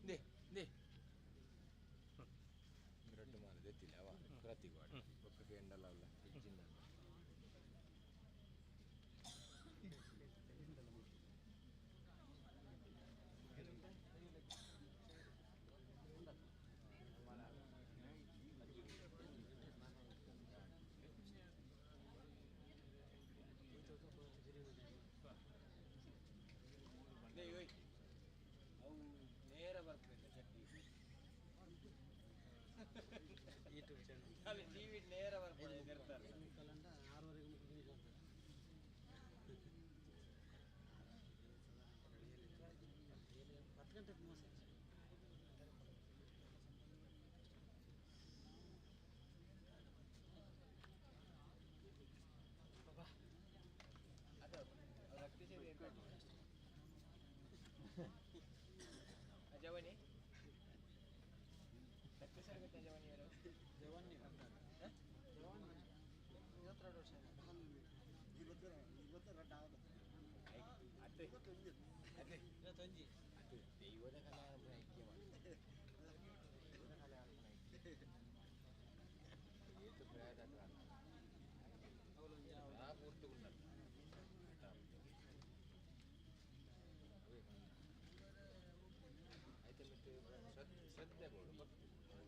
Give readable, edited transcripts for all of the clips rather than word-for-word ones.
네, 네. ಗೊತ್ತಿಲ್ಲ ಅವ ಪ್ರತಿ ಗಾಡ್ ಬೊಕ್ಕ ಕೇಂಡಲ ಅಲ್ಲ ಇಜ್ಜಿಂದ. ಅವು ನೇರ ಬರ್ತದೆ ಚಟ್ನಿ ಯೂಟ್ಯೂಬ್ ಚಾನಲ್ ಅಲ್ಲಿ ಟಿವಿ ನೇರ ಬರ್ತದೆ ಇರ್ತಾರೆ. ಆರೂವರೆಗೆ ಮುಗಿದು 10 ಗಂಟೆಗೆ ಮೋಸ. ಅದು ರಕ್ತ ಸೇವೆ ಜವನಿ ರಕ್ತ ಸೇವೆ ಜವನಿ ಅವರು ಜವಾನ್ ಜವಾನ್ 52 ವರ್ಷ. ಅತ್ತೆ ಅದೇ 21. ಅದು ದೈವದ ಕಲೆ ಐಕ್ಯ ಮಾಡಿ ದೈವದ ಕಲೆ ಐಕ್ಯ ಏತು ಪ್ರಯತ್ನ ಆ ಪೂರ್ತಿಗುಂಡಲ್ಲ. అయితే ಮತ್ತೆ ಶ್ರದ್ಧೆ ಬೋಡು ಭಕ್ತಿ ಜಲ.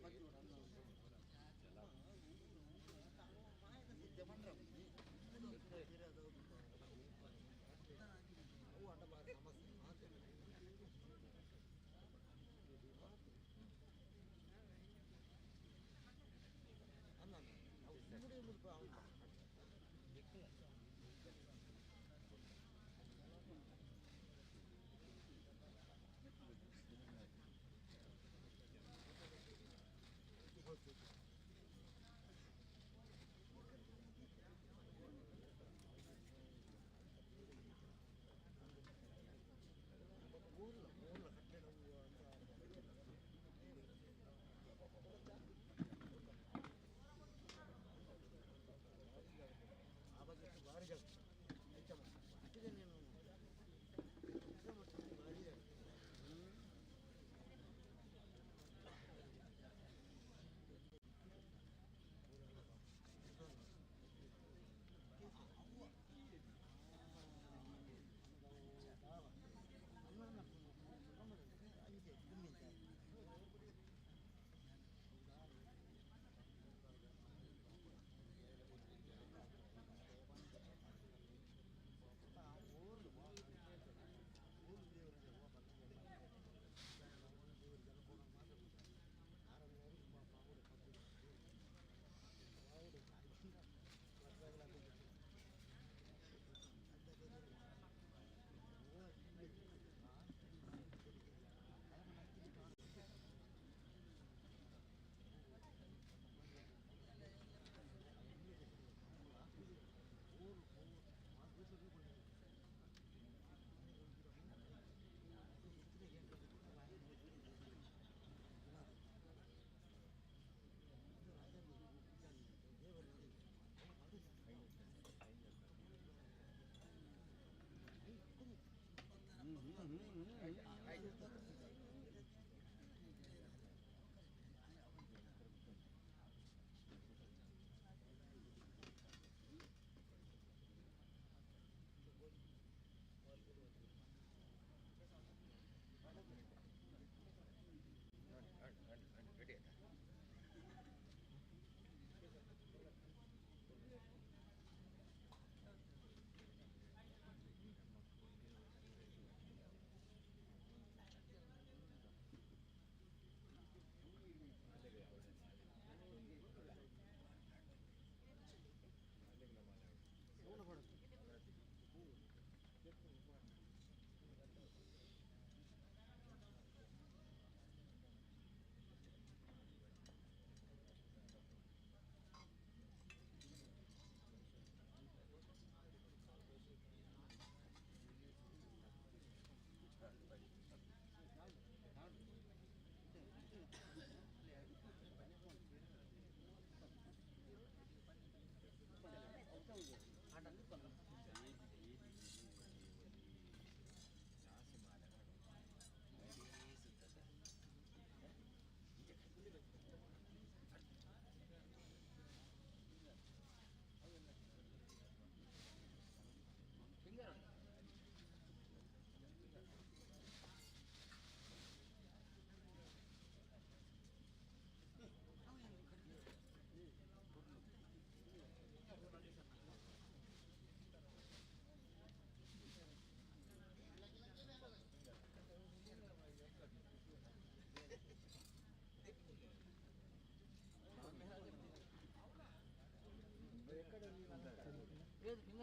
ರೆಡಿ ಆಯ್ತಾ? Thank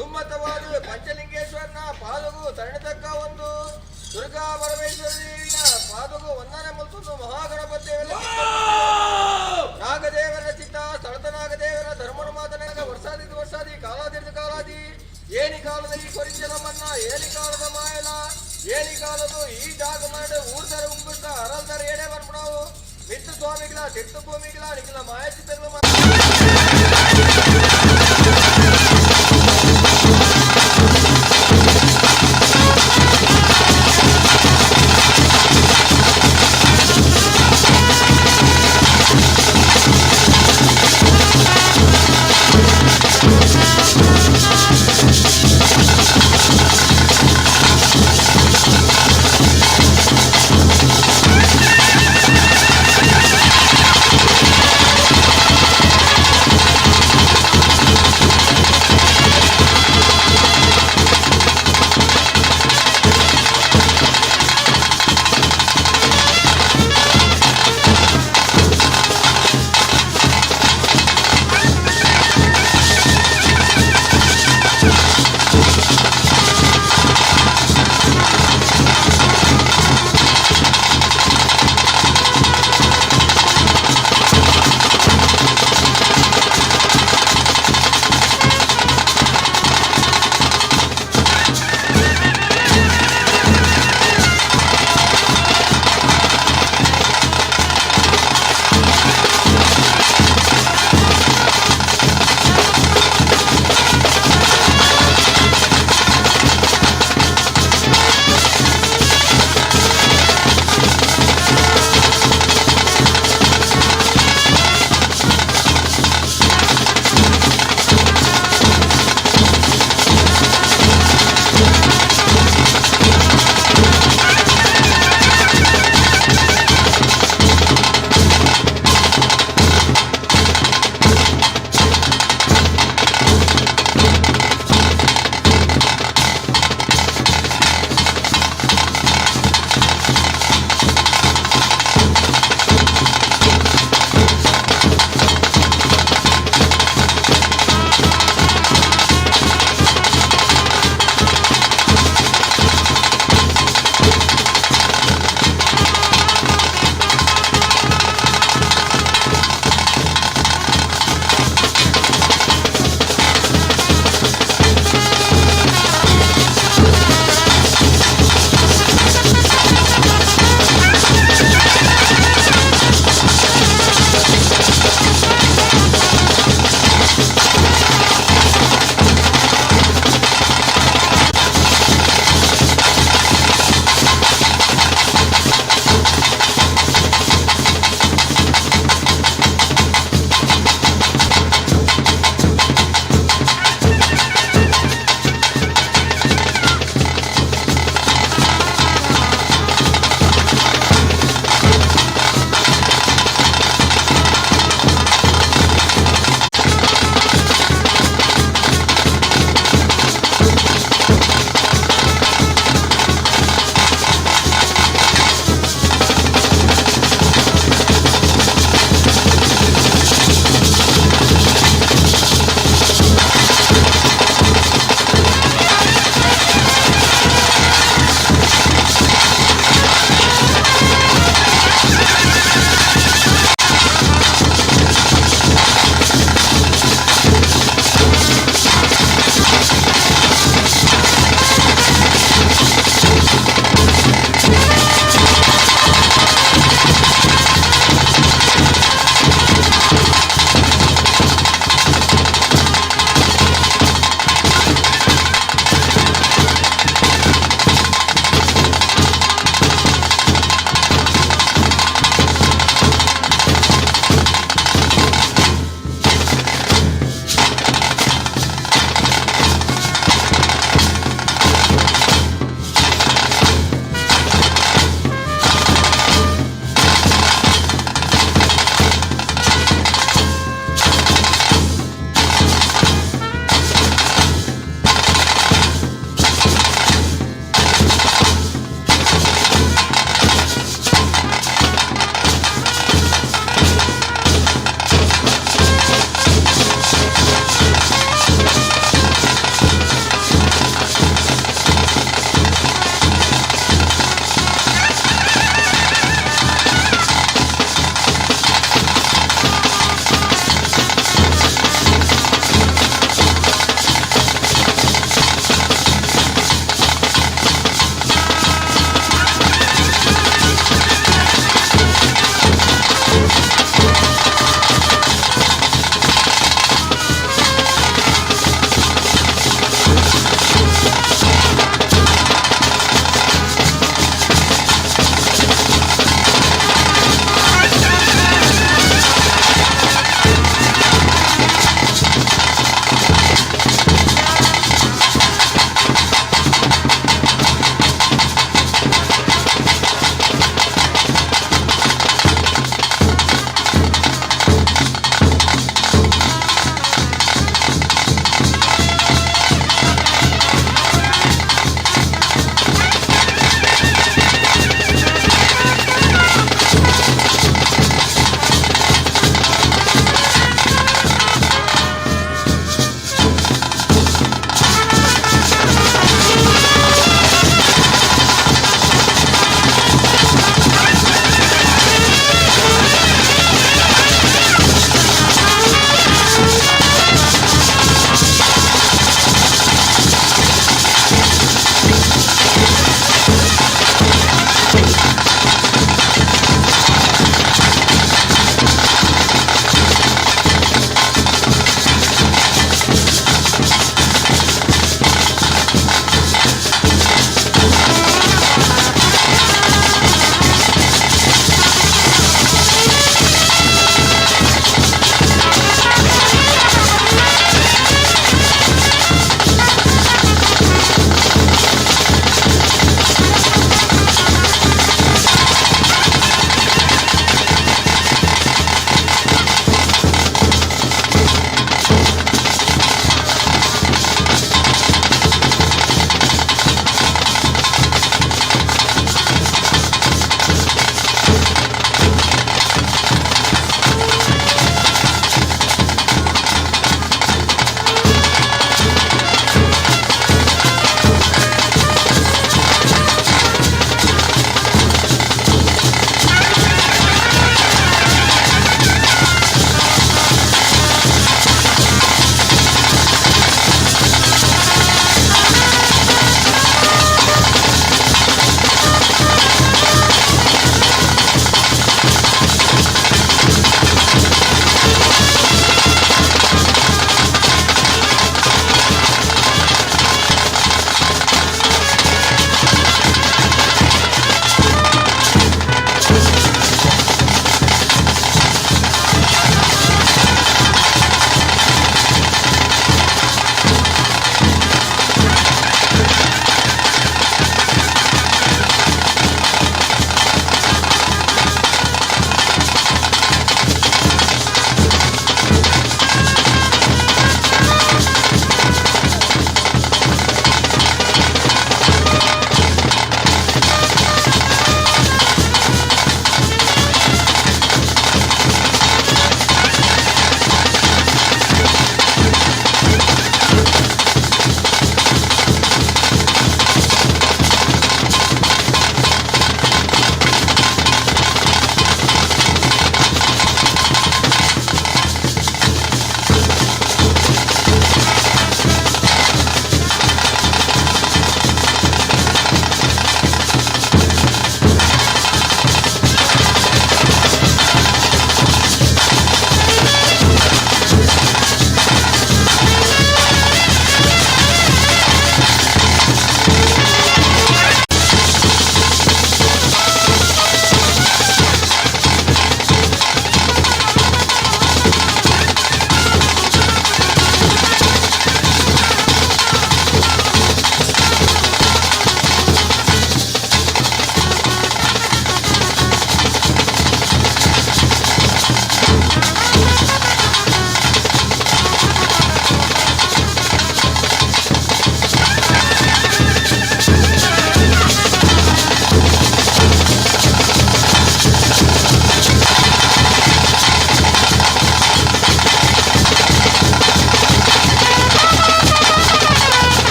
ದುಮ್ಮತವಾದ ಪಂಚಲಿಂಗೇಶ್ವರನ ಪಾದಗು ತರಣತಕ್ಕ ಒಂದು ದುರ್ಗಾ ಪರಮೇಶ್ವರಿನ ಪಾದಗು ವಂದನೆ ಮಲ್ತೊಂದು ಮಹಾಗಣಪತಿ ನಾಗದೇವರ ಚಿತ್ತ ಸ್ಥಳದ ನಾಗದೇವರ ಧರ್ಮನ ಮಾತನಾಗ ವರ್ಷಾದಿ ವರ್ಷಾದಿ ಕಾಲಾದಿರ್ದ ಕಾಲಾದಿ ಏನಿ ಕಾಲದ ಈ ಕೊರಿಚಲಮ್ಮನ್ನ ಏನಿ ಕಾಲದ ಮಾಯಲ ಏನಿ ಕಾಲದ ಈ ಜಾಗ ಮಾಡಿ ಊರ್ದರ ಉಂಗುರ್ದ ಅರಲ್ದರ ಏಡೆ ಬರ್ಪಣವು ಮಿತ್ತು ಸ್ವಾಮಿಗಳ ತಿರ್ತು ಭೂಮಿಗಳ ನಿಖಿಲ ಮಾಯ ಚಿತ್ತಗಳು.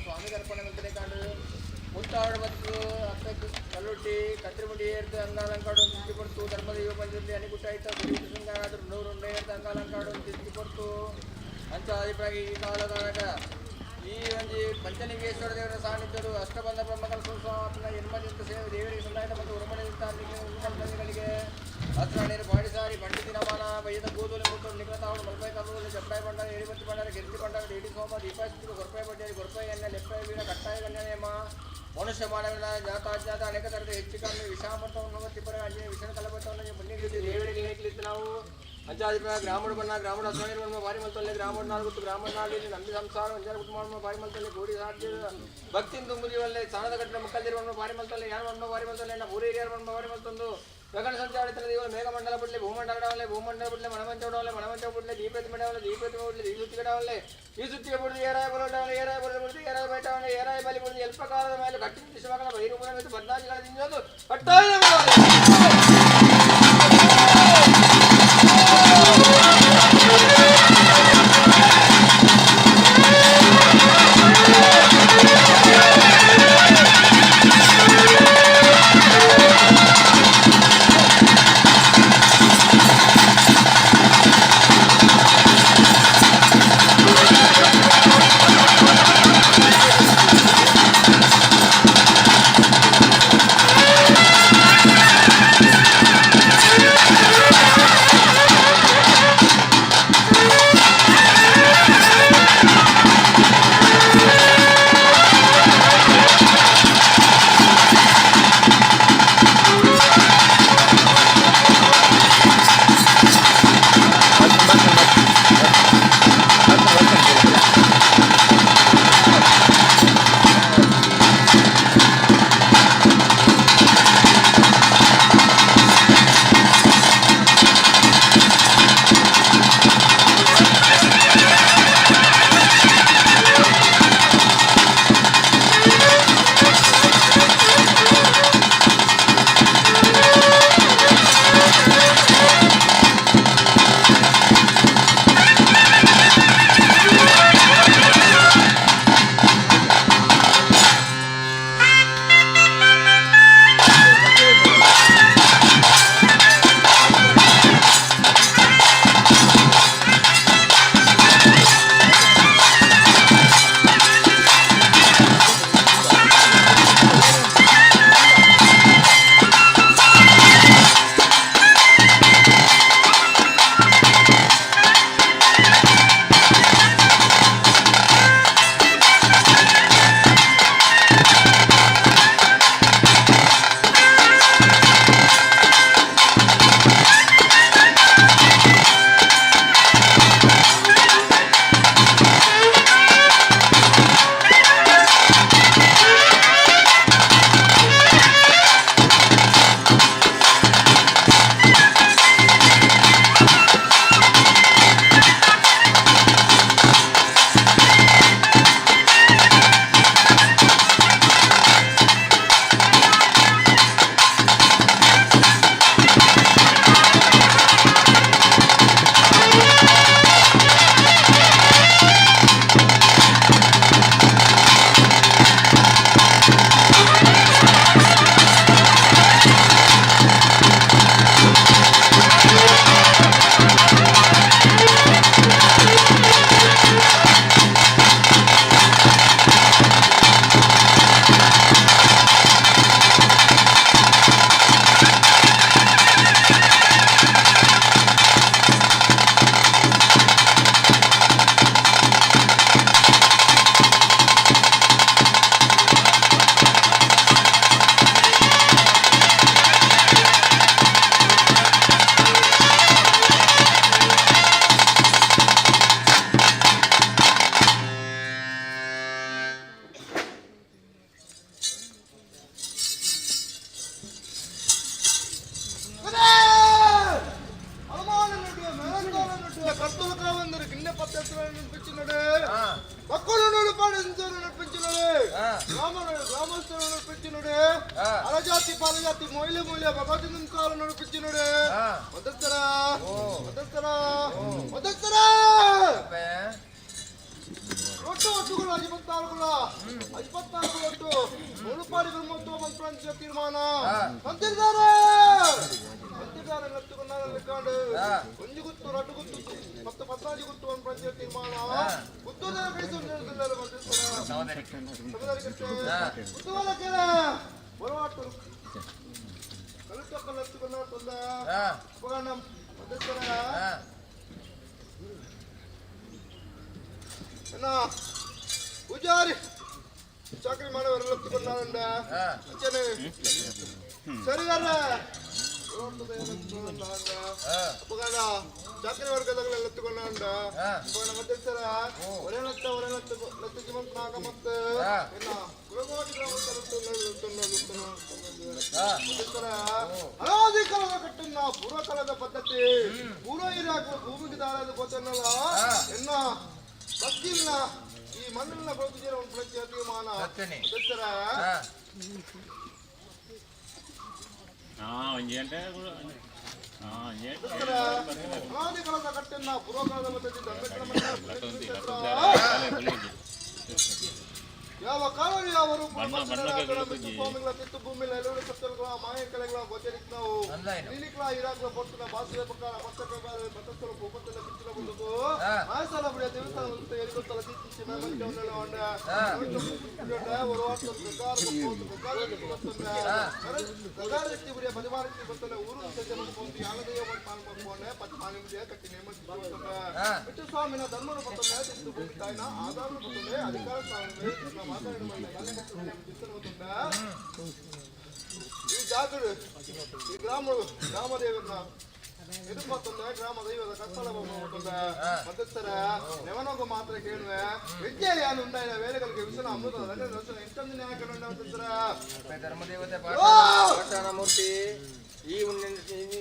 ಸ್ವಾಮಿ ದರ್ಪಣ ಕಾಂಡು ಮುತ್ತಾಡು ಮತ್ತು ಅತ್ತಕ್ಕೆ ಕಲ್ಲುಟ್ಟಿ ಕತ್ರಿಮುಡಿ ಏರ್ದು ಅಂಗಾಲಂಕಾಡು ತಿಂಡಿ ಕೊಡ್ತು ಧರ್ಮದೈವ ಬಂದಿರಲಿ ಅನಿಗುಟ್ಟಾಯ್ತ ಶೃಂಗಾರಾದ್ರು ನೂರು ಏರ್ದು ಅಂಗಾಲಂಕಾಡು ತಿಂಡಿ ಕೊಡ್ತು ಅಂಚ ಅಭಿಪ್ರಾಯ ಈ ಕಾಲದಾಗ ಈ ಒಂಜಿ ಪಂಚಲಿಂಗೇಶ್ವರ ದೇವರ ಸಾನ್ನಿಧ್ಯರು ಅಷ್ಟಬಂಧ ಬ್ರಹ್ಮಕಲ ಸುಸ್ವಾಮಿನ ಎನ್ಮದಿಂತ ಸೇವೆ ದೇವರಿಗೆ ಸಂದಾಯತ ಮತ್ತು ಉರುಮಣಿಂತ ಉರುಮಣಿಗಳಿಗೆ ಅಸ್ರಾಣಿಯರು ಬಾಡಿಸಾರಿ ಬಂಡಿ ದಿನಮಾನ ಬಯ್ಯದ ಕೂದಲು ಮುಟ್ಟು ನಿಕಲತಾವಡು ಮಲ್ಪೈ ಕಲ್ಲೂರು ಜಪ್ಪಾಯಿ ಬಂಡಾರ ಎಡಿಬತ್ತಿ ಬಂಡಾರ ಗಿರ್ತಿ ಬಂಡಾರ ಡಿಡಿ ಸೋಮ ದೀಪಾಸ್ತಿರು ಗೊರ್ಪಾಯಿ ಬಡ್ಡಿಯಲ್ಲಿ ಗೊರ್ಪಾಯಿ ಎಣ್ಣೆ ಲೆಪ್ಪಾಯಿ ವೀರ ಕಟ್ಟಾಯ ಗಣ್ಯನೇಮ ಮನುಷ್ಯ ಮಾನವನ ಜಾತಾಜ್ಞಾತ ಅನೇಕ ಥರದ ಹೆಚ್ಚು ಕಮ್ಮಿ ವಿಷಾಮೃತವನ್ನು ತಿಪ್ಪರ ಅಂಜನೆ ವಿಷಣ ಕಲಬತ್ತವನ್ನು ಪುಣ್ಯಕೀರ್ತಿ ದೇವರಿಗೆ ಹೇಳಲಿತ್ತು ನಾವು ಅಂಚಾದಿಪ್ರಾಯ ಗ್ರಾಮಡು ಬಣ್ಣ ಗ್ರಾಮಡ ಅಸ್ವಾಣಿ ಬಣ್ಣ ಬಾರಿ ಮಲ್ತೊಲ್ಲೆ ಗ್ರಾಮಡ ನಾಲ್ಕು ಗ್ರಾಮಡ ನಾಡು ನಂಬಿ ಸಂಸಾರ ಅಂಜಾರ ಕುಟುಂಬ ಬಾರಿ ಮಲ್ತೊಲ್ಲೆ ಗೋಡಿ ಸಾಧ್ಯ ಭಕ್ತಿನ ತುಂಬುದಿವಲ್ಲೆ ಸ್ಥಾನದ ಕಟ್ಟಿನ ಮುಕ್ಕಲ್ದಿರುವ ಬಾರಿ ಮಲ್ತೊಲ್ಲೆ ಯಾರು ಬಣ್ಣ ಬಾರಿ ಮಲ್ತೊಲ್ಲೆ ನ ಊರಿಗೆ ಯಾರು ಬಣ್ಣ ಬಾರಿ ಮಲ್ತೊಂದು ಗಗನ ಸಂಚಾರಿತನ ದೇವ ಮೇಘಮಂಡಲ ಬಿಡ್ಲೆ ಭೂಮಂಡಲ ಭೂಮಂಡಲ ಬಿಡ್ಲೆ ಮಣಮಂಚ ಉಡವಲ್ಲೆ ಮಣಮಂಚ ಬಿಡ್ಲೆ ದೀಪತಿ ಮಡವಲ್ಲೆ ದೀಪತಿ ಬಿಡ್ಲೆ ಈ ಸುತ್ತಿಗಡವಲ್ಲೆ ಈ ಸುತ್ತಿಗೆ ಬಿಡ್ದು ಏರಾಯ ಬರೋಡವಲ್ಲೆ ಏರಾಯ ಬರೋದು ಬಿಡ್ದು ಏರಾಯ ಬೈಟವಲ್ಲೆ ಏರಾಯ ಬಲಿ ಬಿಡ್ದು ಎಲ್ಪ ಕಾಲದ ಮೇಲೆ ಕಟ್ಟಿನ ದಿಶಮಗಳ ಬಹಿರೂಪನ ಮತ್ತು ಬದಲಾಜಿಗಳ ತಿಂದು ಕಟ್ಟಾಯ. ನೋಡಿ. ಅರಜಾತಿ ಪಾಲಜಾತಿ ಮೊಯ್ಲೆ ಮೊಯ್ಲೆ ಭಗವತಿನ ಕಾಲ ನಡಿಪಿಚ್ಚಿ ನೋಡಿ. ಮದಸ್ತರ ಮದಸ್ತರ ಮದಸ್ತರ ಒಟ್ಟು ಒಟ್ಟುಗಳು ಅಜಿಪತ್ನಾಲ್ಕುಲ ಅಜಿಪತ್ನಾಲ್ಕು ಒಟ್ಟು ಮುಳುಪಾಡಿ ಬ್ರಹ್ಮೋತ್ಸವ ಮಂತ್ರಾಂಶ ತೀರ್ಮಾನ ಅಂತಿದ್ದಾರೆ ಅಂತಿದ್ದಾರೆ ಲತ್ತುಕೊಂಡ ರಿಕಾರ್ಡ್ ಒಂಜಿ ಗುತ್ತು ರಡ್ಡು ಗುತ್ತು ಮತ್ತು ಪದ್ನಾಜಿ ಗುತ್ತು ಒಂದು ಪ್ರಾಂತ್ಯ ತೀರ್ಮಾನ ಗುತ್ತುದ ಕೈಸು ಗುತ್ತುವಲಕ್ಕೆಲ್ಲ ಬರವಾಟು ಕಲಿತಕ್ಕ ಲತ್ತುಕೊಂಡ ತೊಂದ ಅಪಗಾನ ಮಧ್ಯಸ್ಥರ ಅಣ್ಣ ಪೂಜಾರಿ ಚಾಕರಿ ಮಾಡೋರೆಲ್ಲ ಎತ್ತುಕೊಂಡಾರಂಡ ಅಂಚನೆ ಸರಿಗಾರ ಅಪ್ಪಗಾನ ಚಾಕರಿ ವರ್ಗದಗಳೆಲ್ಲ ಎತ್ತುಕೊಂಡಾರಂಡ ಅಪ್ಪಗಾನ ಮಧ್ಯಸ್ಥರ ಒರೇ ಲತ್ತ ಒರೇ ಲತ್ತ ಲತ್ತ ಜೀವಂತ ನಾಗ ಮತ್ತು ಇನ್ನ ಕುಲಗೋಟಿ ಮಧ್ಯಸ್ಥರ ಅನಾದಿ ಕಾಲದ ಕಟ್ಟನ್ನ ಪೂರ್ವಕಾಲದ ಪದ್ಧತಿ ಪೂರ್ವ ಹಿರಿಯಾಗುವ ಭೂಮಿಗೆ ದಾರದ ಗೊತ್ತನ್ನಲ್ಲ ಎನ್ನ ಬಕ್ಕಿಲ್ಲ ಈ ಮಣ್ಣಿನ ಬದುಕಿರೋ ಒಂದು ಪ್ರತಿ ತೀರ್ಮಾನ ಮಧ್ಯಸ್ಥರ. ಒಂಜಿ ಗಂಟೆ ಒಂಜಿ ಮಧ್ಯಸ್ಥರ ಅನಾದಿ ಕಾಲದ ಕಟ್ಟನ್ನ ಪೂರ್ವಕಾಲದ ಪದ್ಧತಿ ಯಾವ ಕಾಲದಲ್ಲಿ ಯಾವ ರೂಪ ಬಣ್ಣ ಬಣ್ಣಕ್ಕೆ ಸ್ವಾಮಿಗಳ ತಿತ್ತು ಭೂಮಿಲ ಎಲ್ಲರೂ ಸತ್ತಲ್ಗಳ ಮಾಯ ಕಲೆಗಳ ಗೋಚರಿಕ್ ನಾವು ನೀಲಿಕ್ಲ ಇರಾಕ್ಲ ಪೊರ್ತುನ ಬಾಸುವೆ ಪಕ್ಕಾರ ಪತ್ತಕ ಪತ್ತಸ್ಥಲ ಭೂಪತ್ತಲ ಕಿಚ್ಚಲ ಬಂದದ್ದು ಮಾಯಸಾಲ ಬಿಡಿಯ ದೇವಸ್ಥಾನ ಬಂತು ಎರಿಗೊತ್ತಲ ತೀರ್ತಿಸಿ ಮೇಮಂಚವನ್ನೆಲ್ಲ ಹೊಂಡ ಒಂದು ವಾರ ಗಗಾರಕ್ಕೆ ಬಿಡಿಯ ಪದಿಮಾರಕ್ಕೆ ಗೊತ್ತಲ್ಲ ಊರು ಸಜ್ಜನ ಪೋಂತು ಯಾನದೆಯ ಪಾಲ್ಪೋಂಡೆ ಪತ್ಮಾನಿ ಕಟ್ಟಿ ನೇಮಂತ ಬಿಟ್ಟು ಸ್ವಾಮಿನ ಧರ್ಮನ ಪತ್ತೊಂದೆ ತಿತ್ತು ಭೂಮಿ ತಾಯಿನ ಆಧಾರ ಪತ್ತೊಂದೆ ಅಧಿಕಾರ ಈ ಜಾಗರು ಈ ಗ್ರಾಮ ಗ್ರಾಮದೇವರನ್ನ ಎದುರ್ಪತ್ತೊಂದೆ ಗ್ರಾಮ ದೈವದ ಕತ್ತಲ ಬೊಮ್ಮತ್ತೊಂದೆ ಮಧ್ಯಸ್ಥರ ನೆವನೊಗ ಮಾತ್ರ ಕೇಳುವೆ ವಿದ್ಯೆ ಯಾನು ಉಂಡಾಯಿನ ವೇಳೆಗಳಿಗೆ ವಿಷನ ಅಮೃತ ರಂಜನ ದರ್ಶನ ಎಷ್ಟೊಂದು ನ್ಯಾಯ ಕಂಡ ಮಧ್ಯಸ್ಥರ. ಧರ್ಮದೇವತೆ ಪಾಠ ಮೂರ್ತಿ ಈ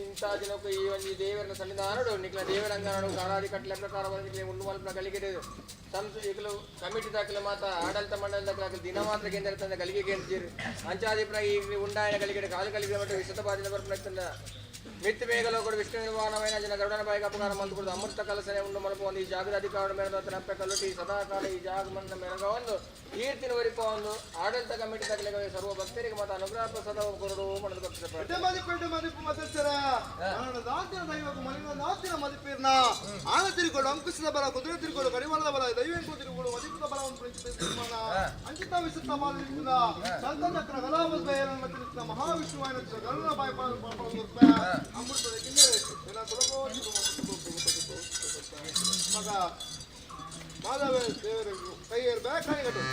ಇಂಥ ದಿನಕ್ಕೂ ಈ ಒಂದು ದೇವರನ್ನ ಸನ್ನಿಧಾನಡು ನಿಕ್ಲ ದೇವರಂಗನಡು ಕಾಲಾದಿ ಕಟ್ಟಲೆ ಪ್ರಕಾರ ನಿಕ್ಲೆ ಉಂಡು ಮಲ್ಪನ ಗಲಿಗೆ ಸಂಸ ಈಗಲೂ ಕಮಿಟಿ ದಾಖಲೆ ಮಾತ್ರ ಆಡಳಿತ ಮಂಡಳಿ ದಾಖಲೆ ದಿನ ಮಾತ್ರ ಕೇಂದ್ರ ತಂದ ಗಲಿಗೆ ಕೇಂದ್ರ ಅಂಚಾದಿ ಪ್ರ ಈ ಉಂಡಾಯನ ಗಲಿಗೆ ಕಾಲು ಗಲಿಗೆ ಮಟ್ಟ ವಿಶತ ಬಾದಿನ ಬರ್ಪಣ ಮಿತ್ತು ಬೇಗಲೋ ಕೂಡ ವಿಷ್ಣು ನಿರ್ವಾಣమైన ಜನ ಗರುಡನ ಬಾಯಿಗೆ ಅಪಕಾರ ಮಂತ್ಕೊಡುದು ಅಮೃತ ಕಲಸನೆ ಉಂಡು ಮಲಪ ಒಂದು ಈ ಜಾಗದ ಅಧಿಕಾರ ಮೇರೆದ ನಪ್ಪೆ ಕಲ್ಲುಟಿ ಸದಾಕಾಲ ಈ ಜಾಗ ಮಂದ ಮೆರಗ ಒಂದು ಕೀರ್ತಿನ ಒರಿಪ ಒಂದು ಆಡಳಿತ ಕಮಿಟಿ ದಾಖಲೆ ಸರ್ವ ಭಕ್ತರಿಗೆ ಮತ್ತು ಅನುಗ್ರಹ ಪ್ರಸಾದ ಕೊರಡು ಮನದು ಕೊಡ್ತಾರೆ. ಎಡ್ಡೆ ಮದಿப்பு ಎಡ್ಡೆ ಮದಿಪ್ಪು ಮಧ್ಯಸ್ಥರ ದಾಂತಿನ ದೈವಕ್ಕೂ ಮನಿನ ದಾಂತಿನ ಮದಿಪೀರ್ನ ಆನ ತಿರುಗೋಡು ಅಂಕುಶದ ಬಲ ಕುದುರೆ ತಿರುಗೋಡು ಕಡಿವಾಣದ ಬಲ ದೈವಂಕು ತಿರುಗೋಡು ಮದಿಪದ ಬಲ ಒಂದು ಪ್ರಂಚಿತ ತೀರ್ಮಾನ ಅಂಕಿತ ವಿಸುತ್ತ ಬಾಲಿಸಿದ ಶಂಖಚಕ್ರ ಗಲಾವದ್ವಯನ ತಿಳಿಸಿದ ಮಹಾವಿಷ್ಣುವಾಯನ ಗರುಡ ಬಾಯಿ ಪಾಲು ಅಮೃತದ ಕಿನ್ನರೆ ಏನ ಮಗ ಮಾಧವ ದೇವರು ಕೈಯೇರ್ಬೇಕು ಕೈಗಟ್ಟು.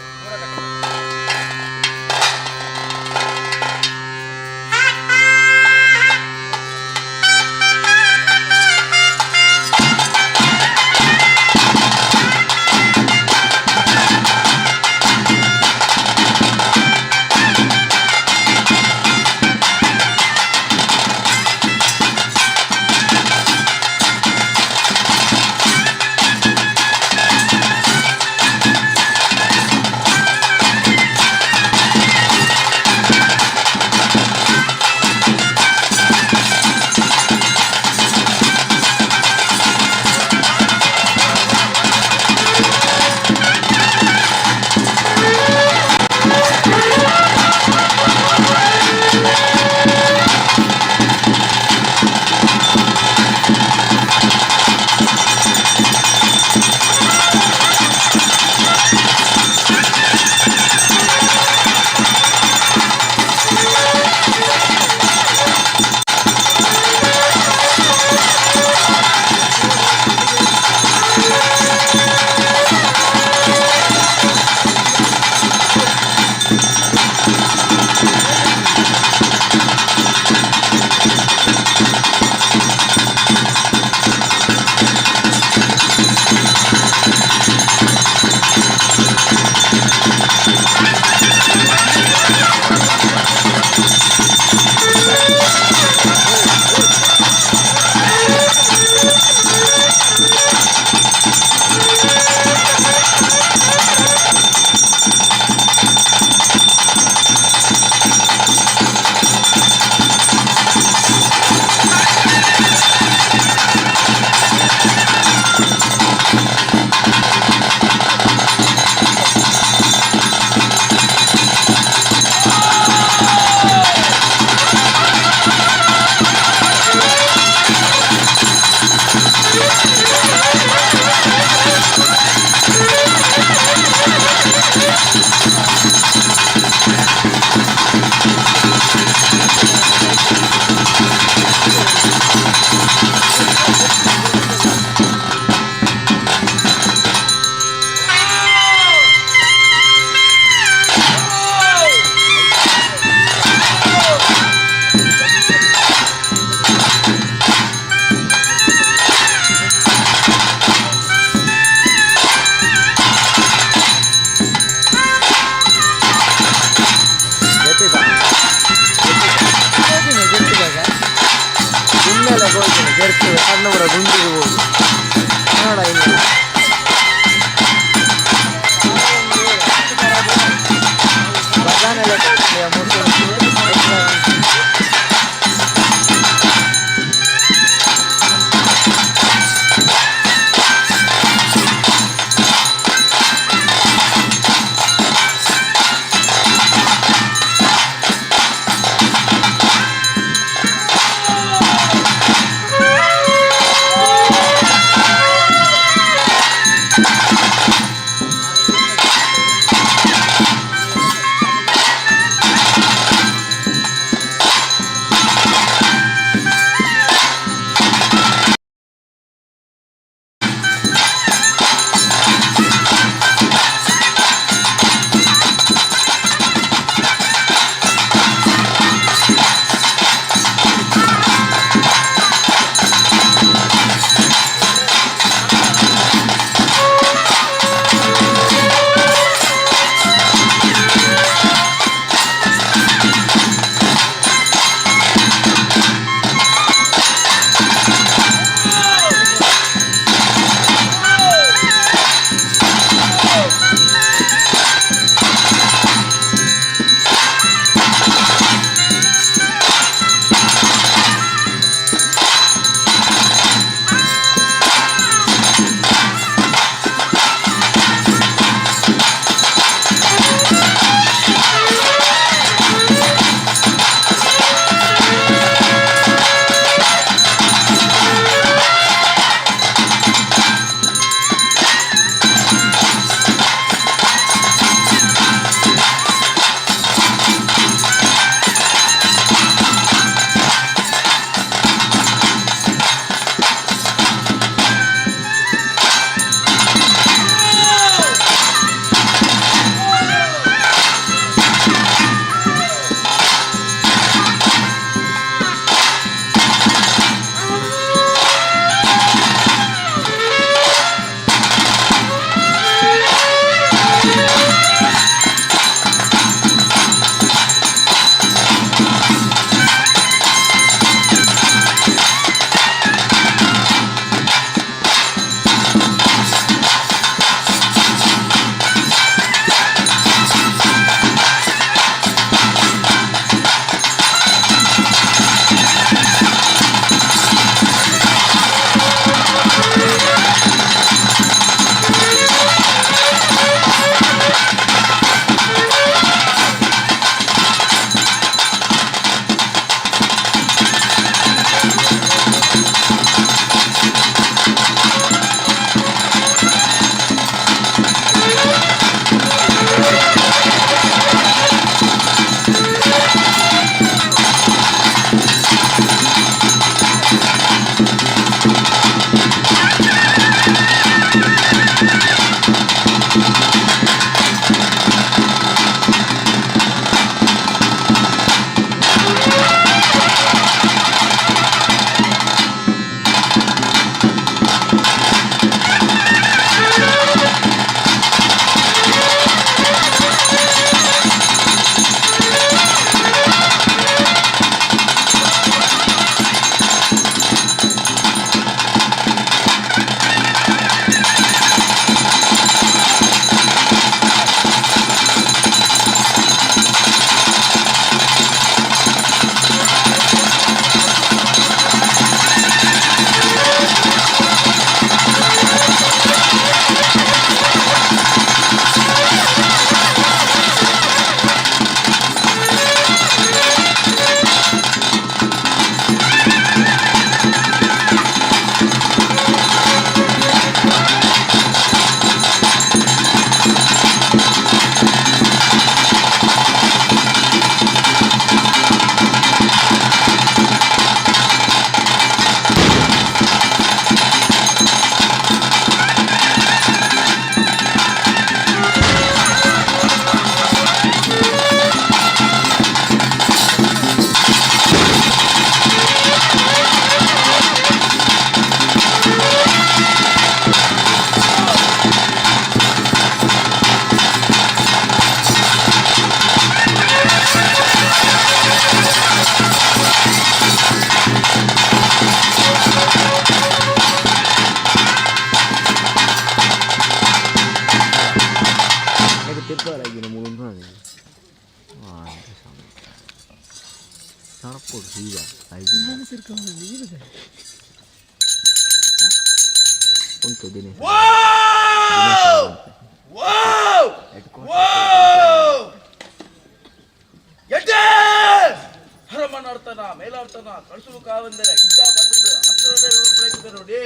ಹರಮನಾರ್ತನ ಮೇಲಾರ್ತನ ಕಳಸುಲು ಕಾವಂದರ ಗಿಡ್ಡ ಬಂದಿದ್ದು ಅಸುರರ ನೋಡಿ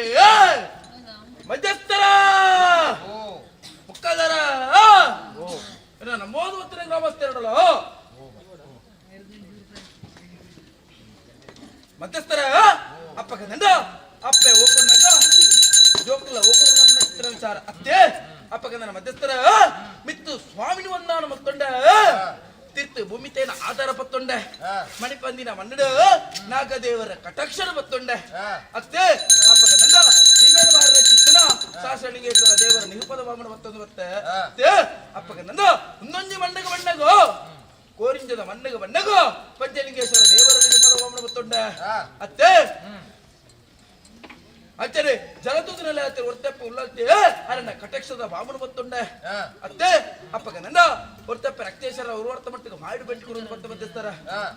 ಮಧ್ಯಸ್ಥರ ಮುಕ್ಕದರ ನಮ್ಮೋದು ಒತ್ತಿನ ಗ್ರಾಮಸ್ಥರಲ್ಲ ಮಧ್ಯಸ್ಥರ ಅಪ್ಪಕ ನಂದ ಅಪ್ಪೆ ಓಕೊಂಡಾಗ ಜೋಕುಲ ಓಕೊಂಡ ಚಿತ್ರ ವಿಚಾರ ಅತ್ತೆ ಅಪ್ಪಕ ನನ್ನ ಮಧ್ಯಸ್ಥರ ಮಿತ್ತು ಸ್ವಾಮಿನಿ ಒಂದಾನ ಮತ್ತೊಂಡ ತಿರ್ತು ಭೂಮಿ ತೇನ ಆಧಾರ ಪತ್ತೊಂಡೆ ಮಣಿಪಂದಿನ ಮನ್ನಡು ನಾಗದೇವರ ಕಟಾಕ್ಷರ ಬತ್ತೊಂಡೆ ಅತ್ತೆ ಅಪ್ಪಕ ನಂದ ಸೀಮೇಲ ಬಾರರ ಚಿತ್ತನ ಸಾಸಣಿಗೇಶ್ವರ ದೇವರ ನಿಹುಪದ ವಾಮನ ಬತ್ತೊಂದು ಬತ್ತೆ ಅತ್ತೆ ಅಪ್ಪಕ ನಂದ ಒಂದೊಂಜಿ ಮಣ್ಣಗ ಮಣ್ಣಗೋ ಕೋರಿಂಜದ ಮಣ್ಣಗ ಮಣ್ಣಗೋ ಪಂಚಲಿಂಗೇಶ್ವರ ದೇವರ ನಿಹುಪದ ವಾಮನ ಬತ್ತೊಂಡೆ ಅತ್ತೆ ಅಂಚನೆ ಜಲದೂತನಲ್ಲಿ ಅತ್ತೆ ಒರ್ತಪ್ಪ ಉಳ್ಳಲ್ತೆ ಅರಣ್ಯ ಕಟಾಕ್ಷದ ಬಾಮನ ಬತ್ತೊಂಡೆ ಅತ್ತೆ ಅಪ್ಪಗ ನಂದ ಒರ್ತಪ್ಪ ರಕ್ತೇಶ್ವರ ಉರುವರ್ತ ಮಟ್ಟಿಗೆ ಮಾಡು ಬೆಟ್ಟಿ ಕೂರೊಂದು ಬತ್ತ ಮಧ್ಯಸ್ಥರ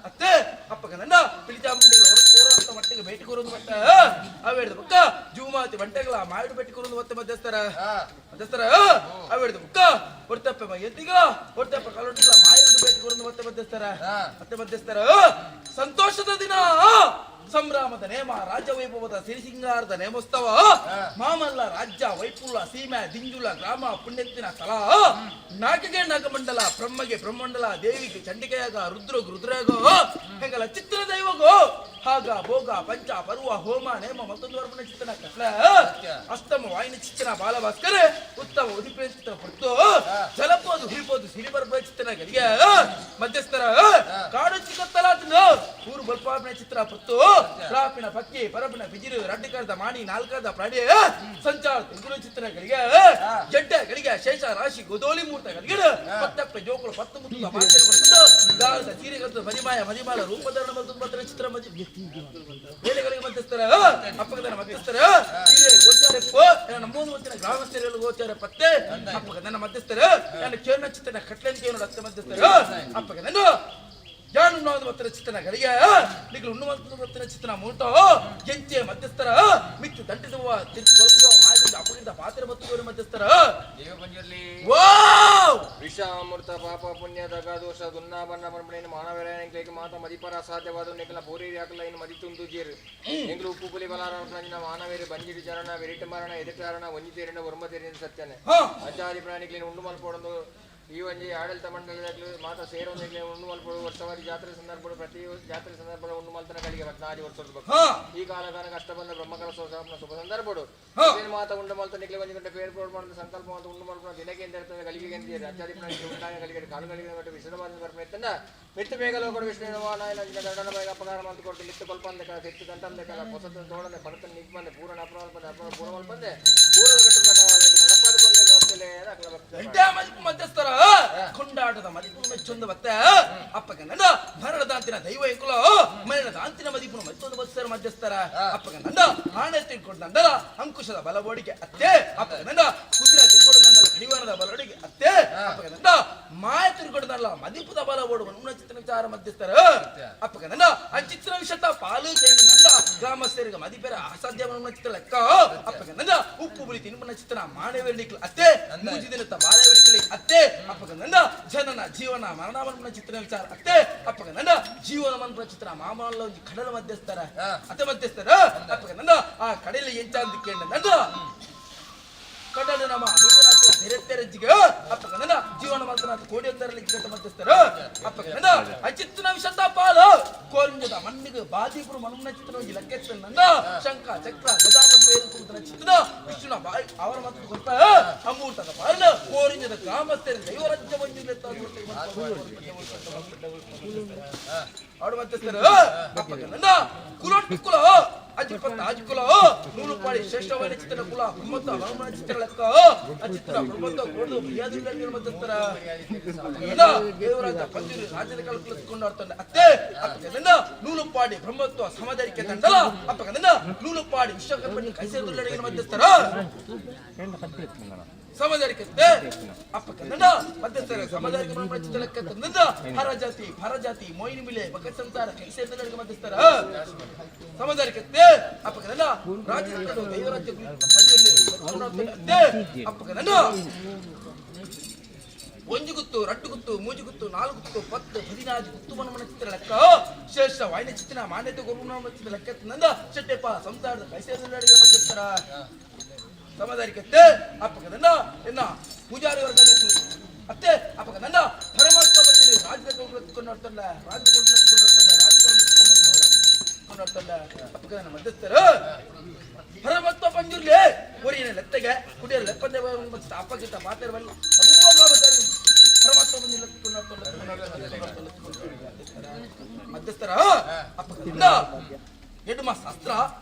ಅತ್ತೆ ಅಪ್ಪಗ ನಂದ ಪಿಲಿಚಾಮುಂಡಿಗಳ ಉರುವರ್ತ ಮಟ್ಟಿಗೆ ಭೇಟಿ ಕೂರೊಂದು ಬತ್ತ ಅವೇಳಿದ ಬುಕ್ಕ ಜೂಮಾತಿ ಬಂಟೆಗಳ ಮಾಡು ಬೆಟ್ಟಿ ಕೂರೊಂದು ಬತ್ತ ಮಧ್ಯಸ್ಥರ ಮಧ್ಯಸ್ಥರ ಅವೇಳಿದ ಬುಕ್ಕ ಒರ್ತಪ್ಪ ಮೈಯಂತಿಗ ಒರ್ತಪ್ಪ ಕಲೊಟ್ಟಿಗಳ ಮಾಯುಡು ಭೇಟಿ ಕೂರೊಂದು ಬತ್ತ ಮಧ್ಯಸ್ಥರ ಅತ್ತೆ ಮಧ್ಯಸ್ಥರ ಸಂತೋಷದ ದಿನ ಸಂಭ್ರಮದ ನೇಮ ರಾಜ್ಯ ವೈಭವದ ಸಿರಿಸಿಂಗಾರದ ನೇಮೋತ್ಸವ ಮಾಮಲ್ಲ ರಾಜ್ಯ ವೈಪುಲ ಸೀಮೆ ದಿಂಜುಲ ಗ್ರಾಮ ಪುಣ್ಯತ್ತಿನ ಸ್ಥಳ ನಾಗಗೆ ನಾಗಮಂಡಲ ಬ್ರಹ್ಮಗೆ ಬ್ರಹ್ಮಂಡಲ ದೇವಿಗೆ ಚಂಡಿಕೆಯಾಗ ರುದ್ರ ರುದ್ರಯಾಗ ಹೆಂಗಲ ಚಿತ್ರ ದೈವಗೋ ಹಾಗ ಭೋಗ ಪಂಚ ಪರ್ವ ಹೋಮ ನೇಮ ಮತ್ತೊಂದು ವರ್ಮನ ಚಿತ್ರನ ಕಟ್ಲ ಅಷ್ಟಮ ವಾಯಿನ ಚಿತ್ರನ ಬಾಲಭಾಸ್ಕರ ಉತ್ತಮ ಉದಿಪಿನ ಚಿತ್ರ ಪಡ್ತು ಜಲಪೋದು ಹುರಿಪೋದು ಸಿರಿಬರ್ಬ ಚಿತ್ರನ ಗಳಿಗೆ ಮಧ್ಯಸ್ಥರ ಕಾಡು ಚಿಕ್ಕತ್ತಲಾತನು ಊರು ಬಲ್ಪಾಪಿನ ಚಿತ್ರ ಪಡ್ತು ರಾಪಿನ ಪಕ್ಕಿ ಪರಪಿನ ಬಿಜಿರು ರಡ್ಡಿಕರದ ಮಾಣಿ ನಾಲ್ಕರದ ಪ್ರಾಣಿ ಸಂಚಾರ ತಿಂಗಳು ಚಿತ್ರ ಗಳಿಗೆ ಜಡ್ಡ ಗಳಿಗೆ ಶೇಷ ರಾಶಿ ಗೋದೋಲಿ ಮೂರ್ತ ಗಳಿಗೆ ಪತ್ತಪ್ಪ ಜೋಕುಳು ಪತ್ತು ಮುತ್ತು ಮಾತೆ ಕೊಟ್ಟು ದಾರದ ಸೀರೆಗಂತ ಮದಿಮಾಯ ಮದಿಮಾಲ ರೂಪಧಾರಣ ಮತ್ತು ಮಾತ್ರ ಚಿತ್ರ ಮದಿ ಬೇಲೆಗಳಿಗೆ ಮಧ್ಯಸ್ಥರ ಅಪ್ಪಗದನ ಮಧ್ಯಸ್ಥರ ಸೀರೆ ಗೋಚಾರಪ್ಪ ನಮ್ಮೊಂದು ಗೊತ್ತಿನ ಗ್ರಾಮಸ್ಥರಲ್ಲಿ ಗೋಚಾರ ಪತ್ತೆ ಅಪ್ಪಗದನ ಮಧ್ಯಸ್ಥರ ನಾನು ಕೇರಳ ಚಿತ್ರನ ಕಟ್ಲೆನ್ ಕೇರಳ ಅತ್ತೆ ಮಧ್ಯಸ್ಥರ ಅಪ್ಪಗದನು ಯಾನು ನಾವು ಮತ್ತಿನ ಚಿತ್ರನ ಗಳಿಗೆ ನಿಗಲು ಉಣ್ಣುವಂತ ಮತ್ತಿನ ಚಿತ್ರನ ಮೂಟೋ ಎಂಚೆ ಮಧ್ಯಸ್ಥರ ಮಿತ್ತು ದಂಟಿಸುವ ತಿರುಚು ಕೊಲ್ಕುವ ಮಾಯದಿಂದ ಅಪ್ಪಗಿಂತ ಪಾತ್ರ ಮತ್ತು ಮಧ್ಯಸ್ಥರ ದೇವ ಬಂದಿರ್ಲಿ. ವಾವ್ ವಿಷ ಅಮೃತ ಪಾಪ ಪುಣ್ಯ ದಗ ದೋಷ ದುನ್ನ ಬಣ್ಣ ಬಣ್ಣ ಮಾನವರೇನಿಗೆ ಮಾತ ಮದಿಪರ ಅಸಾಧ್ಯವಾದ ನಿಕಲ ಪೂರಿ ಯಾಕಲ ಇನ್ನು ಮದಿ ತುಂದು ಜೀರು ಎಂಗ್ಲು ಉಪ್ಪು ಪುಲಿ ಬಲಾರ ಮಾನವೇರು ಬಂಜಿಡಿ ಚರಣ వెరిట ಮರಣ ಎದುಟಾರಣ ಒಂಜಿ ತೇರಿನ ಒರ್ಮ ತೇರಿನ ಸತ್ಯನೆ ಹಾ ಅಂಚಾದಿ ಪ್ರಾಣಿಗಳಿಗೆ ಉಂಡು ಮಲ್ಪೊಡೊಂದು ಈ ಒಂಜಿ ಆಡಳಿತ ಮಂಡಳಿದಾಗಲು ಮಾತ ಸೇರೊಂದಿಗೆ ಉಂಡು ಮಲ್ಪೊಡು ವರ್ಷವಾರಿ ಜಾತ್ರೆ ಸಂದರ್ಭ ಪ್ರತಿ ಜಾತ್ರೆ ಸಂದರ್ಭ ಉಂಡು ಮಲ್ತನ ಗಳಿಗೆ 14 ವರ್ಷದ ಬಗ್ಗೆ ಹಾ ಈ ಕಾಲಗಾನ ಕಷ್ಟ ಬಂದ ಬ್ರಹ್ಮಕಲ ಸೋಸಾಪನ ಶುಭ ಸಂದರ್ಭಡು ಹಾ. ಇದೇನು ಮಾತ ಉಂಡು ಮಲ್ತ ನಿಕ್ಲೆ ಒಂಜಿ ಗಂಟೆ ಪೇರ್ ಪೋಡ್ ಮಾಡಿದ ಸಂಕಲ್ಪ ಮಾತ ಉಂಡು ಮಲ್ಪನ ದಿನಕ್ಕೆ ಎಂತ ಇರ್ತದೆ ಗಲಿಗೆ ಎಂತ ಅತ್ಯಾದಿ ಪ್ರಾಣಿಗೆ ಉಂಡಾಗ ಗಲಿಗೆ ಕಾಲು ಗಳಿಗೆ ಮತ್ತು ವಿಷದ ಬರ್ಪಣ ಎತ್ತನ ಮಿತ್ತು ಬೇಗ ಲೋಕಡು ವಿಷ್ಣು ನಾಯನ ದಂಡನ ಬೇಗ ಅಪಕಾರ ಮಾತು ಕೊಟ್ಟು ಮಿತ್ತು ಕೊಲ್ಪಂದೆ ಕಲ ತೆತ್ತು ದಂಟಂದೆ ಕಲ ಪೊಸತನ ತೋಡಂದೆ ಪಡತನ ನಿಗ್ಬಂದೆ ಪೂರ್ಣ ಅಪರಾಧ ಅಪರಾಧ ಪೂರ್ಣ ಮಲ್ಪಂದೆ ಪೂರ್ಣ ಕಟ್ಟದ ನಡಪಾದ ಬರಲೇ ಬರ್ತಲೇ ಅಕಲ ಭಕ್ತ ಎಂಟೇ ಮದಿಪು ಮಧ್ಯಸ್ಥರ ಕೊಂಡಾಟದ ಮದಿಪು ಮೆಚ್ಚೊಂದು ಬತ್ತ ಅಪ್ಪಗ ನಂದ ಮರಣದಾಂತಿನ ದೈವ ಎಂಕುಲ ಮರಣದಾಂತಿನ ಮದಿಪುನ ಮತ್ತೊಂದು ಮತ್ಸರ ಮಧ್ಯಸ್ಥರ ಅಪ್ಪಗ ನಂದ ಆಣೆ ತಿಳ್ಕೊಂಡು ನಂದಲ ಅಂಕುಶದ ಬಲಬೋಡಿಗೆ ಅತ್ತೆ ಅಪ್ಪಗ ನಂದ ಕುದುರೆ ತಿಳ್ಕೊಂಡು ನಂದಲ ಕಡಿವಾಣದ ಬಲೋಡಿಗೆ ಅತ್ತೆ ಅಪ್ಪಗ ನಂದ ಮಾಯ ತಿಳ್ಕೊಂಡು ನಂದಲ ಮದಿಪುದ ಬಲಬೋಡು ಮನುನ ಚಿತ್ರ ವಿಚಾರ ಮಧ್ಯಸ್ಥರ ಅಪ್ಪಗ ನಂದ ಅಂಚಿತ್ರ ವಿಷತ ಪಾಲು ಕೇಂದ್ರ ನಂದ ಗ್ರಾಮಸ್ಥರಿಗೆ ಮದಿಪೆರ ಅಸಾಧ್ಯ ಮನುನ ಚಿತ್ರ ಲೆಕ್ಕ ಅಪ್ಪಗ ನಂದ ಉಪ್ಪು ಬುಳಿ ತಿನ್ಮನ ಚಿತ್ರ ಮಾಣೆವೆರ್ಣಿಕ್ಲು ಅತ್ತೆ ಮೂಜಿ ದಿನದ ಬಾಳೆವೆರ್ಣಿಕ್ಲಿ ಅತ್ತೆ ಅಪ್ಪಗ ನಂದ ಜನನ ಜೀವನ ಮರಣ ಮನ್ಪುನ ಚಿತ್ರ ವಿಚಾರ ಅತ್ತೆ ಅಪ್ಪಗ ನಂದ ಜೀವನ ಮನ್ಪುನ ಚಿತ್ರ ಮಾಮಲ್ಲ ಒಂಜಿ ಕಡಲ ಮಧ್ಯಸ್ಥರ ಅತ್ತೆ ಮಧ್ಯಸ್ಥರ ಅಪ್ಪಗ ನಂದ ಆ ಕಡಲಿ ಎಂಚಾಂದು ಕೇಳ ನಂದ ಕಡಲು ನಮ್ಮ ಮಂಜುನಾಥ ತೆರೆತ್ತೆರಜ್ಜಿಗೆ ಅಪ್ಪಗ ನಂದ ಜೀವನ ಮಲ್ತನಾಥ ಕೋಡಿಯೊಂದರಲ್ಲಿ ಗಂಟ ಮಧ್ಯಸ್ಥರ ಅಪ್ಪಗ ನಂದ ಅಚಿತ್ತನ ವಿಷತ ಪಾಲು ಕೋರಿಂಜದ ಮಣ್ಣಿಗೆ ಬಾದಿಪುರು ಮನುನ ಚಿತ್ರ ಒಂಜಿ ಲೆಕ್ಕೆತ್ತ ನಂದ ಶಂಖ ಚಕ್ರ ಗದಾ ಪದ್ಮ ಏರುಕುಂತನ ಚಿತ್ರದ ವಿಷ್ಣುನ ಬಾಯಿ ಅವರ ಮತ್ತು ಕೊಲ್ಪ ಅಮೂರ್ತದ ಪಾಲು ಕೋರಿಂಜದ ಗ್ರಾಮಸ್ಥರ ದೈವರಾಜ್ಯ ಮಂಜು ಅವಡು ಮಧ್ಯಸ್ಥರು ಅಪ್ಪಗ ನಂದ ಕುಲೊಟ್ಟು ಕುಲ ಅಜಿಪತ್ತ ಆಜಿಕುಲ ನೂಲುಪಾಡಿ ಶ್ರೇಷ್ಠವಾದ ಚಿತ್ರ ಕುಲ ಬ್ರಹ್ಮತ್ವ ಬ್ರಾಹ್ಮಣ ಚಿತ್ರ ಲೆಕ್ಕ ಅಚಿತ್ರ ಬ್ರಹ್ಮತ್ವ ಕೊಡದು ಮರ್ಯಾದೆ ಮಧ್ಯಸ್ಥರ ದೇವರಾಜ ಪಂಜುರಿ ರಾಜ್ಯದ ಕಾಲ ಕೊಂಡಾಡ್ತಾನೆ ಅತ್ತೆ ಅಪ್ಪಗನಂದ ನೂಲುಪಾಡಿ ಬ್ರಹ್ಮತ್ವ ಸಮದರಿಕೆ ತಂಡಲ ಅಪ್ಪಗನಂದ ನೂಲುಪಾಡಿ ವಿಶ್ವಕರ್ಮಣಿ ಕೈಸೇದುಲ್ಲಡಿಗೆ ಮಧ್ಯಸ್ಥರ ಸಮಜಾರಿಕೆ ಅಪ್ಪ ಕನ್ನಡ ಮಧ್ಯಸ್ಥರ ಸಮಜಾರಿಕೆ ಮನಮನ ಲೆಕ್ಕ ತಂದ ಹರಜಾತಿ ಭರಜಾತಿ ಮೋಯಿನಿ ಮಿಲೆ ಬಕ ಸಂಸಾರ ಕೈಸೆ ಮಧ್ಯಸ್ಥರ ಸಮಜಾರಿಕೆ ಅಪ್ಪ ಕನ್ನಡ ರಾಜ್ಯ ದೈವರಾಜ್ಯ ಅಪ್ಪ ಕನ್ನಡ ಒಂಜು ಗುತ್ತು ರಟ್ಟು ಗುತ್ತು ಮೂಜು ಗುತ್ತು ನಾಲ್ಕು ಗುತ್ತು ಪತ್ತು ಹದಿನಾಲ್ಕು ಗುತ್ತು ಮನಮನ ಚಿತ್ರ ಲೆಕ್ಕ ಶ್ರೇಷ್ಠ ವಾಯಿನ ಚಿತ್ರ ಮಾನ್ಯತೆ ಗುರುನ ಚಿತ್ರ ಲೆಕ್ಕ ನಂದ ಶೆಟ್ಟೆಪ್ಪ ಸಂಸಾರದ ಕೈಸೆ ಮಧ್ಯಸ್ಥರ ಸಮಾಧಾನಕ್ಕೆ ಅಪ್ಪಕದನ್ನ ಎನ್ನ ಪೂಜಾರಿ ವರ್ಗ ಅತ್ತೆ ಅಪ್ಪಕದನ್ನ ಪರಮಾತ್ಮ ಬಂದಿರಿ ರಾಜ್ಯದ ಕೊಂಡಾಡ್ತಲ್ಲ ರಾಜ್ಯದ ಕೊಂಡಾಡ್ತಲ್ಲ ರಾಜ್ಯದ ಕೊಂಡಾಡ್ತಲ್ಲ ಅಪ್ಪಕದನ್ನ ಮಧ್ಯಸ್ಥರು ಪರಮಾತ್ಮ ಬಂದಿರ್ಲಿ ಊರಿನ ಲೆತ್ತಗೆ ಕುಡಿಯರ ಲೆಪ್ಪಂದೆ ಅಪ್ಪಗಿಂತ ಮಾತಾಡಬಲ್ಲ ಪರಮಾತ್ಮ ಬಂದಿಲ್ಲ ಮಧ್ಯಸ್ಥರ ಅಪ್ಪಕದನ್ನ ಎಡುಮ ಶಾಸ್ತ್ರ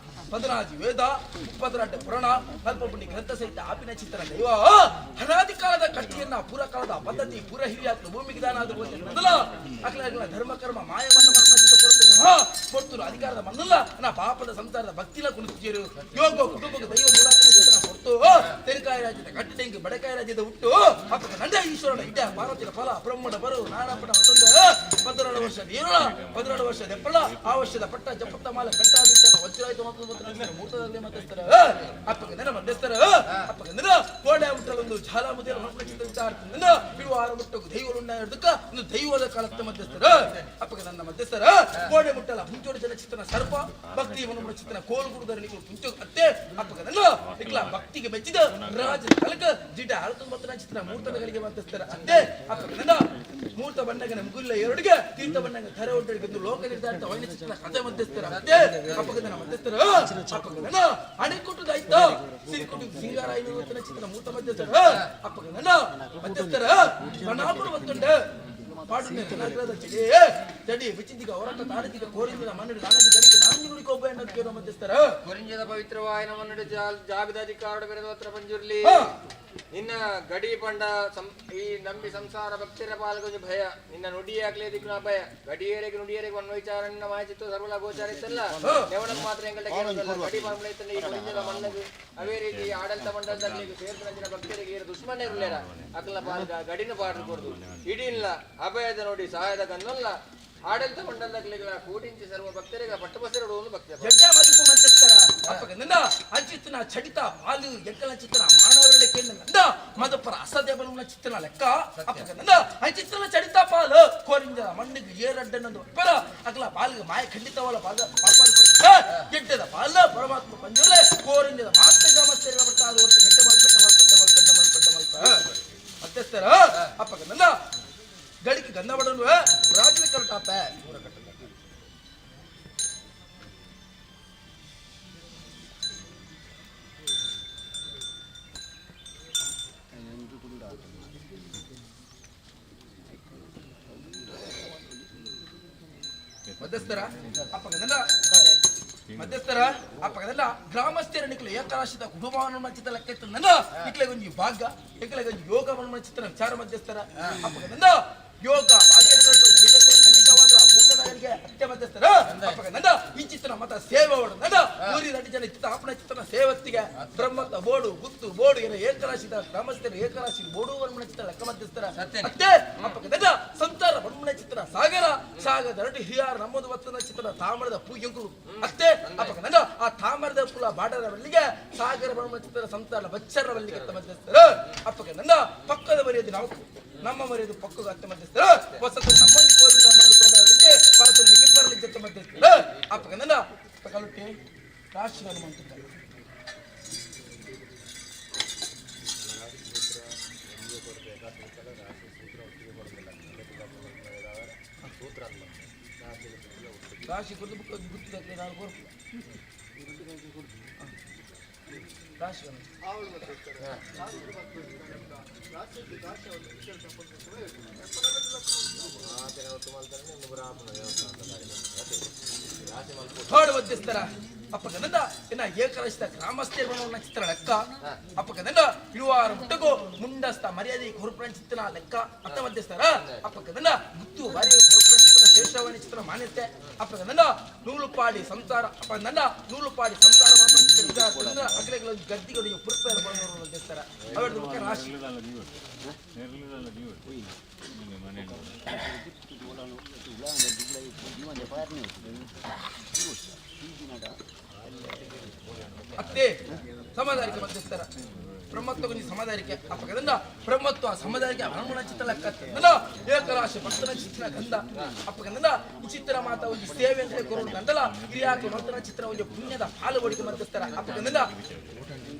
ಪದರಾಜಿ ವೇದ ಮುಪ್ಪದರಾಟ ಪುರಾಣ ಕಲ್ಪಪುಣ್ಯ ಗ್ರಂಥ ಸಹಿತ ಆಪಿನ ಚಿತ್ರ ದೈವ ಅನಾದಿ ಕಾಲದ ಕಟ್ಟಿಯನ್ನ ಪೂರ ಕಾಲದ ಪದ್ಧತಿ ಪೂರ ಹಿರಿಯಾತ್ಮ ಭೂಮಿಗೆ ದಾನ ಆದರೂ ಮೊದಲ ಅಖಿಲ ಅಖಿಲ ಧರ್ಮ ಕರ್ಮ ಮಾಯವನ್ನ ಕೊಡ್ತರು ಅಧಿಕಾರದ ಮನ್ನಲ್ಲ ನಾ ಪಾಪದ ಸಂಸಾರದ ಭಕ್ತಿನ ಕುಣಿತಿರು ಯೋಗ ಕುಟುಂಬಕ್ಕೆ ದೈವ ಮೂಲಾತ್ಮ ಚಿತ್ರನ ಕೊಡ್ತು ತೆರಿಕಾಯ ರಾಜ್ಯದ ಕಟ್ಟಡೆಂಗಿ ಬಡಕಾಯ ರಾಜ್ಯದ ಹುಟ್ಟು ಅಪ್ಪಕ ನಂದ ಈಶ್ವರನ ಇಡ್ಡ ಪಾರ್ವತಿನ ಫಲ ಬ್ರಹ್ಮಣ ಬರು ನಾರಾಪಣ ಮತ್ತೊಂದು 12 ವರ್ಷದ ಏರುಳ 12 ವರ್ಷದ ಎಪ್ಪಳ ಆ ವರ್ಷದ ಪಟ್ಟ ಜಪತ್ತ ಮಾಲ ಕಂಠಾದಿತ್ಯನ ವಜ್ರಾಯುಧ ಮತ್ತು ಮೂರ್ತದಲ್ಲಿ ಮಧ್ಯಸ್ಥರ ಅಪ್ಪಕ ನೆನ ಮಧ್ಯಸ್ಥರ ಅಪ್ಪಕ ನೆನ ಕೋಡೆ ಮುಟ್ಟಲೊಂದು ಝಾಲ ಮುದಿರ ಚಿತ್ರ ವಿಚಾರದಿಂದ ಇರುವ ಆರು ಮುಟ್ಟకు ದೈವలున్న ಹಿಡ್ದಕ್ಕ ಒಂದು ದೈವದ ಕಾಲತ್ತ ಮಧ್ಯಸ್ಥರ ಅಪ್ಪಕ ನನ್ನ ಮಧ್ಯಸ್ಥರ ಕೋಡೆ ಮುಟ್ಟಲ ಮುಂಚೋಡಿ ಜನ ಚಿತ್ರನ ಸರ್ಪ ಭಕ್ತಿ ಮನೋಮನ ಚಿತ್ರನ ಕೋಲು ಗುರುದರ ನಿಗಳು ಮುಂಚೋ ಅತ್ತೆ ಅಪ್ಪಕ ನನ್ನ ಇಕ್ಲ ಭಕ್ತಿಗೆ ಮೆಚ್ಚಿದ ರಾಜ ಕಲಕ ಜಿಡ 69 ಚಿತ್ರ ಮೂರ್ತನಗಳಿಗೆ ಮಧ್ಯಸ್ಥರ ಅತ್ತೆ ಅಪ್ಪಕ ನನ್ನ ಮೂರ್ತ ಬಣ್ಣಗನ ಮುಗುಲ್ಲ ಎರಡಿಗೆ ತೀರ್ಥ ಬಣ್ಣಗ ಧರೆ ಒಡ್ಡಡಿಗೆ ಲೋಕ ನಿರ್ಧಾರಿತ ವೈನ ಚಿತ್ರನ ಕಥೆ ಮಧ್ಯಸ್ಥರ ಅತ್ತೆ ಅಪ್ಪಕದನ ಮಧ್ಯಸ್ಥರ ಅಪ್ಪಕದನ ಅಣೆಕೊಟ್ಟುದಾಯ್ತು ಸಿರಿಕೊಟ್ಟು ಸಿಂಗಾರ ಐನೂರು ಚಿತ್ರ ಮೂರ್ತ ಮಧ್ಯಸ್ಥರ ಅಪ್ಪಕದನ ಮಧ್ಯಸ್ಥರ ಕಣಾಪುರ ಒತ್ತುಂಡ ಪಾಡುನೆ ಕನಾಗ್ರದ ಚಡಿ ಚಡಿ ವಿಚಿತಿಗ ಹೊರಟ ತಾರತಿಗ ಕೋರಿಂದಿನ ಮನ್ನಡಿ ನಾನದಿ ಗಡಿಗೆ ನಾನದಿ ನುಡಿಕೊಬ್ಬ ಎನ್ನದು ಕೇಳೋ ಮಧ್ಯಸ್ಥರ ಕೊರಿಂಜದ ಪವಿತ್ರವಾಯಿನ ಮನ್ನಡಿ ಜಾಗದ ಅಧಿಕಾರ ಬೆರೆದ ಪಂಜುರ್ಲಿ ನಿನ್ನ ಗಡಿ ಪಂಡ ಈ ನಂಬಿ ಸಂಸಾರ ಭಕ್ತರ ಪಾಲ್ಗೊಂಜು ಭಯ ನಿನ್ನ ನುಡಿಯಾಗ್ಲೇ ದಿಕ್ಕು ಭಯ ಗಡಿಯರಿಗೆ ನುಡಿಯರಿಗೆ ಒನ್ ವಿಚಾರ ನಿನ್ನ ಮಾಹಿತಿ ಸರ್ವಲ ಗೋಚಾರ ಇತ್ತಲ್ಲ ನೆವಣಕ್ಕೆ ಮಾತ್ರ ಎಂಗಳ್ಟ ಕೇಳೋದಲ್ಲ ಗಡಿ ಪಂಡ ಇತ್ತಲ್ಲ ಈ ಕೊರಿಂಜದ ಮಣ್ಣದು ಅವೇ ರೀತಿ ಆಡಳಿತ ಮಂಡಲದಲ್ಲಿ ಸೇರ್ಪಡೆಂಚಿನ ಭಕ್ತರಿಗೆ ಏರು ದುಶ್ಮನ ಇರಲಿಲ್ಲ ಅಕಲ ಪಾಲ್ಗ ಗಡಿನ ಪಾಡ್ರು ಕೊಡ್ದು ಇಡಿಲ್ಲ ಅಭಯದ ನೋಡಿ ಸಹಾಯದ ಗನ್ನಲ್ಲ ಆಡಳಿತ ಮಂಡಲದಾಗಲಿಗಳ ಕೂಟಿಂಚಿ ಸರ್ವ ಭಕ್ತರಿಗೆ ಪಟ್ಟಬಸರು ಒಂದು ಭಕ್ತ ಜಡ್ಡ ಮದುಕು ಮಧ್ಯಸ್ಥರ ಅಪ್ಪಗಂದ ಅಂಚಿತ್ತನ ಚಡಿತ ಪಾಲು ಎಂಕಲ ಚಿತ್ರನ ಮಾನವരുടെ ಕೇಂದ್ರ ಮದಪರ ಅಸಧ್ಯ ಬಲುನ ಚಿತ್ರನ ಲೆಕ್ಕ ಅಪ್ಪಗಂದ ಅಂಚಿತ್ತನ ಚಡಿತ ಪಾಲು ಕೋರಿಂದ ಮಣ್ಣಿಗೆ ಏರಡ್ಡನ್ನೊಂದು ಪರ ಅಗಲ ಪಾಲಿಗೆ ಮಾಯ ಖಂಡಿತವಲ್ಲ ಪಾದ ಪಾಪ ಗೆಡ್ಡದ ಪಾಲ ಪರಮಾತ್ಮ ಪಂಜುರ್ಲೆ ಕೋರಿಂಜದ ಮಾತೆ ಗ್ರಾಮಸ್ಥರ ಬಟ್ಟ ಅದು ಹೊರತು ಗೆಡ್ಡೆ ಮಲ್ಪೆಟ್ಟ ಮಲ್ಪೆಟ್ಟ ಮಲ್ಪೆಟ್ಟ ಮಲ್ಪೆಟ್ಟ ಮಲ್ಪ ಮಧ್ಯಸ್ಥರ ಅಪ್ಪಗಂದ ಗಡಿಗೆ ಗಂಧ ಬಡಲು ರಾಜನ ಕಲ್ಟಾಪ ಮಧ್ಯಸ್ಥರ ಅಪ್ಪಗದಲ್ಲ ಮಧ್ಯಸ್ಥರ ಅಪ್ಪಗದಲ್ಲ ಗ್ರಾಮಸ್ಥರ ನಿಕ್ಲ ಏಕರಾಶಿದ ಕುಟುಂಬವನ್ನು ಮಚ್ಚಿತ ಲೆಕ್ಕ ಇತ್ತು ನಿಕ್ಲೆ ಒಂಜಿ ಭಾಗ್ಯ ನಿಕ್ಲೆ ಒಂಜಿ ಯೋಗವನ್ನು ಚಿತ್ರ ವಿಚಾರ ಮಧ್ಯಸ್ಥರ ಅಪ್ಪಗದಂದ ಯೋಗ ಭಾಗ್ಯ ಖಂಡಿತವಾದ ಮೂಲ ಅತ್ಯ ಮಧ್ಯಸ್ಥರ ಅಪ್ಪಗದಂದ ಈ ಚಿತ್ರ ಮತ ಸೇವೆ ನನ್ನ ಊರಿನ ಅಡಿ ಜನ ಇತ್ತ ಆಪಣ ಚಿತ್ರನ ಸೇವತ್ತಿಗೆ ಬ್ರಹ್ಮತ ಬೋಡು ಗುತ್ತು ಬೋಡು ಏನ ಏಕರಾಶಿದ ಗ್ರಾಮಸ್ಥರ ಏಕರಾಶಿ ಬೋಡು ವರ್ಮಣ ಚಿತ್ರ ಲೆಕ್ಕ ಮಧ್ಯಸ್ಥರ ಅತ್ತೆ ಅಪ್ಪಗದಂದ ಸಂತಾರ ಬ್ರಹ್ಮಣ ಚಿತ್ರ ಸಾಗರ ಸಾಗರ ದರಟಿ ಹಿಯಾರ್ ನಮ್ಮದು ವತ್ತನ ಚಿತ್ರ ತಾಮ್ರದ ಪೂಜಂಕುಲು ಅತ್ತೆ ಅಪ್ಪಗದಂದ ಆ ತಾಮ್ರದ ಕುಲ ಬಾಡರ ಬಲ್ಲಿಗೆ ಸಾಗರ ಬ್ರಹ್ಮ ಚಿತ್ರ ಸಂತಾರ ಬಚ್ಚರ ಬಲ್ಲಿಗೆ ಮಧ್ಯಸ್ಥರ ಅಪ್ಪಗದಂದ ಪಕ್ಕದ ಮರ್ಯಾದೆ ನಾವು ನಮ್ಮ ಮರ್ಯಾದೆ ಪಕ್ಕದ ಅತ್ತೆ ಮಧ್ಯಸ್ಥರ ಹೊಸತು ನಮ್ಮಲ್ಲಿ ಕೋರಿ ನಮ್ಮನ್ನು ತೋಟಗಳಿಗೆ ಪರತ ನಿಗಿಪರಲಿ ಜೊತೆ ಮಧ್ಯಸ್ಥರ ಅಪ್ಪಗದಂದ ಕಲುಟ್ಟಿ ರಾಶಿ ಹನುಮಂತ ರಾಶಿ ಕುರಿತು ಬುಕ್ ಗುರ್ತಿದಾಗಲಿ ನಾನು ಕೊರ್ಪು ರಾಶಿ ಥರ್ಡ್ ಮಧ್ಯಸ್ಥರ ಅಪ್ಪಗನಂದ ಇನ್ನ ಏಕರಸಿದ ಗ್ರಾಮಸ್ಥರ ಚಿತ್ರ ಲೆಕ್ಕ ಅಪ್ಪಗನಂದ ಇಳುವಾರ ಮುಟ್ಟಗೋ ಮುಂಡಸ್ತ ಮರ್ಯಾದೆ ಹೊರಪುರ ಚಿತ್ರನ ಲೆಕ್ಕ ಅತ್ತ ಮಧ್ಯಸ್ಥರ ಅಪ್ಪಗನಂದ ಗುತ್ತು ಬಾರಿ ಹೊರಪುರ ಚಿತ್ರನ ಶೇಷವಾಣಿ ಚಿತ್ರ ಚಿತ್ರ ಮಾನ್ಯತೆ ಅಪ್ಪಗನಂದ ನೂಲುಪಾಡಿ ಸಂಸಾರ ಅಪ್ಪಗನಂದ ನೂಲುಪಾಡಿ ಸಂಸಾರ ಅಗ್ರೆಗಳ ಗದ್ದಿಗಳು ಪುರ್ಪೇರ ಬಂದವರು ಅವರ ಮುಖ್ಯ ರಾಶಿ ಅತ್ತೆ ಸಮಾಧಾರಿಕೆ ಮಧ್ಯಸ್ಥರ ಬ್ರಹ್ಮತ್ವ ಸಮಾಧಾರಿಕೆ ಅಪ್ಪಗದಂದ ಬ್ರಹ್ಮತ್ವ ಸಮಾಧಾರಿಕೆ ಹನುಮನ ಚಿತ್ರ ಲೆಕ್ಕ ಏಕರಾಶಿ ಭಕ್ತನ ಚಿತ್ರ ಗಂಧ ಅಪ್ಪಗಂದ ಈ ಚಿತ್ರ ಮಾತ ಒಂದು ಸೇವೆ ಅಂತ ಕೊರೋಣ ಗಂಧಲ ಹಿರಿಯಾಕ ಭಕ್ತನ ಚಿತ್ರ ಒಂದು ಪುಣ್ಯದ ಪಾಲು ಬಡಿಗೆ ಮಧ್ಯಸ್ಥರ ಅಪ್ಪಗಂದ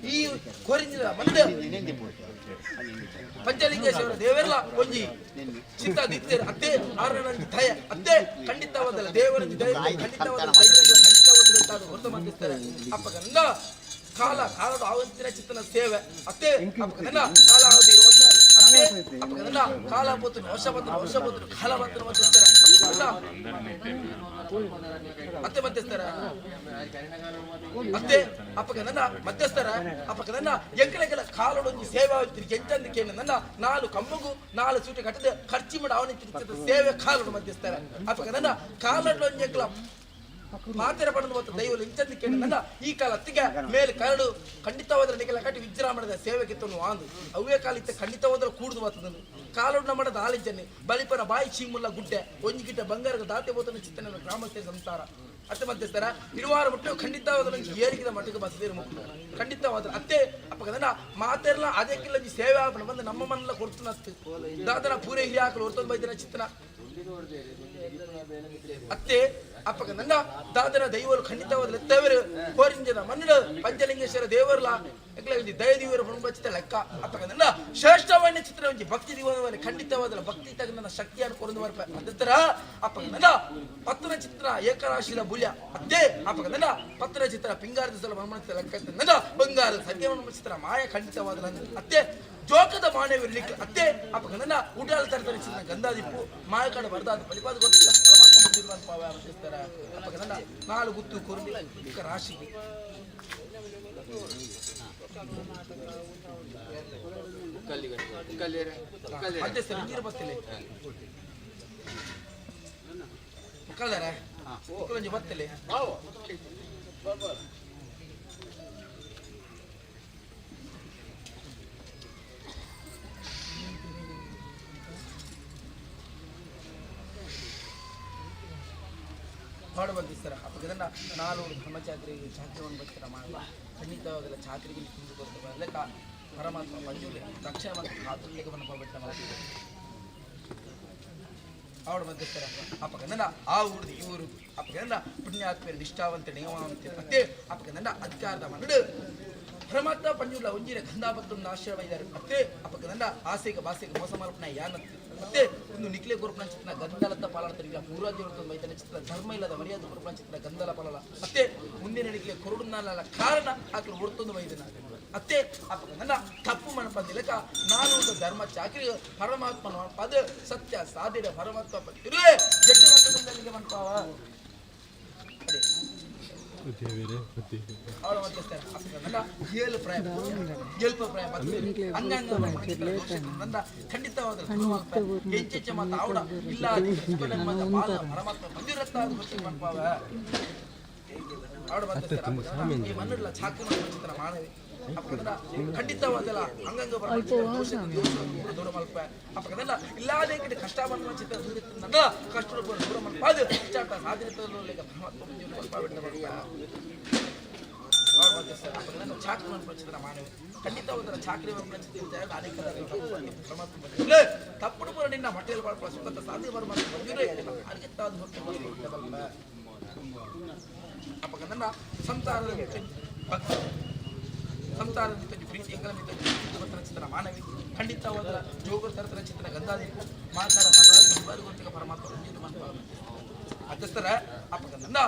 ಈ ಕೊರಿಂಜಿನ ಮಂದ ಪಂಚಲಿಂಗೇಶ್ವರ ದೇವರಲ್ಲ ಒಂಜಿ ಚಿತ್ತ ದಿತ್ತೇರು ಅತ್ತೆ ಆರನಂಜಿ ದಯ ಅತ್ತೆ ಖಂಡಿತವಾದಲ್ಲ ದೇವರಂಜಿ ದಯ ಖಂಡಿತವಾದ ಖಂಡಿತವಾದ ಹೊರತು ಮಧ್ಯಸ್ಥರ ಅಪ್ಪಗಂದ ಕಾಲ ಕಾಲದ ಆವಂತಿನ ಚಿತ್ತನ ಸೇವೆ ಅತ್ತೆ ಅಪ್ಪಗಂದ ಕಾಲ ಅವಧಿ ಅತ್ತೆ ಅಪ್ಪಗಂದ ಕಾಲ ಪೋತನು ವರ್ಷ ಬಂತನು ವರ್ಷ ಬಂತನು ಕಾಲ ಬಂತನು ಮಧ್ಯಸ್ಥರ ಅತ್ತೆ ಮಧ್ಯಸ್ಥರ ಅತ್ತೆ ಅಪ್ಪಗನನ್ನ ಮಧ್ಯಸ್ಥರ ಅಪ್ಪಗನನ್ನ ಎಂಕಲೆಗೆಲ್ಲ ಕಾಲೊಡೊಂಜಿ ಸೇವೆ ಆಯ್ತಿರಿ ಎಂಚಂದ ಕೇನ ನಾಲು ಕಮ್ಮಗು ನಾಲು ಸೂಟಿ ಕಟ್ಟದ ಖರ್ಚಿ ಮಾಡಿ ಅವನ ಸೇವೆ ಕಾಲೊಡು ಮಧ್ಯಸ್ಥರ ಅಪ್ಪಗನನ್ನ ಕಾಲೊಡೊಂಜಿ ಎಂಕಲ ಮಾತೆರ ಪಡೆದು ಮತ್ತು ದೈವಲು ಇಂಚಂದ ಕೇನ ಈ ಕಾಲ ಅತ್ತಿಗೆ ಮೇಲೆ ಕರಡು ಖಂಡಿತವಾದ್ರೆ ನಿಗೆಲ್ಲ ಕಟ್ಟಿ ವಿಜೃಂಭಣದ ಸೇವೆ ಕಿತ್ತನು ಆಂದು ಅವೇ ಕಾಲ ಇತ್ತ ಖಂಡಿತವಾದ್ರೆ ಕೂಡುದು ಬರ್ತದನು ಕಾಲೊಡ್ನ ಮಾಡದ ಆಲಿಂಚನೆ ಬಲಿಪನ ಬಾಯಿ ಚೀಮುಲ್ಲ ಗುಡ್ಡೆ ಒಂಜಿ ಗಿಡ್ಡ ಬಂಗಾರದ ದಾತೆ ಬೋತನ ಚಿತ್ತನ ಗ್ರಾಮಸ್ಥರ ಸಂಸಾರ ಅತ್ತೆ ಮಧ್ಯಸ್ಥರ ಇರುವಾರ ಮುಟ್ಟು ಖಂಡಿತವಾದ ಏರಿಗಿದ ಮಟ್ಟಿಗೆ ಬಸದಿರು ಮುಕ್ಕಳು ಖಂಡಿತವಾದ ಅತ್ತೆ ಅಪ್ಪಗದನ್ನ ಮಾತೆರ್ಲ ಅದಕ್ಕಿಲ್ಲ ಸೇವೆ ಆಪಣ ಬಂದು ನಮ್ಮ ಮನೆಲ್ಲ ಕೊಡ್ತನತ್ತು ದಾದನ ಪೂರೆ ಹಿರಿಯಾಕಲು ಹೊರ್ತೊಂದು ಬೈದಿನ ಚಿತ್ತನ ಅತ್ತೆ ಅಪ್ಪಗನನ್ನ ದಾದನ ದೈವರು ಖಂಡಿತವಾದ ತವರು ಕೋರಿಂಜನ ಮನ್ನಡು ಪಂಚಲಿಂಗೇಶ್ವರ ದೇವರ್ಲ ದಯದೀವರು ಚಿತ್ರ ಲೆಕ್ಕ ಅಪ್ಪಗನನ್ನ ಶ್ರೇಷ್ಠವಾದ ಚಿತ್ರ ಒಂಜಿ ಭಕ್ತಿ ದಿವನವನ್ನ ಖಂಡಿತವಾದ ಭಕ್ತಿ ತಗನ ಶಕ್ತಿಯನ್ನು ಕೊರಂದು ಬರ್ಪ ಅದರ ಅಪ್ಪಗನನ್ನ ಪತ್ತನ ಚಿತ್ರ ಏಕರಾಶಿಲ ಬುಲ್ಯ ಅದೇ ಅಪ್ಪಗನನ್ನ ಪತ್ತನ ಚಿತ್ರ ಪಿಂಗಾರದ ಸಲ ಮನ್ಮನ ಲೆಕ್ಕ ಬಂಗಾರದ ಸತ್ಯವನ್ನು ಚಿತ್ರ ಮಾಯ ಖಂಡಿತವಾದ ಅತ್ತೆ ಜೋಕದ ಮಾನವಿರ್ಲಿಕ್ಕೆ ಅತ್ತೆ ಅಪ್ಪಗನನ್ನ ಉಡಾಲ ತರ್ತಾರೆ ಚಿತ್ರ ಗಂಧಾದಿಪ್ಪು ಮಾಯಕಾಡ ಬರ್ದಾದ ಬಲಿಪಾದ ಗೊತ್ತಿಲ್ಲ ಪರಮಾತ್ಮ ಬಂದಿರುವಂತ ಅಪ್ಪಗನನ್ನ ನಾಲು ಗುತ್ತು ಕುರುಡಿ ರಾಶಿ ಮಧ್ಯಸ್ಥರ ನೀರು ಬತ್ತಿಲ್ಲ ಮುಕ್ಕಲ್ದಾರ ಮುಕ್ಕಲೊಂಜಿ ಬತ್ತಿಲ್ಲ ಪಾಡು ಬಂದಿಸ್ತಾರ ಅಪ್ಪಗದನ್ನ ನಾಲ್ವರು ಧರ್ಮಚಾಕ್ರಿ ಚಾಕ್ರವನ್ನು ಬರ್ತಾರ ಮಾಡುವ ಖಂಡಿತವಾಗಲ್ಲ ಚಾಕ್ರಿಗೆ ತಿಂದು ಕೊಡ್ತಾರೆ ಲೆಕ್ಕ ಪರಮಾತ್ಮ ಮಂಜೂರಿ ತಕ್ಷಣ ಮತ್ತು ಕಾತುರ್ಲಿಕ್ಕೆ ಬನ್ನ ಬಿಟ್ಟ ಮಾಡ್ತಿದ್ದೆ ಅವಳು ಮಧ್ಯಸ್ಥರ ಅಪ್ಪಗನನ್ನ ಆ ಊರ್ದು ಈ ಊರು ಅಪ್ಪಗನನ್ನ ಪುಣ್ಯಾತ್ಮರು ನಿಷ್ಠಾವಂತ ನಿಯಮವಂತ ಮತ್ತೆ ಅಪ್ಪಗನನ್ನ ಅಧಿಕಾರದ ಮನಡು ಪರಮಾತ್ಮ ಪಂಜುರ್ಲ ಒಂಜಿರ ಗಂಧಾಪತ್ತೊಂದು ಆಶ್ರಯ ಇದ್ದಾರೆ ಮತ್ತೆ ಅಪ್ಪಗನನ್ನ ಆಸೆಗೆ ಬಾಸೆಗೆ ಮೋಸ ಮಲ್ಪನ ಯಾನತ್ತು ಮತ್ತೆ ಒಂದು ನಿಕ್ಲೆ ಗುರುಪನ ಚಿತ್ರ ಗಂಧಲತ್ತ ಪಾಲಾಡ್ತಾರೆ ಪೂರ್ವಾದ್ಯ ಮೈತನ ಚಿತ್ರ ಧರ್ಮ ಇಲ್ಲದ ಮರ್ಯಾದೆ ಗುರುಪನ ಚಿತ್ರ ಗಂಧಲ ಪಾಲಲ್ಲ ಮತ್ತೆ ಮುಂದಿನ ನಿಕ್ಲೆ ಕೊರಡುನ್ನಲ್ಲ ಕಾರಣ ಆಕಲು ಒಡ್ತೊಂದು ವೈದನ ಅತ್ತೆ ಅಪ್ಪಗನನ್ನ ತಪ್ಪು ಮನಪಂದಿಲಕ ನಾನು ಧರ್ಮ ಚಾಕ್ರಿ ಪರಮಾತ್ಮನ ಪದ ಸತ್ಯ ಸಾಧಿರ ಪರಮಾತ್ಮ ಇರುವೆ ಜಡ್ಡ ಮನ್ಪಾವ ಅವಳ ಮಧ್ಯಸ್ಥರ ಅಪ್ಪಗನನ್ನ ಏಳು ಪ್ರಾಯ ಏಲ್ಪ ಪ್ರಾಯ ಅಂಗಾಂಗ ನಂದ ಖಂಡಿತವಾದ ಹೆಚ್ಚೆಚ್ಚ ಮಾತ ಆವಡ ಇಲ್ಲ ಪರಮಾತ್ಮ ಬಂದಿರತ್ತ ಮನ್ಪಾವ ಅವಳ ಮಧ್ಯಸ್ಥರ ಈ ಮನ್ನುಡ್ಲ ಚಾಕ್ರಿ ಚಿತ್ರ ಮಾನವಿ ಅಪ್ಪಗದನ್ನ ಖಂಡಿತವಾದಲ್ಲ ಅಂಗಂಗ ದೂರ ಮಲ್ಪ ಅಪ್ಪಗದನ್ನ ಇಲ್ಲಾದೇ ಕಡೆ ಕಷ್ಟ ಬಂದ ಚಿತ್ರ ದೂರ ಕಷ್ಟ ದೂರ ಮಲ್ಪ ಅದು ಇಚ್ಚಾಟ ಸಾಧನೆ ಪರಮಾತ್ಮ ಚಾಕ್ರಿ ಚಿತ್ರ ಮಾನವಿ ಖಂಡಿತವಾದ ಚಾಕ್ರಿ ಅನೇಕ ಪರಮಾತ್ಮ ತಪ್ಪು ಪೂರ ನಿನ್ನ ಹೊಟ್ಟೆಯಲ್ಲಿ ಬಾಳ್ಪ ಸುಖದ ಸಾಧನೆ ಪರಮಾತ್ಮ ಬಂದಿರೇ ಅರ್ಗೆತ್ತಾದ ಅಪ್ಪಗದನ್ನ ಸಂಸಾರದ ಭಕ್ತಿ ಸಂಸಾರದ ಪ್ರೀತಿ ಎಂಗಲ ಚಿತ್ರ ಮಾನವಿ ಖಂಡಿತವಾದ ಜೋಗರ ತರತರ ಚಿತ್ರ ಗಂಧಾದಿಪ್ಪು ಮಾತಾಡ ಗೊತ್ತಿಗೆ ಪರಮಾತ್ಮ ಅಧ್ಯಸ್ಥರ ಅಪ್ಪಗನ್ನ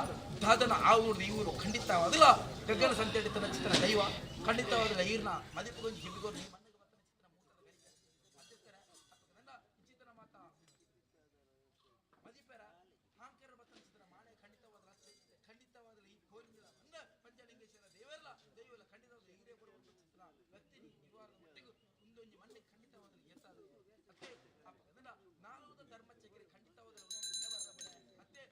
ದಾದನ ಆ ಊರು ಈ ಊರು ಖಂಡಿತವಾದಲ್ಲ ಗಗ್ಗನ ಸಂತೆಡಿತನ ಚಿತ್ರ ದೈವ ಖಂಡಿತವಾದ ಈರ್ನ ಮದಿಪುಗೊಂಜಿ ಹಿಬ್ಬಿಗೋರು ಖಂಡಿತವಾದ ಈ ಕೋಲಿಂದ ಪಂಚಲಿಂಗೇಶ್ವರ ದೇವರಲ್ಲ ದೈವಲ್ಲ ಖಂಡಿತವಾದ ಹಿರಿಯ ಕೊಡುವ ಚಿತ್ರ ವ್ಯಕ್ತಿ ನಿವಾರದ ಮಟ್ಟಿಗೂ ಒಂದೊಂದು ಮಣ್ಣೆ ಖಂಡಿತವಾದ ಎತ್ತಾದ ಅತ್ತೆ ಅಪ್ಪಗದನ್ನ ನಾಲ್ಕು ಧರ್ಮ ಚಕ್ರಿ ಖಂಡಿತವಾದ ಅತ್ತೆ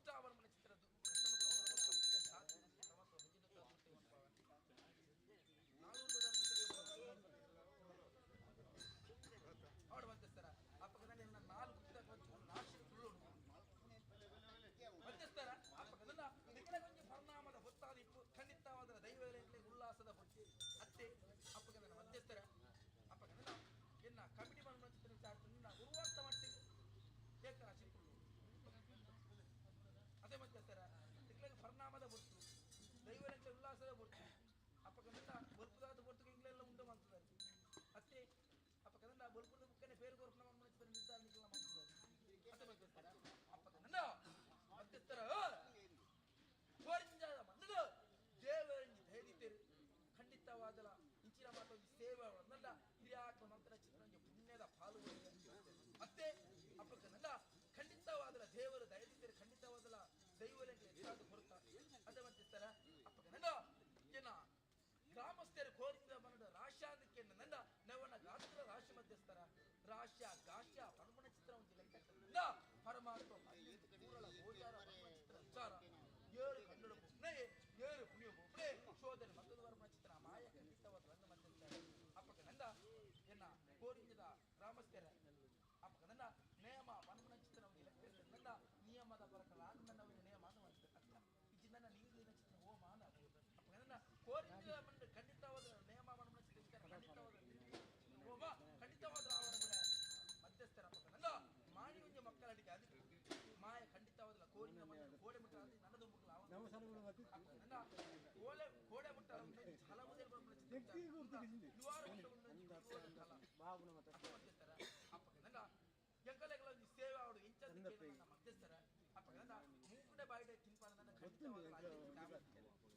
ಕಷ್ಟ ಅವರ ಚಿತ್ರದ ಅವಳು ಮಧ್ಯಸ್ಥರ ಅಪ್ಪಗದಲ್ಲಿ ನಾಲ್ಕು ರಾಶಿ ಸುಳ್ಳು ಮಧ್ಯಸ್ಥರ ಅಪ್ಪಗದಲ್ಲ ನಿಖಲ ಕೊಂಚ ಪರಿಣಾಮದ ಹೊತ್ತಾದ ಇಪ್ಪು ಖಂಡಿತವಾದ ದೈವಗಳೇ ಉಲ್ಲಾಸದ ಹೊಟ್ಟೆ ಅತ್ತೆ ಅಪ್ಪಗದನ್ನ ಮಧ್ಯಸ್ಥರ ಅಪ್ಪಗದಲ್ಲ ಎನ್ನ ಕಮಿಟಿ ಮನ ಚಿತ್ರ ವಿಚಾರ ಉರುವಾರ್ಥ ಮಾಡ್ತೀವಿ ಏಕರಾಶಿ ಸುಳ್ಳು ಅದೇ ಮಧ್ಯಸ್ಥರ ನಿಖಲ ಪರಿಣಾಮದ ಹೊತ್ತು ದೈವರಂಚ ಉಲ್ಲಾಸದ ಹೊತ್ತು ಅಪ್ಪಗದನ್ನ ಬಲ್ಪುದಾದ ಹೊತ್ತು ಇಂಗ್ಲೆಲ್ಲ ಉಂಡು ಮಾಡ್ತದಾರೆ ಅತ್ತೆ ಅಪ್ಪಗದನ್ನ ಬಲ್ಪುದ ಬುಕ್ಕನೆ పేరు ಕೊರಪನ ಮನಸ್ಸಿನ ನಿರ್ಧಾರ ನಿಖಲ ಮಾಡ್ತದಾರೆ ಅದೇ ಮಧ್ಯಸ್ಥರ ಅಪ್ಪಗದನ್ನ ಮಧ್ಯಸ್ಥರ ಕೋರಿಂಜಾದ ಮಣ್ಣು ದೇವರಂಜಿ ಧೈರ್ಯತೆರು ಖಂಡಿತವಾದಲ ಇಂಚಿನ ಮಾತೊಂದು ಸೇವೆ ಅವಳನ್ನಲ್ಲ ಹಿರಿಯಾಕ ಮಂತ್ರ ಚಿತ್ರಂಜಿ ಪುಣ್ಯದ ಪಾಲು ಅತ್ತೆ ಅಪ್ಪಕ್ಕನಲ್ಲ ಖಂಡಿತವಾದಲ ದೇವರು ದಯದಿದ್ದರೆ ಖಂಡಿತವಾದಲ ದೈವರಂಗೆ ಹೆಚ್ಚಾದ ಹೊರತ ಅದೇ ಮಧ್ಯಸ್ಥರ ಅಪ್ಪಕ್ಕನಲ್ಲ ಏನ ಗ್ರಾಮಸ್ಥರು ಕೋರಿದ ಮನದ ರಾಶ್ಯಾದಕ್ಕೆ ನನ್ನ ನವನ ಗಾತ್ರ ರಾಶಿ ಮಧ್ಯಸ್ಥರ ರಾಶ್ಯ ಗಾಶ್ಯ ಪರಮಣ ಚಿತ್ರ ಒಂದು ಲೆಕ್ಕ ಪರಮಾತ್ಮ ಪೂರಳ ಗೋಚಾರ ಪರಮಣ ಚಿತ್ರ ವಿಚಾರ ಏಳು ಕನ್ನಡ ಬೊಬ್ಬನೆ ಏಳು ಪುಣ್ಯ ಬೊಬ್ಬನೆ ಶೋಧನೆ ಮತ್ತೊಂದು ವರ್ಮ ಚಿತ್ರ ಮಾಯ ಖಂಡಿತವಾದ ರಂಗ ಮಧ್ಯಸ್ಥರ ಅಪ್ಪಕ ನಂದ ಎನ್ನ ಕೋರಿಂಜದ ಗ್ರಾಮಸ್ಥರ ಅಪ್ಪಕ ನಂದ ನೇಮ ಪರಮಣ ಚಿತ್ರ ಒಂದು ಲೆಕ್ಕ ನಂದ ನಿಯಮದ ಬರಕಲ ನನ್ನ ನಿಯಮ ಅಂತ ಇಜ್ಜಿನ ನೀರಿನ ಚಿತ್ರ ಓ ಮಾನ ಅಪ್ಪಕ ಕೋರಿಂಜದ ಮಂಡ ಖಂಡಿತವಾದ ನೇಮ ಪರಮಣ ಚಿತ್ರ ಖಂಡಿತವಾದ ಓಮ ಖಂಡಿತವಾದ ಅವರ ಮಧ್ಯಸ್ಥರ ಅಪ್ಪಕ ನಂದ ಮಾಣಿ ಒಂಜಿ ಮಕ್ಕಳ ಅಡಿಗೆ ಅದಕ್ಕೆ ಮಾಯ ಖಂಡಿತವಾದಲ್ಲ ಕೋರಿನ ಮಣ್ಣು ಕೋಡೆ ಮುಟ್ಟ ನನ್ನದು ಮುಕ್ಕಲ ಕೋಲೆ ಕೋಡೆ ಮುಟ್ಟ ಮಧ್ಯಸ್ಥರ ಅಪ್ಪಕನಲ್ಲ ಎಂಕಲೆಗಳ ಒಂಜಿ ಸೇವೆ ಅವಡು ಇಂಚ ಮಧ್ಯಸ್ಥರ ಅಪ್ಪಕನಲ್ಲ ಮೂಕುಂಡೆ ಬಾಯಿಡೆ ತಿನ್ಪಾನ ಖಂಡಿತವಾದಲ್ಲ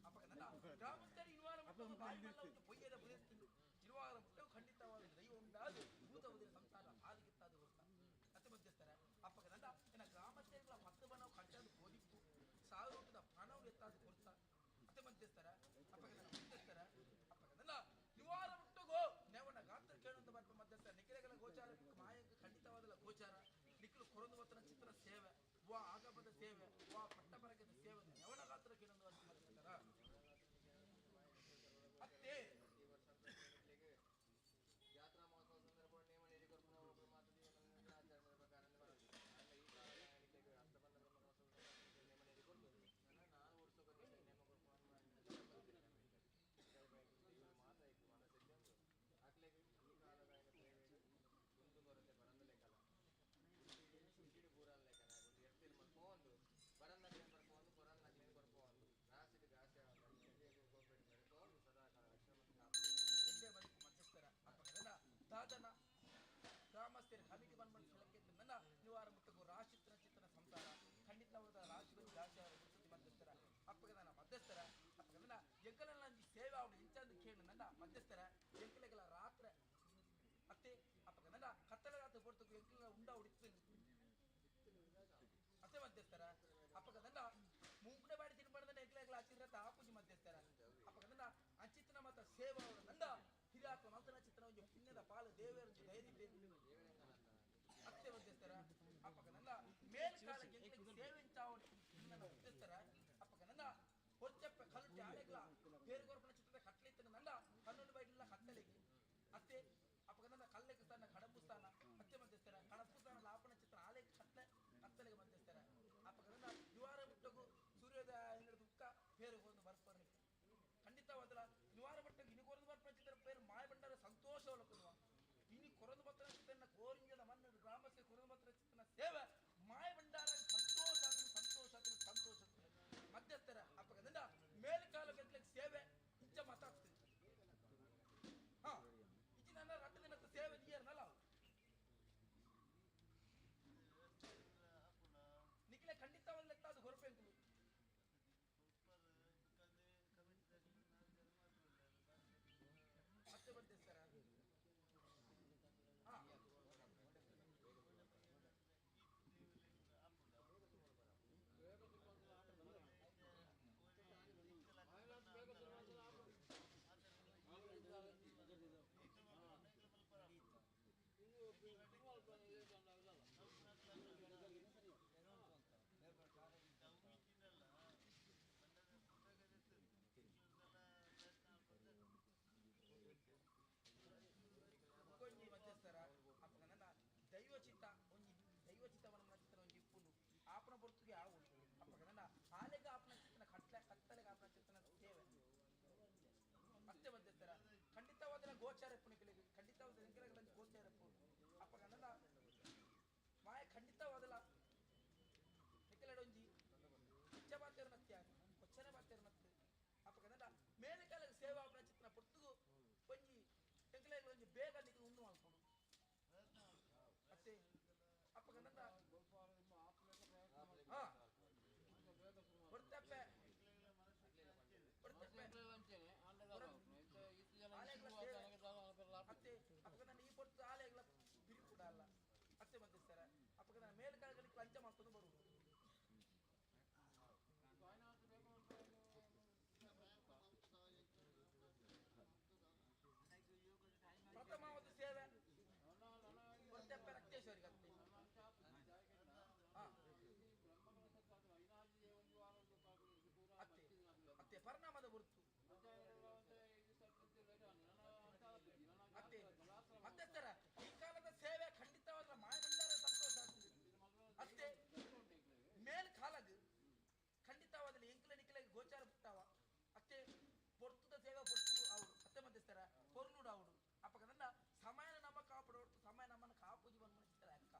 ಅಪ್ಪಕನಲ್ಲ ಗ್ರಾಮಸ್ಥರು ಇರುವಾರ ಮುಟ್ಟ ಬಾಯಿ ಮಲ್ಲ ಒಂದು ಪೊಯ್ಯದ ಬುದಿಸ್ತಿಂದು ಇರುವಾರ ಮುಟ್ಟ ಖಂಡಿತವಾದ ದೈವ ಉಂಡಾದು ಭೂತ ಉದಿರ ಸಂಸಾರ ಹಾದಿಗಿತ್ತಾದು ಹೊರತ ಅತಿ ಮಧ್ಯಸ್ಥರ ಅಪ್ಪಕನಲ್ಲ ಎನ್ನ ಗ್ರಾಮಸ್ಥರುಗಳ ಪತ್ತು ಬನವು ಕಟ್ಟದು ಕೋದಿಪ್ಪು ಸಾವಿರ ರೂಪಾಯಿದ ಪಣವು ಎತ್ತಾದು ಕೊಡ್ತ ಅತಿ ಮಧ್ಯಸ್ಥರ ಅಪ್ಪಕನಲ್ಲ ಮಧ್ಯಸ್ಥರ ಅಪ್ಪಕನಲ್ಲ ನಿವಾರ ಮುಟ್ಟುಗೋ ನೆವನ ಗಾತ್ರ ಕೇಳುವಂತ ಬರ್ಪ ಮಧ್ಯಸ್ಥರ ನಿಖಿಲಗಳ ಗೋಚಾರ ಮಾಯಕ್ಕೆ ಖಂಡಿತವಾದಲ್ಲ ಗೋಚಾರ ನಿಖಿಲು ಕೊರಂದು ಬತ್ತನ ಚಿತ್ರ ಸೇವೆ ವಾ ಆಗಬದ ಸೇವೆ ವಾ ಪಟ್ಟ ಬರಕದ ಸೇವೆ ನೆವನ ಗಾತ್ರ ಕೇಳುವಂತ ಬರ್ಪ ಮಧ್ಯಸ್ಥರ ಅತ್ತೆ ಜಾತ್ರಾ ಮಹೋತ್ಸವ ಸಂದರ್ಭ ನೇಮ ನೀಡಿ ಕೊರ್ಪುನ ಮಾತು ಆಚರಣೆ ಪ್ರಕಾರ ಈ ಕಾಲ ಅಷ್ಟಬಂಧ ಬ್ರಹ್ಮೋತ್ಸವ ನೇಮ ನೀಡಿ ಕೊಟ್ಟು ನನ್ನ ನಾನು ವರ್ಷಕ್ಕೆ ನೇಮ ಮಾತಾಯ್ತು ಮನಸ್ಸಿಗೆ ಅಕ್ಲೆಗೆ ಈ ಕಾಲದ ಒಂದು ಬರುತ್ತೆ ಬರಂದ ಲೆಕ್ಕಲ್ಲ ಇಡು ಬೂರನ್ ಲೆಕ್ಕನ ಒಂದು ಎರ್ತಿಲ್ ಮಲ್ಪೊಂದು ಬರಂದಗ್ಲೇನು ಬರ್ಪೊಂದು ಕೊರಂದಗ್ಲೇನು ಬರ್ಪೊಂದು ರಾಸಿಗೆ ಗಾಸೆ ಸದಾ ಕಾಲ ರಕ್ಷಣೆ ಮತ್ತು ಕಾಪಾಡು ಮಧ್ಯಸ್ಥರ ಅಪ್ಪಗದಲ್ಲ ದಾದನ ಗ್ರಾಮಸ್ಥರ ಕಮಿಟಿ ಬಂದ್ಬಂದು ಸ್ಥಳಕ್ಕೆ ನನ್ನ ನಿವಾರ ಮುಟ್ಟಗೂ ರಾಶಿತ್ರ ಚಿತ್ರನ ಸಂಸಾರ ಖಂಡಿತವಾದ ರಾಶಿ ದಾಶ ಮಧ್ಯಸ್ಥರ ಅಪ್ಪಗದನ ಮಧ್ಯಸ್ಥರ ಅಪ್ಪಗದನ ಎಂಕಲೆಲ್ಲ ಸೇವೆ ಅವಳು ಇಂಚಂದು ಕೇಳು ನನ್ನ ಮಧ್ಯಸ್ಥರ ಎಂಕಲೆಗಳ ರಾತ್ರಿ ಅತ್ತೆ ಅಪ್ಪಗದನ ಕತ್ತಲ ರಾತ್ರಿ ಪೊರ್ತುಗು ಎಂಕಲೆಲ್ಲ ಉಂಡ ಉಡಿತು ಅತ್ತೆ ಮಧ್ಯಸ್ಥರ ಅಪ್ಪಗದನ್ನ ಮುಂಕುಡೆ ಬಾಡಿ ತಿನ್ಬಾರ್ದ ಎಂಕಲೆಗಳ ಹಚ್ಚಿದ್ರೆ ತಾಪುಜಿ ಮಧ್ಯಸ್ಥರ ಅಪ್ಪಗದನ್ನ ಅಂಚಿತನ ಮತ ಸೇವೆ ಅವಳು ನಂದ ಹಿರಿಯಾಕ ಮಂತನ ಚಿತ್ರ ಒಂದು ಪುಣ್ಯದ ಪಾಲು ದೇವರ ಧೈರ್ಯ ಅತ್ತೆ ಮಧ್ಯಸ್ಥರ ಅಪ್ಪಗನಲ್ಲ ಮೇಲ್ಕಾಲ ಸೇವೆ ನನ್ನ ಮಧ್ಯಸ್ಥರ ಅಪ್ಪಗನಲ್ಲ ಹೊಚ್ಚಪ್ಪ ಕಲ್ಲು ಆಳೆಗಳ ಬೇರುಗೊರಪನ ಚಿತ್ರದ ಕಟ್ಲಿತ್ತ ನನ್ನ ಕಲ್ಲೊಂದು ಬೈಡಿಲ್ಲ ಕತ್ತಲಿಗೆ ಅತ್ತೆ ಅಪ್ಪಗನಲ್ಲ ಕಲ್ಲೆಗೆ ಸ್ಥಾನ ಕಡಪು ಸ್ಥಾನ ಅತ್ತೆ ಮಧ್ಯಸ್ಥರ ಕಡಪು ಸ್ಥಾನ ಲಾಪನ ಚಿತ್ರ ಆಲೆ ಕತ್ಲೆ ಕತ್ತಲೆಗೆ ಮಧ್ಯಸ್ಥರ ಅಪ್ಪಗನಲ್ಲ ಯುವಾರ ಮುಟ್ಟಗು ಸೂರ್ಯೋದಯ ದುಃಖ ಬೇರುಗೊಂದು ಬರ್ಪರ್ನಿ ಖಂಡಿತವಾದಲ ನಿವಾರ ಮಟ್ಟಕ್ಕೆ ಇನಿ ಕೊರಂದು ಬರ್ಪನ ಚಿತ್ರ ಪೇರು ಮಾಯ ಬಂಡಾರ ಸಂತೋಷ ಒಲಕುವ ಇನಿ ಕೊರಂದು ಬತ್ತನ ಚಿತ್ರನ ಕೋರಿಂಜದ ಮಣ್ಣು ಗ್ರಾಮಸ್ಥೆ ಕೊರಂದು ಬತ್ತನ ಚಿತ್ರನ ಸೇವೆ ಮಾಯ ಬಂಡಾರ ಸಂತೋಷ ಆತನ ಸಂತೋಷ ಆತನ ಸಂತೋಷ ಆತನ ಮಧ್ಯಸ್ಥರ ಅಪ್ಪಗದಿಂದ ಮೇಲ್ಕಾಲ ಬೆತ್ತಲಿಗೆ ಸೇವೆ ಇಂಚ ಮಾತಾಡ್ತೀನಿ ಹಾ ಇಚ್ಚಿ ನನ್ನ ರಟ್ಟು ದಿನದ ಸೇವೆ ನೀರ್ನಲ್ಲ ನಿಖಿಲ ಖಂಡಿತವಾಗ್ಲೆತ್ತ ಅದು ಹೊರಪೆಂಕುಲು ಮತ್ತೆ ಮಧ್ಯಸ್ಥರ ಹಾ ಚಿತ್ತ ಒಂಜಿ ದೈವ ಚಿತ್ತವನ ಚಿತ್ತನ ಒಂಜಿ ಇಪ್ಪುಂಡು ಆಪನ ಪೊರ್ತುಗೆ ಆವು ಅಪ್ಪಗನ ಆಲೆಗ ಆಪನ ಚಿತ್ತನ ಕಟ್ಲೆ ಕತ್ತಲೆಗೆ ಆಪನ ಚಿತ್ತನ ಸೇವೆ ಅತ್ತೆ ಬಂದಿರ್ತಾರ ಖಂಡಿತವಾದ ಗೋಚಾರ ಪುಣಿಕಲಿಗೆ ಖಂಡಿತವಾದ ಎಂಕಲಗಳ ಗೋಚಾರ ಅಪ್ಪಗನ ಮಾಯ ಖಂಡಿತವಾದಲ ನಿಕ್ಕಲಡೊಂಜಿ ಕೊಚ್ಚ ಬಾತೇರು ನತ್ಯ ಕೊಚ್ಚನೆ ಬಾತೇರು ನತ್ತು ಅಪ್ಪಗನ ಮೇಲೆ ಕಾಲಕ್ಕೆ ಸೇವಾ ಆಪನ ಚಿತ್ತನ ಪೊರ್ತುಗು ಒಂಜಿ ಎಂಕಲೆಗ್ ಒಂಜಿ ಬೇಗ ನಿಕ್ಲು ಉಂಡು ಮಲ್ಪೊಡು ಅತ್ತೆ ಅಪ್ಪಗನ ಹಾ ಹೊರ್ತಪ್ಪೆ ಅತ್ತೆ ಅಪ್ಪಗನ ಈ ಪೊರ್ತು ಆಲೆಗಳ ಬಿರಿ ಕೂಡ ಅಲ್ಲ ಅತ್ತೆ ಬಂದಿರ್ತಾರೆ ಅಪ್ಪಗನ ಮೇಲೆ ಕಾಲಗಳಿಗೆ ಲಂಚ ಮಾಡ್ಕೊಂಡು ಬರುವುದು ಪ್ರಥಮವಾದ ಸೇವೆ ಹೊರ್ತಪ್ಪ ರಕ್ತೇಶ್ವರಿಗೆ ಅತ್ತೆ ಅತ್ತೆ ಅತ್ತೆ ಪರಿಣಾಮದ ಗುರುತು ಅತ್ತೆ ಮಧ್ಯಸ್ಥರ ಈ ಕಾಲದ ಸೇವೆ ಖಂಡಿತವಾದ ಮಾಯಂಡರ ಸಂತೋಷ ಆಗ್ತದೆ ಅತ್ತೆ ಮೇಲ್ ಕಾಲಗ್ ಖಂಡಿತವಾದಲ್ಲಿ ಎಂಕ್ಲ ನಿಕ್ಲೆ ಗೋಚಾರ ಬಿಟ್ಟಾವ ಅತ್ತೆ ಪೊರ್ತುದ ಸೇವೆ ಪೊರ್ತು ಅವಡು ಅತ್ತೆ ಮಧ್ಯಸ್ಥರ ಪೊರ್ಲುಡು ಅವಡು ಅಪ್ಪಗನ್ನ ಸಮಯನ ನಮ್ಮ ಕಾಪಾಡೋಡು ಸಮಯ ನಮ್ಮನ್ನು ಕಾಪುಜಿ ಬಂದು ಮನುಷ್ಯರ ಅಕ್ಕ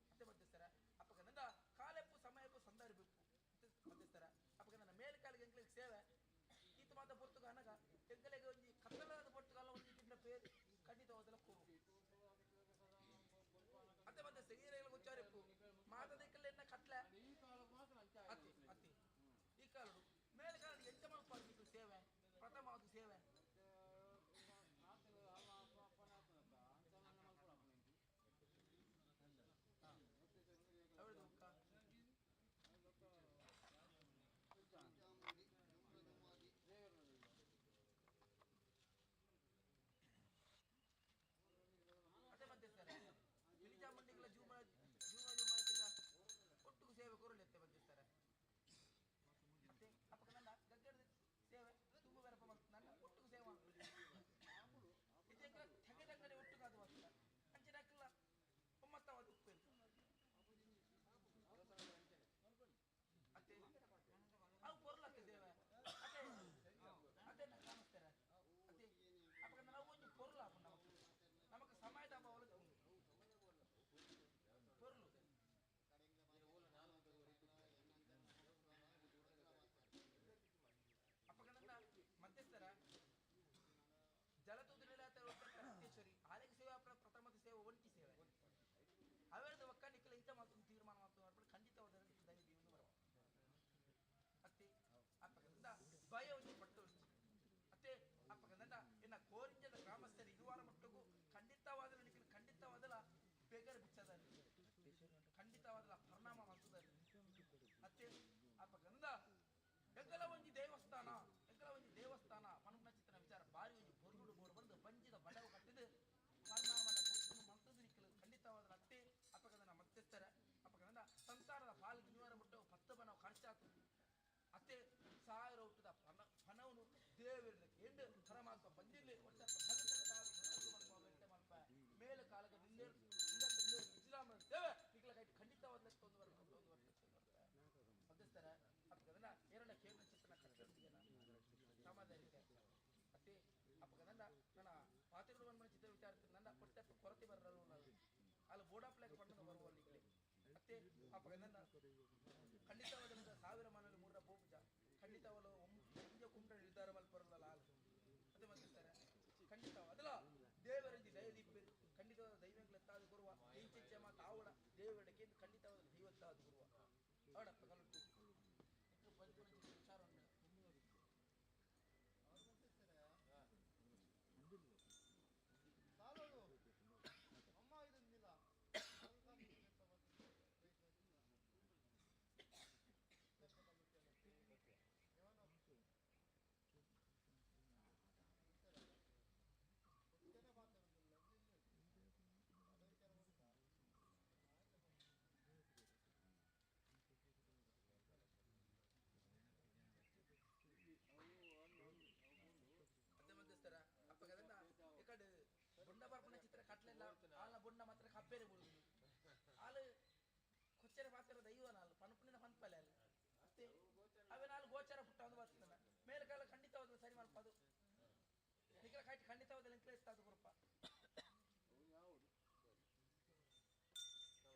ಅತ್ತೆ ಮಧ್ಯಸ್ಥರ ಅಪ್ಪಗನ್ನ ಕಾಲೆಪ್ಪು ಸಮಯಕ್ಕೂ ಸಂದರ್ಭ ಮಧ್ಯಸ್ಥರ ಅಪ್ಪಗನ್ನ ಮೇಲ್ ಕಾಲಿಗೆ ಎಂಕ್ಲಿಗೆ ಸೇವೆ ಈತ ಮಾತ ಪೊರ್ತುಗ ಅನಗ ಎಂಕಲೆಗೆ ಒಂಜಿ ಕತ್ತಲಾದ ಪೊರ್ತುಗಾಲ ಒಂಜಿ ತಿಂಡ ಪೇರು ಖಂಡಿತವಾದಲ ಕೊರು ಅತ್ತೆ ಮಧ್ಯಸ್ಥ ಈರೆಗಳ ಉಚ್ಚಾರಿಪ್ಪು ಮಾತದಿಕ್ಕಲೆನ್ನ ಕಟ್ಲೆ ಅತ್ತಿ ಅತ್ತಿ ಈ ಕಾಲಡು ಮೇಲೆ ಕಾಲಡು ಎಂಚ ಮಲ್ಪಾಡು ಸೇವೆ ಪ್ರಥಮವಾದ ಸೇವೆ ಅವಳದು ಉಕ್ಕ ಅದೇ ಮಧ್ಯಸ್ಥರ ಗಿರಿಜಾಮಂಡಿಗಳ ಜೂಮ ಜೂಮ ಜೂಮ ಆಯ್ತಿಲ್ಲ ಒಟ್ಟಿಗೂ ಸೇವೆ ಕೊರಲೆತ್ತೆ ಮಧ್ಯಸ್ಥರ ಅತ್ತೆ ಅಪ್ಪಕ ನನ್ನ ಗಗ್ಗರದ ಸೇವೆ ತುಂಬ ಬೇರಪ್ಪ ನನ್ನ ಒಟ್ಟಿಗೂ ಸೇವೆ ಇದಕ್ಕೆ ತೆಗೆ ತಂಗಡೆ ಒಟ್ಟುಗಾದು ಬರ್ತ ಅಂಚಿನ ಹಾಕಲ್ಲ ಒಮ್ಮತ್ತವಾದ ಉಪ್ಪು ಅತ್ತೆ ಅವು ಪೊರ್ಲಕ್ಕೆ ಸೇವೆ ಅತ್ತೆ ಅದೇ ಕಾಣಿಸ್ತಾರೆ ಅತ್ತೆ ಅಪ್ಪಕ ನಾವು ಒಂಜಿ ಪೊರ್ಲ ನಮಕ್ ನಮಕ್ ಸಮಯದ ಅಭಾವ ಪೊರ್ಲು ಅಪ್ಪಗನನ್ನ ಮಧ್ಯಸ್ಥರ ಜಲತೂದು ರಕ್ತೇಶ್ವರಿ ಆಲಯ ಸೇವೆ ಪ್ರಥಮದ ಸೇವೆ ಒಂಟಿ ಸೇವೆ ಅವೆರಡು ಒಕ್ಕ ನಿಕ್ಕಲ ಇಂಥ ಮಾತು ತೀರ್ಮಾನ ಮಾತು ಮಾಡ್ಬಿಟ್ಟು ಖಂಡಿತವಾದ ದೈವ ಬರುವ ಅತ್ತೆ ಅಪ್ಪಗಂದ ಭಯ ಒಂಜಿ ಪಟ್ಟು ಅತ್ತೆ ಅಪ್ಪಗಂದ ಇನ್ನ ಕೋರಿಂಜದ ಗ್ರಾಮಸ್ಥರು ಇದುವಾರ ಮಟ್ಟಿಗೂ ಖಂಡಿತವಾದ ನಿಕ್ಕಲು ಖಂಡಿತವಾದಲ ಬೇಗರ ಬಿಚ್ಚದ ಖಂಡಿತವಾದಲ ಪರಿಣಾಮ ಮಾಡ್ತದ ಅತ್ತೆ ಅಪ್ಪಗಂದ ಎಂಕಲ ಒಂಜಿ ದೇವಸ್ಥಾನ ಎಂಕಲ ಒಂಜಿ ದೇವಸ್ಥಾನ ಪನಪುನ ಚಿತ್ರನ ವಿಚಾರ ಬಾರಿ ಒಂಜಿ ಪೊರ್ಲುಡು ಬೋಡು ಬಂದು ಬಂಜಿದ ಬಡವು ಕಟ್ಟಿದು ಪರಿಣಾಮದ ಪೊರ್ತುನು ಮಂತದ ನಿಕ್ಕಲು ಖಂಡಿತವಾದ ಅತ್ತೆ ಅಪ್ಪಗದನ ಮಧ್ಯಸ್ಥರ ಅಪ್ಪಗಂದ ಸಂಸಾರದ ಪಾಲಿಗೆ ನಿವಾರ ಮುಟ್ಟು ಪತ್ತು ಬನ ಖರ್ಚಾತು ಅತ್ತೆ ಸಾವಿರ ಹುಟ್ಟದ ಪಣವನು ದೇವರಿಗೆ ಎಂಡು ಪರಮಾತ್ಮ ಬಂದಿಲ್ಲ ಮಲ್ಪ ಮೇಲೆ ಕಾಲಕ್ಕೆ ದೇವೆ ನಿಕ್ಕಲ ಕೈ ಖಂಡಿತವಾದ ಒಂದು ವರ್ಷ ಒಂದು ವರ್ಷ ಮಧ್ಯಸ್ಥರ ಅಪ್ಪಗದನ್ನ ಎರಡ ಕೇಂದ್ರ ಚಿತ್ರನ ಕಟ್ಟಿರ್ತೀನ ಸಮಾಧಾನಕ್ಕೆ ಅತ್ತೆ ಅಪ್ಪಗದನ್ನ ನನ್ನ ಪಾತ್ರೆಗಳು ಬಂದ ಚಿತ್ರ ವಿಚಾರ ನನ್ನ ಕೊಟ್ಟೆ ಕೊರತೆ ಬರಲ್ಲ ಅಲ್ಲಿ ಬೋಡಾಪ್ಲೆಗೆ ಪಟ್ಟಣ ಬರುವ ಅಲ್ಲಿ ಅತ್ತೆ ಅಪ್ಪಗದನ್ನ ಖಂಡಿತವಾದ ಸಾವಿರ ಮನೇಲಿ ಮೂರ ಬೋಪುಜ ಖಂಡಿತವಲ್ಲ ಒಂಜ ಕುಂಟ ನಿರ್ಧಾರ ಮಲ್ಪರಲ್ಲ ಅದೇ ಮಧ್ಯಸ್ಥರ ಖಂಡಿತವಾದಲ್ಲ ದೇವರಂಜಿ ದಯದೀಪ ಖಂಡಿತವಾದ ದೈವಗಳತ್ತಾದ ಗುರುವ ಇಂಚಿಚ್ಚೆ ಮಾತು ಆವಡ ದೇವರ ಕೇಂದ್ರ ಖಂಡಿತವಾದ ದೈವತ್ತಾದ ಗುರುವ ಅವಡಪ್ಪ ಕಲುಟ್ಟು ವಿಚಾರ ಅಮ್ಮ ಇದನ್ನಿಲ್ಲ. ಇಂಚರ ಪಾತ್ರ ದೈವ ನಾಲ್ ಪನ್ಪುನಿನ ಪನ್ಪಲೆ ಅಲ್ಲ ಅತ್ತೆ ಅವೇ ನಾಲ್ ಗೋಚಾರ ಪುಟ್ಟ ಒಂದು ಬರ್ತದ ಮೇಲ್ಕಾಲ ಖಂಡಿತವಾದ ಸರಿ ಮಲ್ಪದು ನಿಖರ ಕಾಯ್ತು ಖಂಡಿತವಾದ ಎಂಕ್ಲೇಸ್ತಾದ ಗುರುಪ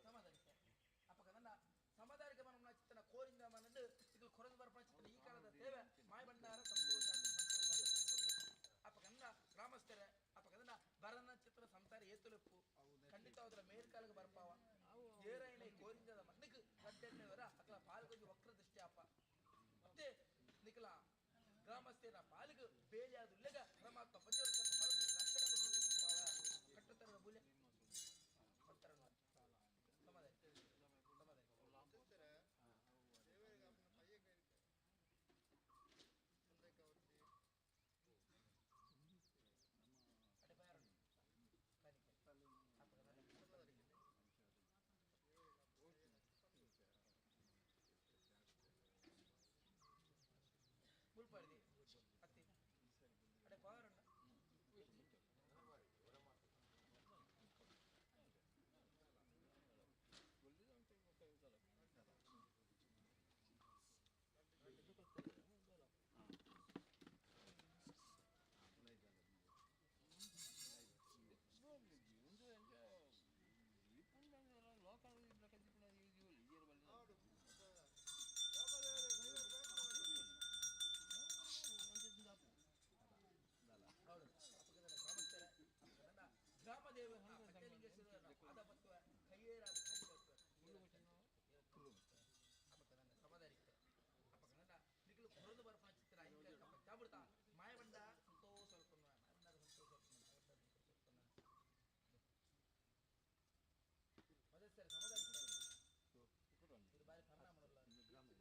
ಸಮಾಧಾನಿಕೆ ಅಪ್ಪಕ ನನ್ನ ಸಮಾಧಾನಿಕೆ ಮನ ಚಿತ್ತನ ಕೋರಿಂದ ಮನದ್ದು ಇದು ಕೊರದು ಬರ್ಪಣ ಚಿತ್ತನ ಈ ಕಾಲದ ಸೇವೆ ಮಾಯ ಭಂಡಾರ ಸಂತೋಷ ಸಂತೋಷ ಸಂತೋಷ ಅಪ್ಪಕನ್ನ ಗ್ರಾಮಸ್ಥರೇ ಅಪ್ಪಕನ್ನ ಬರನ ಚಿತ್ರ ಸಂಸಾರ ಏತುಲೆಪ್ಪು ಖಂಡಿತವಾದ್ರ ಮೇಲ್ಕಾಲಕ್ಕೆ ಬರ್ಪಾವ ಏರೈನ ಕೋರಿಂಜದ ಮಣ್ಣಕ್ಕೆ ಕಡ್ಡೆಣ್ಣೆವರ ಅಕಲ ಪಾಲ್ಗೊಂಜಿ ವಕ್ರ ದೃಷ್ಟಿ ಅಪ್ಪ ಮತ್ತೆ ನಿಖಲ ಗ್ರಾಮಸ್ಥರ ಪಾಲಿಗೆ ಬೇಲಿಯಾದುಲ್ಲೆಗ ಪರಮಾತ್ಮ ಪಂಚ ರಕ್ಷಣೆ ಕಟ್ಟುತ್ತರದ ಬುಲೆ ಕೊಡ್ತಾರ ಸಮಾಧಾನ ಸಮಾಧಾನ ಅಡೆ ಬಾರ ಮುಲ್ಪಾಡಿದೆ ಅತ್ತಿ ಅಡೆ ಪಾರಣ್ಣ ಗ್ರಾಮ ದೇವರ ಪಂಚಲಿಂಗೇಶ್ವರನ ಪಾದ ಬತ್ತುವ ಕೈಯೇರಾದ ಕೈ ಬತ್ತುವ ಅಪಕನನ್ನ ಸಮಾಧಾನಿಕೆ ಅಪಕನನ್ನ ನಿಖಲು ಕೊರದು ಬರ್ಪಣ ಚಿತ್ರ ಪಂಚಾಮೃತ ಮಾಯಬಂಡ ಸಂತೋಷ ಮಾಯಬಂಡಾರ ಸಂತೋಷ ಮೊದಲ ಸಮಾಧಾನಿಕೆ ಇದು ಬಾರಿ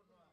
ಪರಿಣಾಮ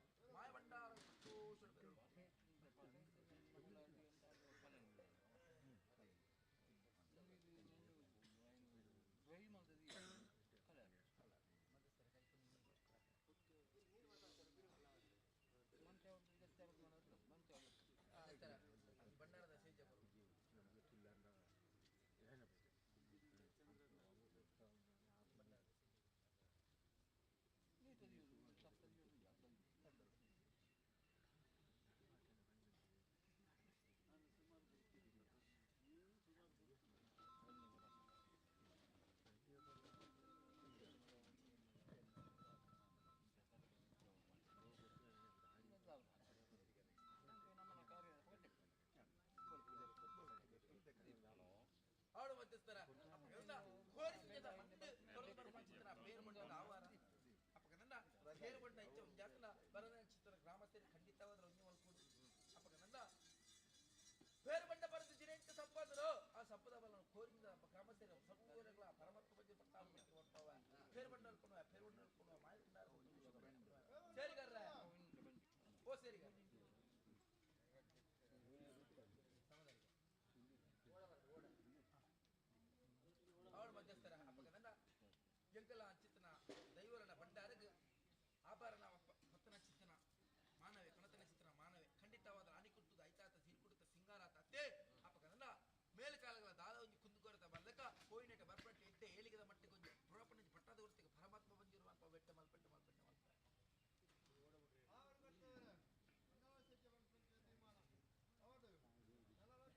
ಬೇರೆ ಬಣ್ಣ ಇಚ್ಛೆ ಜಾತನ ಬರನ ಚಿತ್ರ ಗ್ರಾಮಸ್ಥರು ಖಂಡಿತವಾದ ಒಂಜಿ ಮಲ್ಪುಡು ಅಪಗ ನಂದ ಬೇರೆ ಬಣ್ಣ ಬರೆದು ಜಿನೆಂಟು ಸಂಪಾದರು ಆ ಸಂಪದ ಬಲ ಕೋರಿಂದ ಗ್ರಾಮಸ್ಥರು ಸಂಪೂರ್ಣಗಳ ಪರಮಾತ್ಮ ಬಗ್ಗೆ ಪಟ್ಟಾವ ಬೇರೆ ಬಣ್ಣ ಅಲ್ಕೊಂಡು ಬೇರೆ ಬಣ್ಣ ಅಲ್ಕೊಂಡು ಮಾಯ ಸೇರಿಗಾರ ಓ ಸೇರಿಗಾರ ಅವಳು ಮಧ್ಯಸ್ಥರ ಅಪ್ಪಗ ನನ್ನ ಎಂಕಲ ಚಿತ್ತನ ದೈವರನ ಭಂಡಾರಗ ಆಭರಣ ಪತ್ತನ ಚಿತ್ತನ ಮಾನವೆ ಕಣತನ ಚಿತ್ರನ ಮಾನವೆ ಖಂಡಿತವಾದ ಆನಿ ಕುಟ್ಟುದ ಐತಾತ ಸೀರ್ಕುಡುತ್ತ ಸಿಂಗಾರಾತ ಅತ್ತೇ ಅಪ್ಪಗ ನನ್ನ ಮೇಲ್ಕಾಲಗಳ ದಾದ ಒಂಜಿ ಕುಂದುಕೊರತ ಬಲ್ಲಕ ಕೋಯಿನೆಟ ಬರ್ಪಟ್ಟೆ ಇಟ್ಟೆ ಏಳಿಗದ ಮಟ್ಟಿಗೆ ಒಂಜಿ ಪುರಪಣಿ ಪಟ್ಟಾದ ಹೊರತಿಗೆ ಪರಮಾತ್ಮ ಬಂದಿರುವ ಅಂತ ಬೆಟ್ಟ ಮಲ್ಪೆಟ್ಟ ಮಲ್ಪೆಟ್ಟ ಮಲ್ಪೆ ಮಲ್ಪರ ಕಟ್ಟೆ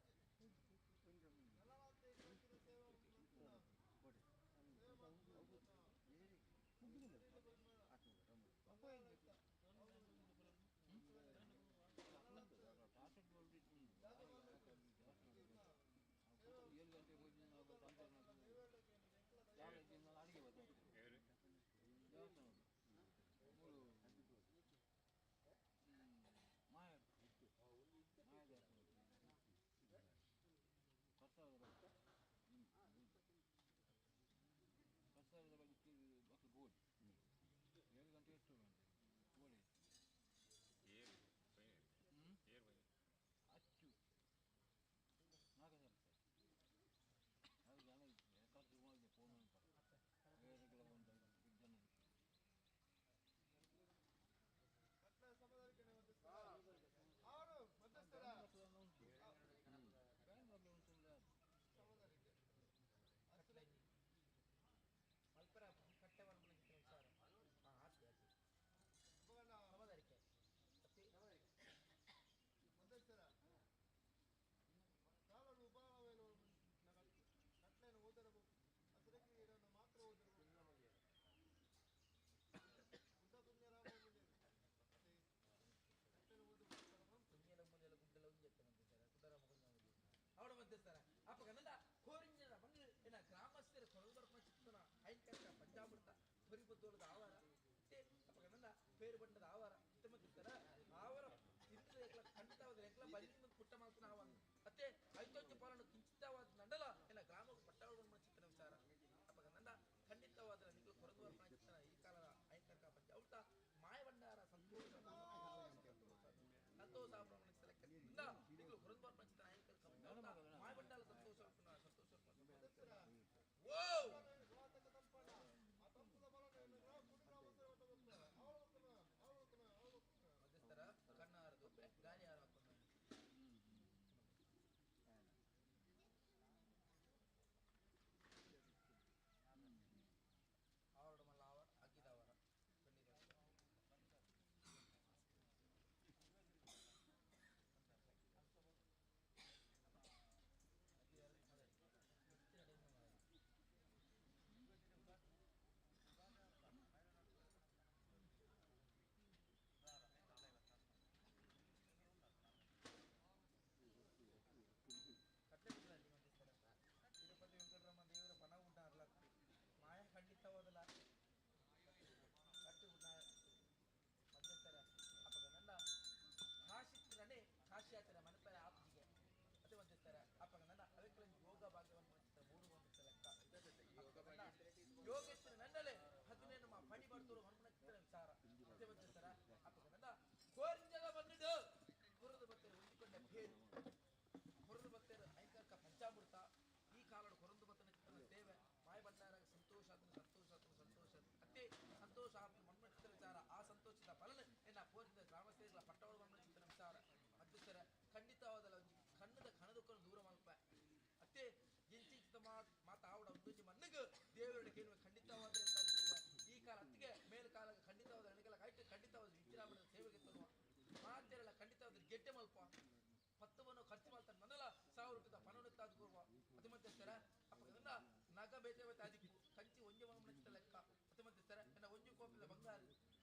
ಅವಳ ಮಧ್ಯಸ್ಥರ ಅಪ್ಪಗನಲ್ಲ ಕೋರಿಂಜನ ಬಂದು ಏನ ಗ್ರಾಮಸ್ಥರ ಕೊರಗು ಬರ್ಪಣ ಚಿತ್ತನ ಐಂಕರ್ಕ ಪಂಚಾಮೃತ ಪರಿಬದ್ದೋಳದ ಆವಾರ ಅಪ್ಪಗನಲ್ಲ ಪೇರು ಬಂಡದ ಆವಾರ ಇತ್ತ ಮಧ್ಯಸ್ಥರ ಆವರ ತಿಂದ ಎಕ್ಲ ಖಂಡಿತವಾದ ಎಕ್ಲ ಬಲ್ಲಿಂದ ಪುಟ್ಟ ಮಾಲ್ತನ ಆವಾರ ಅತ್ತೆ ಐತೊಂಜಿ ಪಾಲನ್ನು ಕಿಂಚಿತವಾದ ನಂಡಲ ಏನ ಗ್ರಾಮಕ್ಕೆ ಪಟ್ಟಾವಳ ಚಿತ್ತನ ವಿಚಾರ ಅಪ್ಪಗನಲ್ಲ ಖಂಡಿತವಾದ ನಿಂಗೆ ಕೊರಗು ಬರ್ಪಣ ಚಿತ್ತನ ಈ ಕಾಲದ ಐಂಕರ್ಕ ಪಂಚಾಮೃತ ಮಾಯಭಂಡಾರ ಸಂತೋಷ ಸಂತೋಷ ಮಾಯಭಂಡಾರ ಸಂತೋಷ ಸಂತೋಷ ಮಧ್ಯಸ್ಥರ ಕಣ್ಣಾರದು ಗಾಳಿ ಯಾರು ಹಾಕೊಂಡು ಅವರ ಮಲ್ಲ ಅವರ ಅಗ್ಗಿದವರ ತಿರುಪತಿ ವೆಂಕಟರಮಣ ದೇವರ ಪಣ ಉಂಟಾರಲ್ಲ ಮಾಯ ಖಂಡಿತವಾದಲ್ಲ ಕಟ್ಟಿ ಉಂಟ ಮಧ್ಯಸ್ಥರ ಅಪ್ಪಗನಲ್ಲ ಕಾಶಿತ್ರನೇ ಕಾಶಿಯಾತ್ರ ಮನಪರ ಆಪ್ಜಿಗೆ ಅದೇ ಮಧ್ಯಸ್ಥರ ಅಪ್ಪಗನಲ್ಲ ಅವೆಕ್ಕಲ ಯೋಗ ಭಾಗ್ಯವನ್ನು ಮೂರು ಒಂದು ಲೆಕ್ಕ ಯೋಗೇಶ್ವರ ನನ್ನಲೆ ಹದಿನೇನು ಮಾ ಪಣಿ ಬರ್ತರು ಮನ್ಮನ ಚಿತ್ರ ವಿಚಾರ ಅದೇ ಮಧ್ಯಸ್ಥರ ಅಪ್ಪಗನಲ್ಲ ಕೋರಿಂಜಗ ಬಂದಿಡು ಕುರದ ಬತ್ತರು ಹೊಂದಿಕೊಂಡ ಭೇರು ಕೊರದು ಬತ್ತೇರು ಐಕರ್ಕ ಪಂಚಾಮೃತ ಈ ಕಾಲಡು ಕೊರಂದು ಬತ್ತನ ಚಿತ್ರನ ಸೇವೆ ಮಾಯ ಭಂಡಾರ ಸಂತೋಷ ಸಂತೋಷ ಸಂತೋಷ ಅತಿ ಸಂತೋಷ ಮಣ್ಣ ಚಿತ್ರ ವಿಚಾರ ಆ ಸಂತೋಷದ ಫಲನ ಎನ್ನ ಪೋರಿದ ಗ್ರಾಮಸ್ಥರ ಪಟ್ಟವಳು ಮಣ್ಣ ಚಿತ್ರ ವಿಚಾರ ಮಧ್ಯಸ್ಥರ ಖಂಡಿತವಾದಲ್ಲ ಒಂಜಿ ಕಣ್ಣದ ಕಣದುಕ್ಕನ್ನು ದೂರ ಮಲ್ಪ ಅತ್ತೆ ಎಂಚಿತ ಮಾತ ಆವಡ ಒಂದೊಂಜಿ ಮಣ್ಣಿಗೆ ದೇವരുടെ ಕೇಳುವ ಖಂಡಿತವಾದ ಈ ಕಾಲ ಅತ್ತಿಗೆ ಮೇಲ್ ಕಾಲ ಖಂಡಿತವಾದ ಅಣಗೆಲ್ಲ ಕಾಯ್ತು ಖಂಡಿತವಾದ ವಿಜ್ರಾಮಣದ ಸೇವೆಗೆ ತರುವ ಮಾತೆಲ್ಲ ಖಂಡಿತವಾದ ಗೆಡ್ಡೆ ಮಲ್ಪ ಪತ್ತವನ್ನು ಖರ್ಚು ಮಾಡ್ತಾರೆ ನನ್ನಲ್ಲ 1000 ರೂಪಾಯಿ ಪಣವನ್ನು ತಾದು ಅತಿ ಮಧ್ಯಸ್ಥರ ಅಪ್ಪಗದನ್ನ ನಗ ಬೇತೆ ಬೇತೆ ಅದಿಕ್ಕು ಕಂಚಿ ಒಂಜಿ ಮನ ಲೆಕ್ಕ ಅತಿ ಮಧ್ಯಸ್ಥರ ನನ್ನ ಒಂಜು ಕೋಪದ ಬಂಗಾರ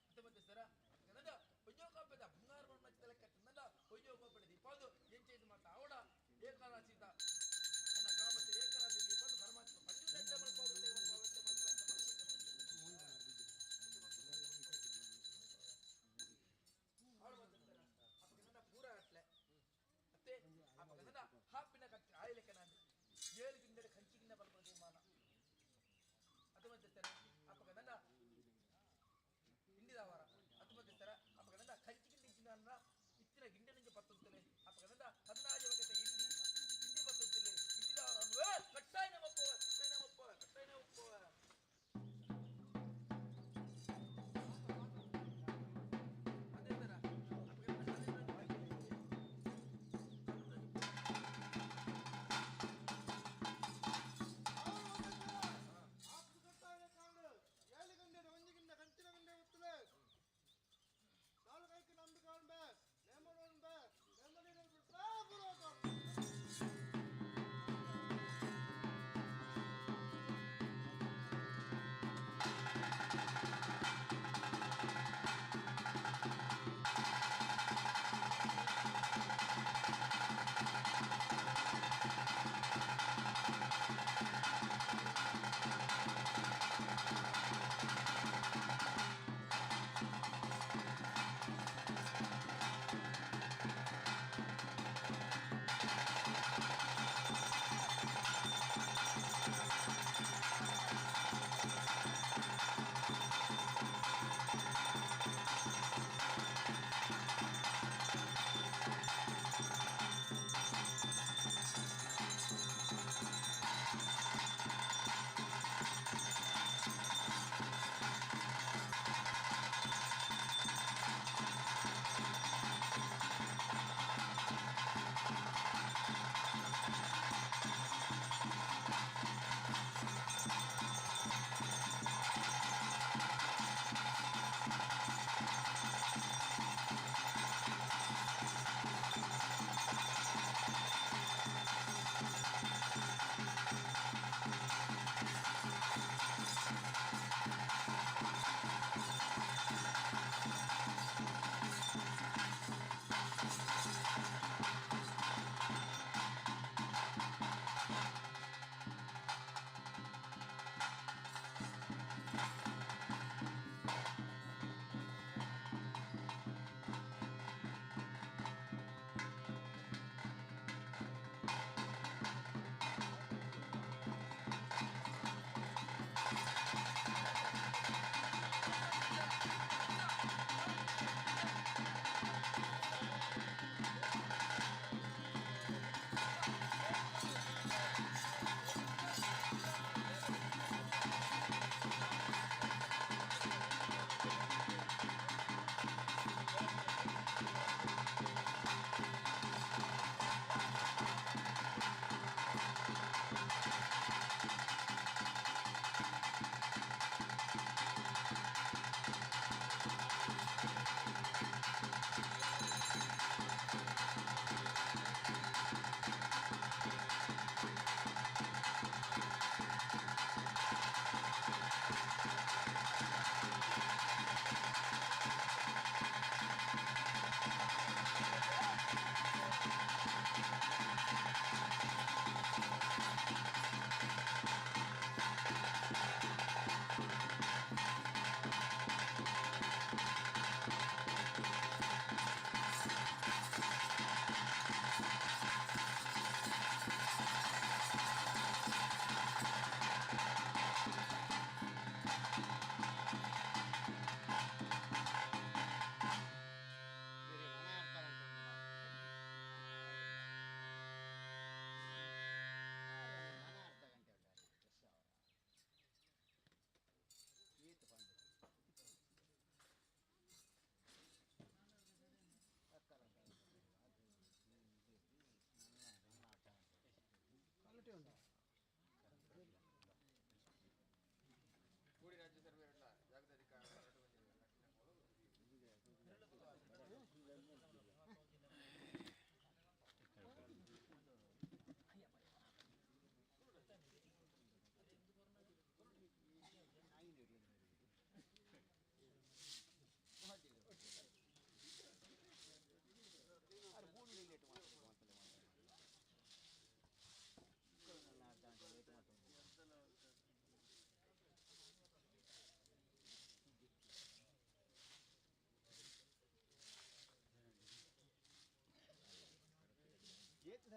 ಅತಿ ಮಧ್ಯಸ್ಥರ ಅಪ್ಪಗದನ್ನ ಒಂಜೋ ಕೋಪದ ಬಂಗಾರ ಮನ ಲೆಕ್ಕ ನನ್ನ ಒಂಜೋ ಕೋಪದ ದೀಪಾದು ಎಂಚೈದು ಮಾತ ಅವಡ ಏಕರಾಶಿದ ನನ್ನ ಗ್ರಾಮಸ್ಥರ ಏಕರಾಶಿ ದೀಪಾದು ಪರಮಾತ್ಮ ಪಂಚ ಮಲ್ಪ ಮಲ್ಪ ಮಲ್ಪ.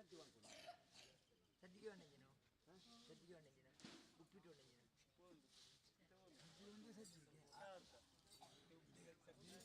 ಸರ್ತಿ ಮಾಡ್ಕೊಂಡು ಸಜ್ಜಿಗೆ ಒಂಡೆಂಜಿನ ಸಜ್ಜಿಗೆ ಒಂಡೆಂಜಿನ ಉಪ್ಪಿಟ್ಟು ಒಂಡೆಂಜಿನ ಒಂದು ಸಜ್ಜಿಗೆ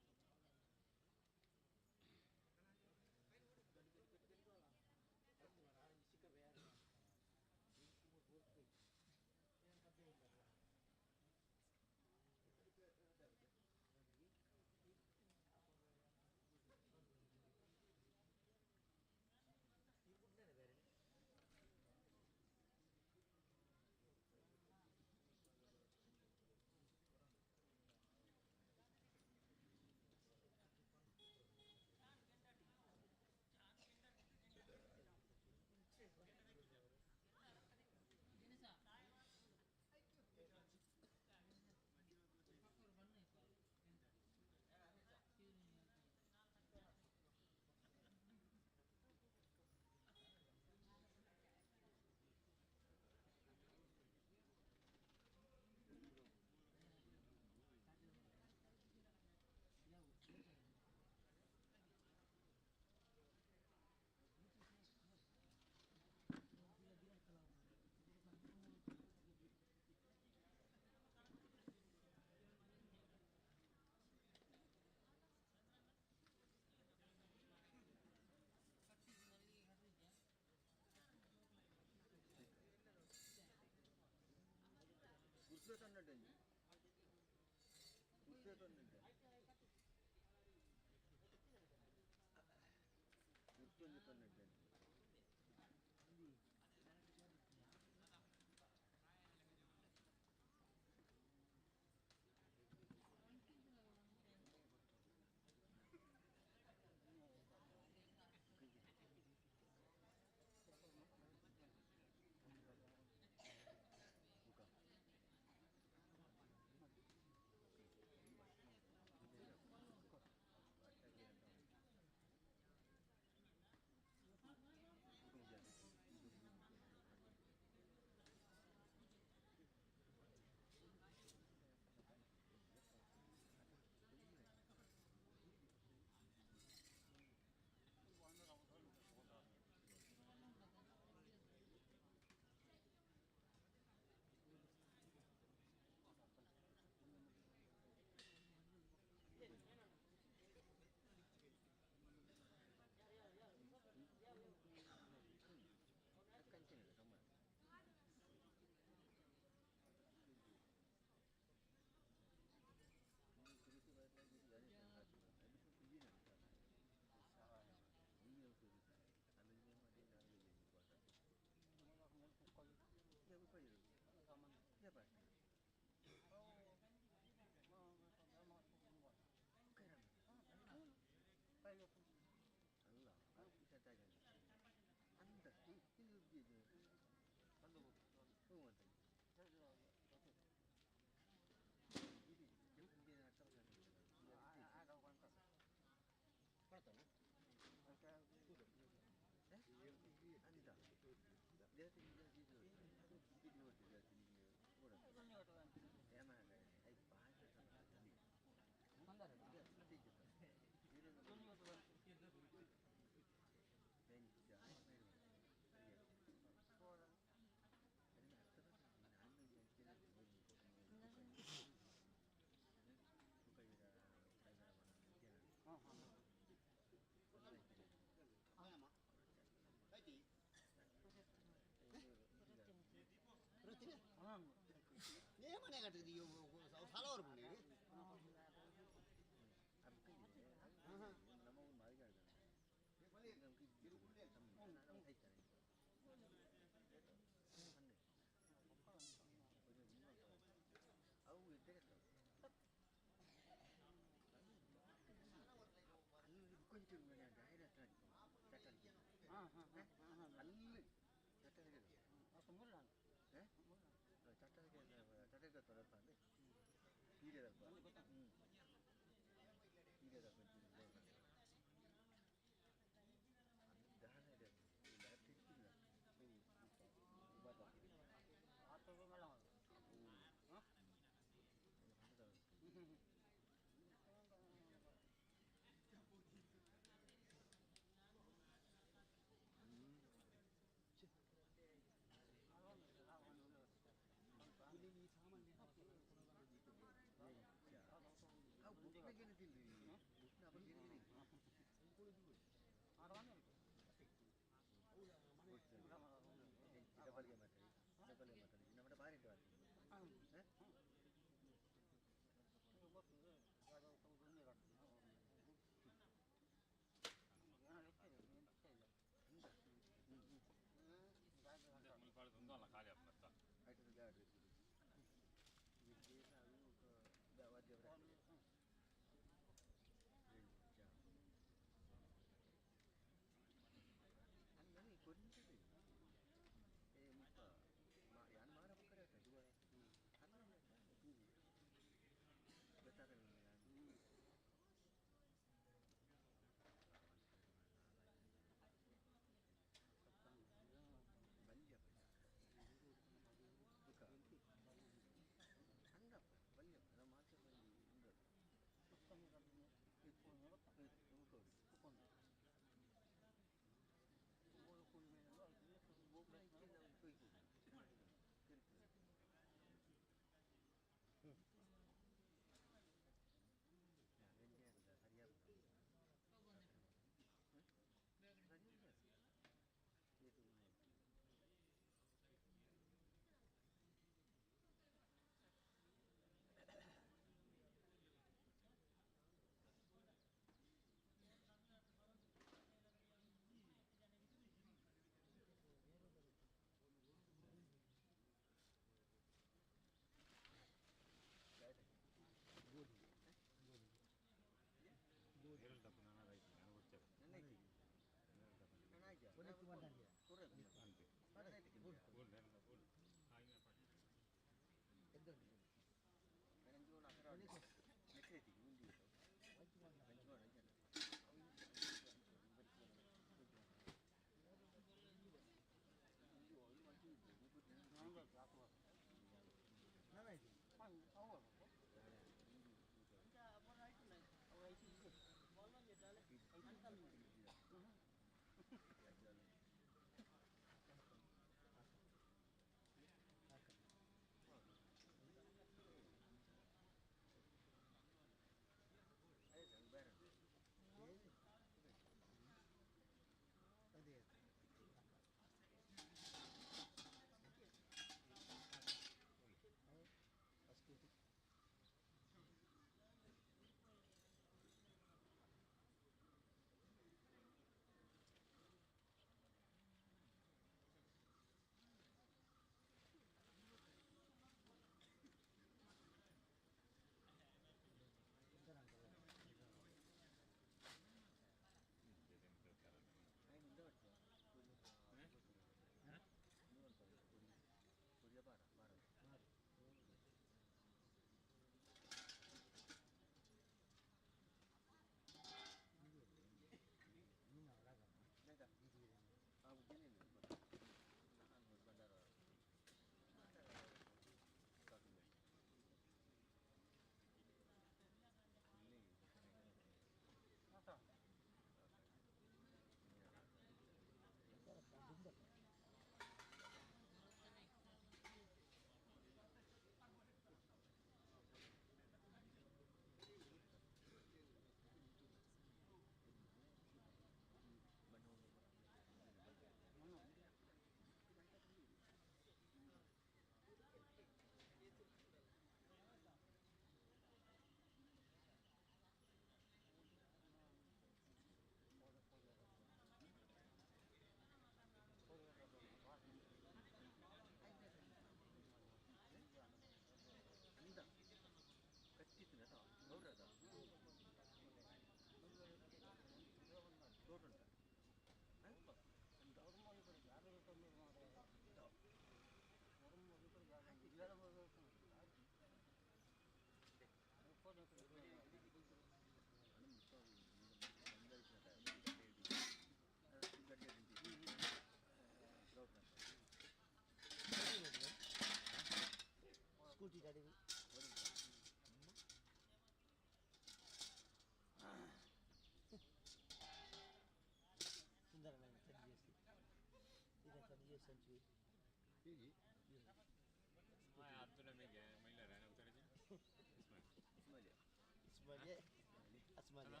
ಮಾರ್ರೆ.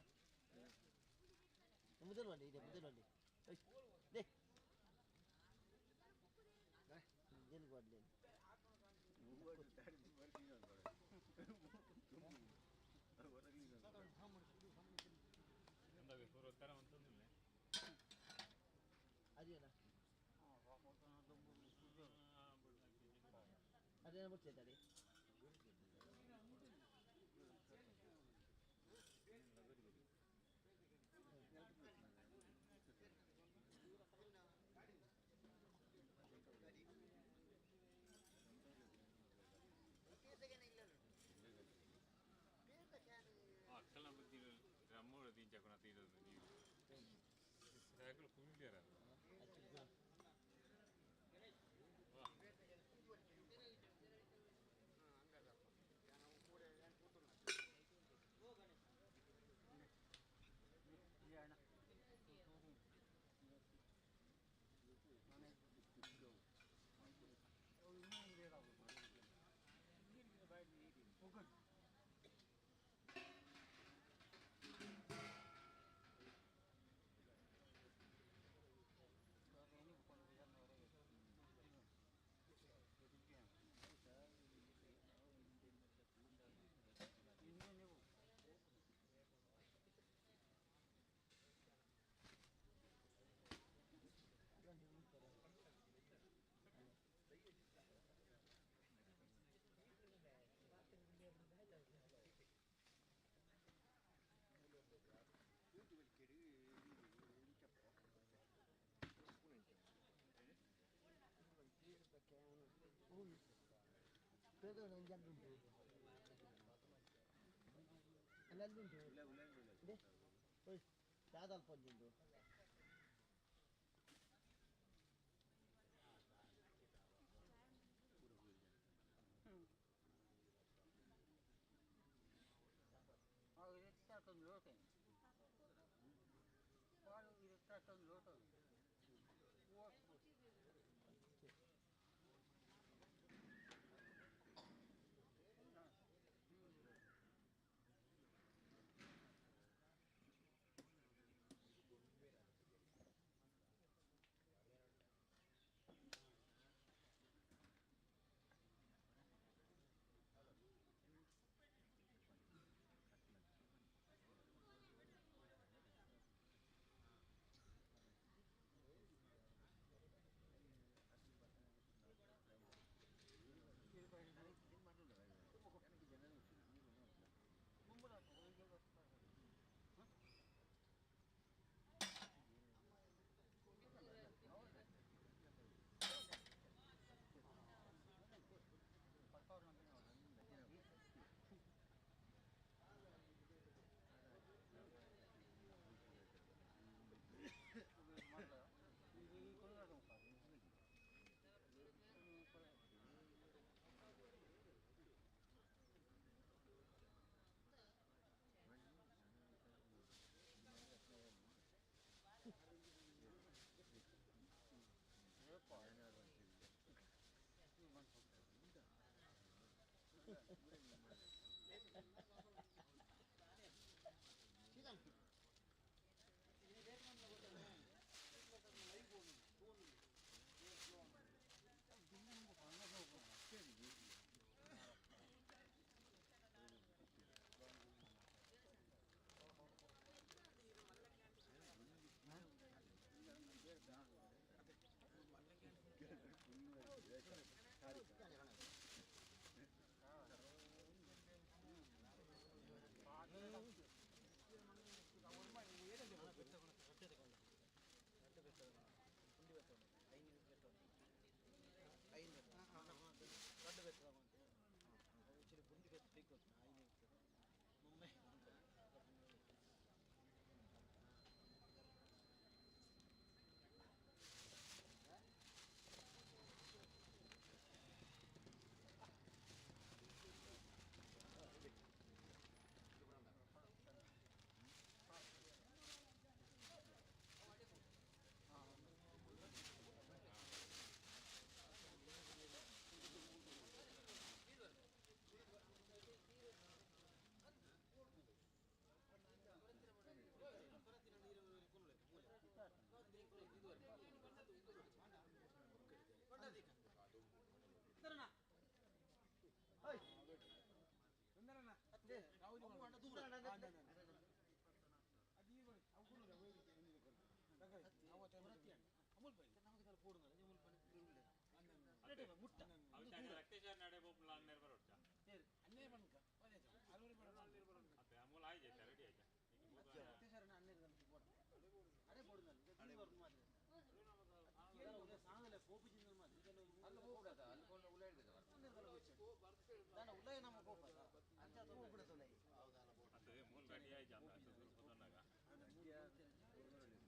ಮುದಲ್ ಬಲ್ಲಿ ಇದೆ ಮುದಲ್ ಬಲ್ಲಿ they ಏನು ಕೊಡ್ಲಿ. ಅದೇನಾ ಅದೇನ ಬರ್ತಿದ್ದಾರೆ. ಅಕ್ಕಲ ಬುದ್ಧಿ ಡ್ರಮ್ಮು ದಿಂಚకున తీరదు నీరు రేకులు కుమిపారు. ದಾದಲ್ಪ ಒಂಜುಂಡು. ರಕ್ತೇಶ್ವರ ನಡೆ ಬೋಪುಲ ಅನ್ನೇರ್ ಬರೋಡ್ಚ ಅತ್ತೆ ಅಮೂಲ ಆಯ್ತು ರೆಡಿ ಆಯ್ತಾ. ಅತ್ತೆ ಮೂಲ ರೆಡಿ ಆಯ್ತು ಅಂತ ಸ್ವಲ್ಪ ಬಂದಾಗ.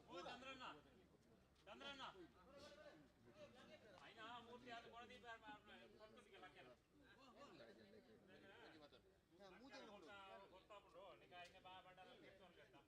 ಓ ಚಂದ್ರಣ್ಣ, ಚಂದ್ರಣ್ಣ, అయినా మూర్తి అది కొనదీప కొడుతుంది లక్కన కొడతాపుడు నీకు ఆయన బాగా పడ్డారు చెప్తాను కదా.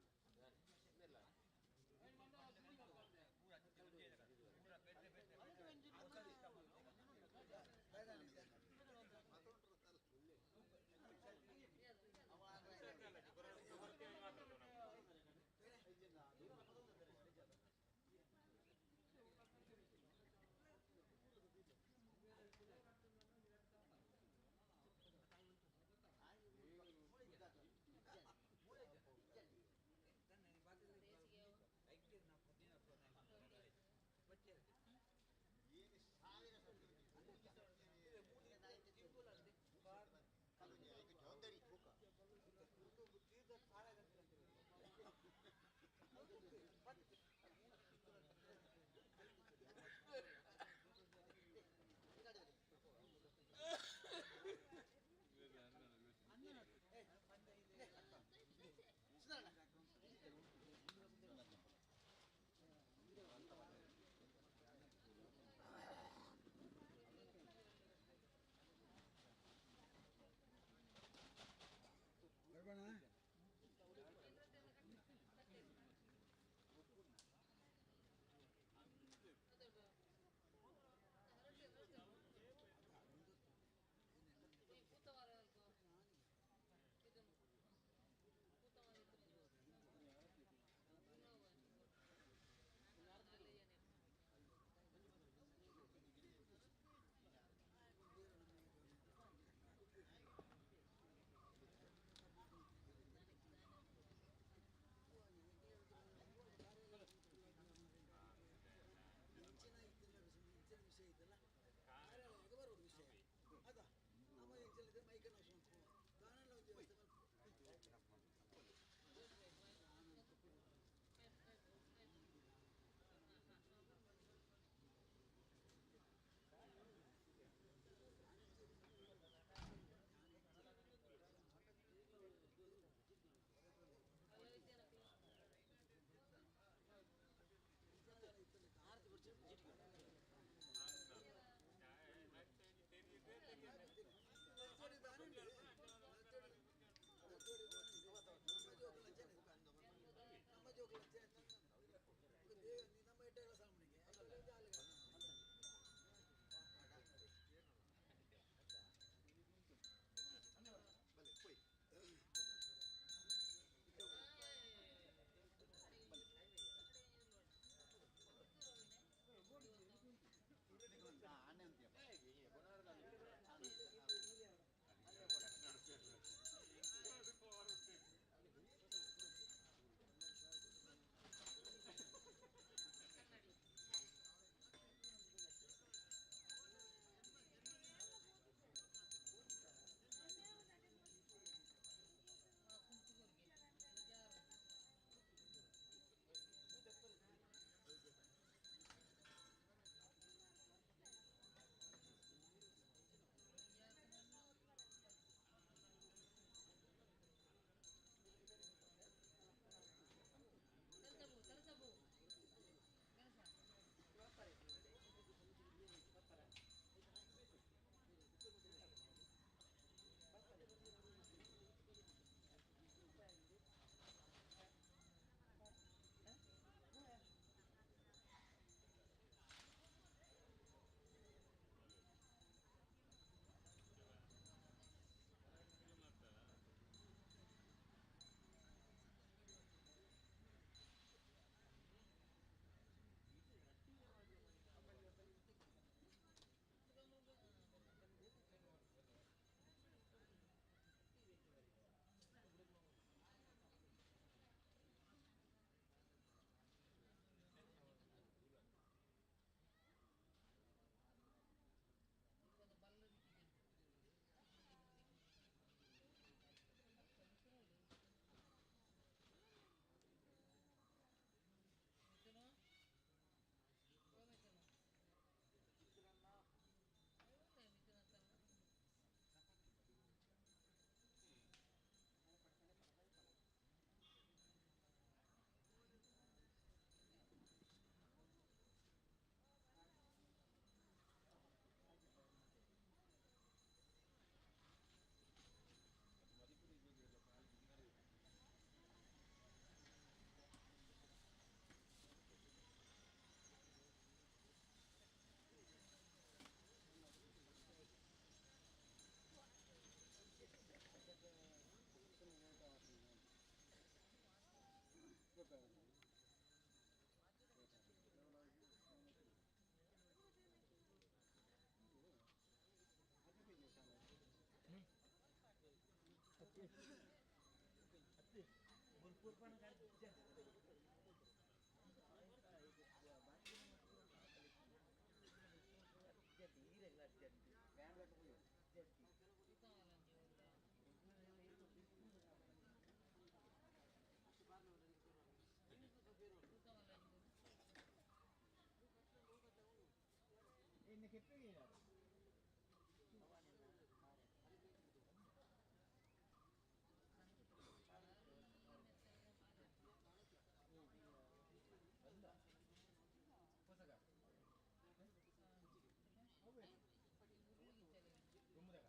ದುಮ್ಮದಾಗ.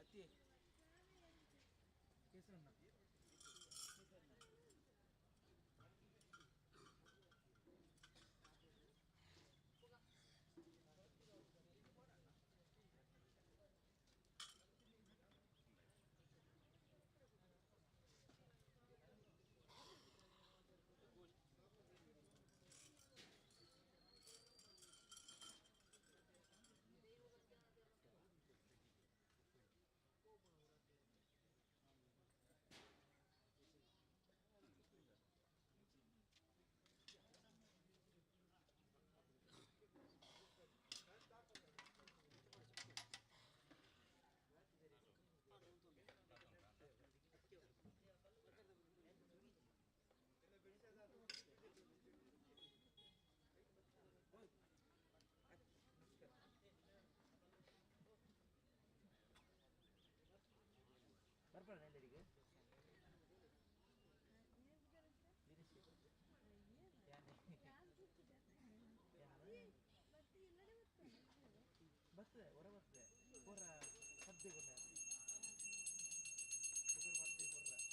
ಅತ್ತಿ ಕೇಸರಣ್ಣ ಬರ್ಬಾರ ಎಲ್ಲರಿಗೆ ಬರ್ತದೆ ಹೊರ ಬರ್ತದೆ ಹೊರ ಪದ್ದೆ ಕೊಡ ಪದ್ದೆ ಕೊಡ್ರ.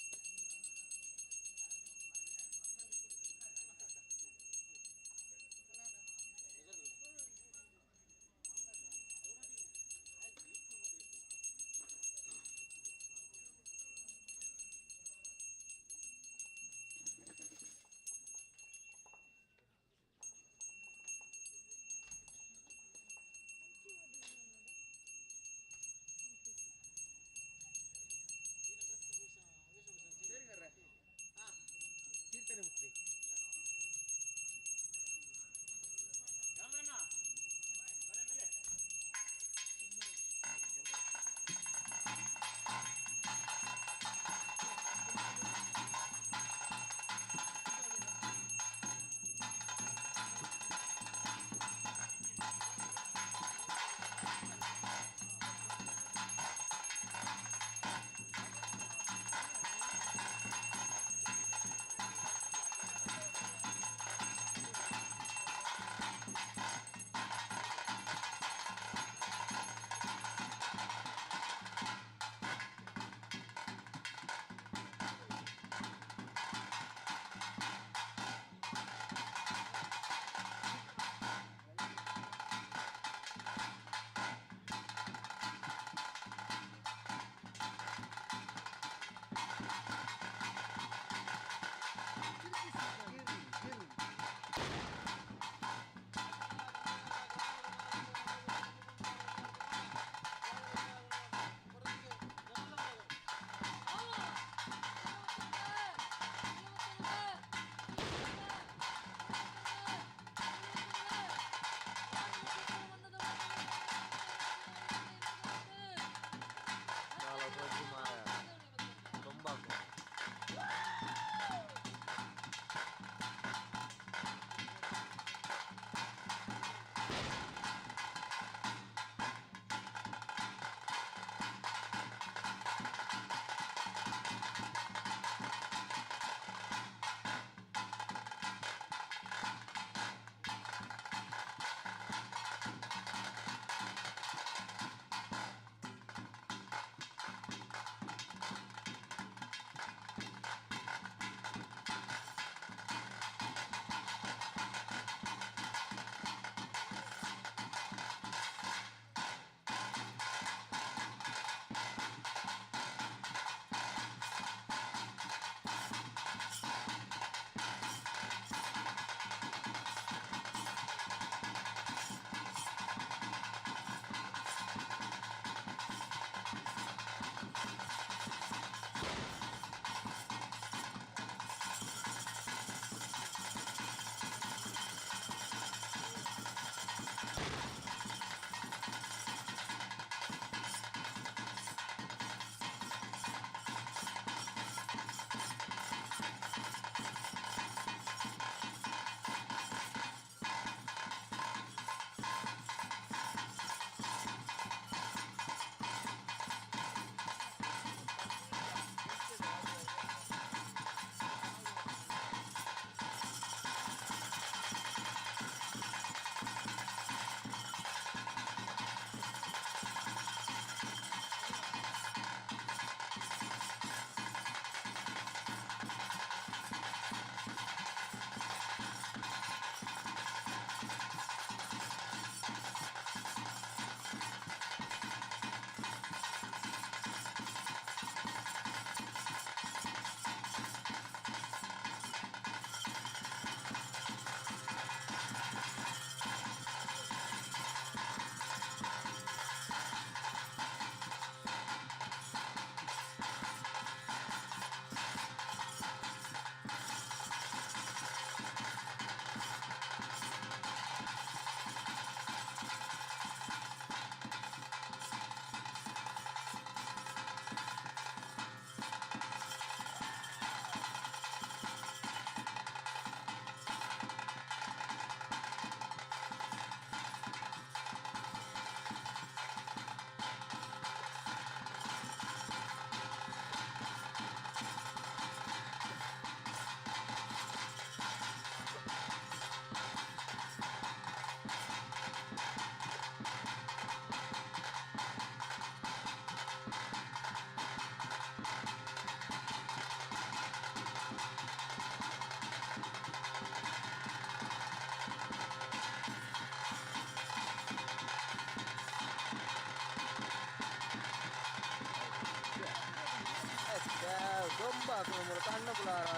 ಹಾಕುವ ಮೂಲಕ ಅನ್ನ ಪುಲಾರ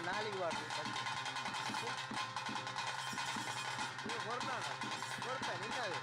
ನಾಲಿಗೆ ಬಾರ್ದು. ನೀವು ಕೊರ್ತಾನ ಕೊರ್ತಾನೆ ನಿನ್ನಾವೆ.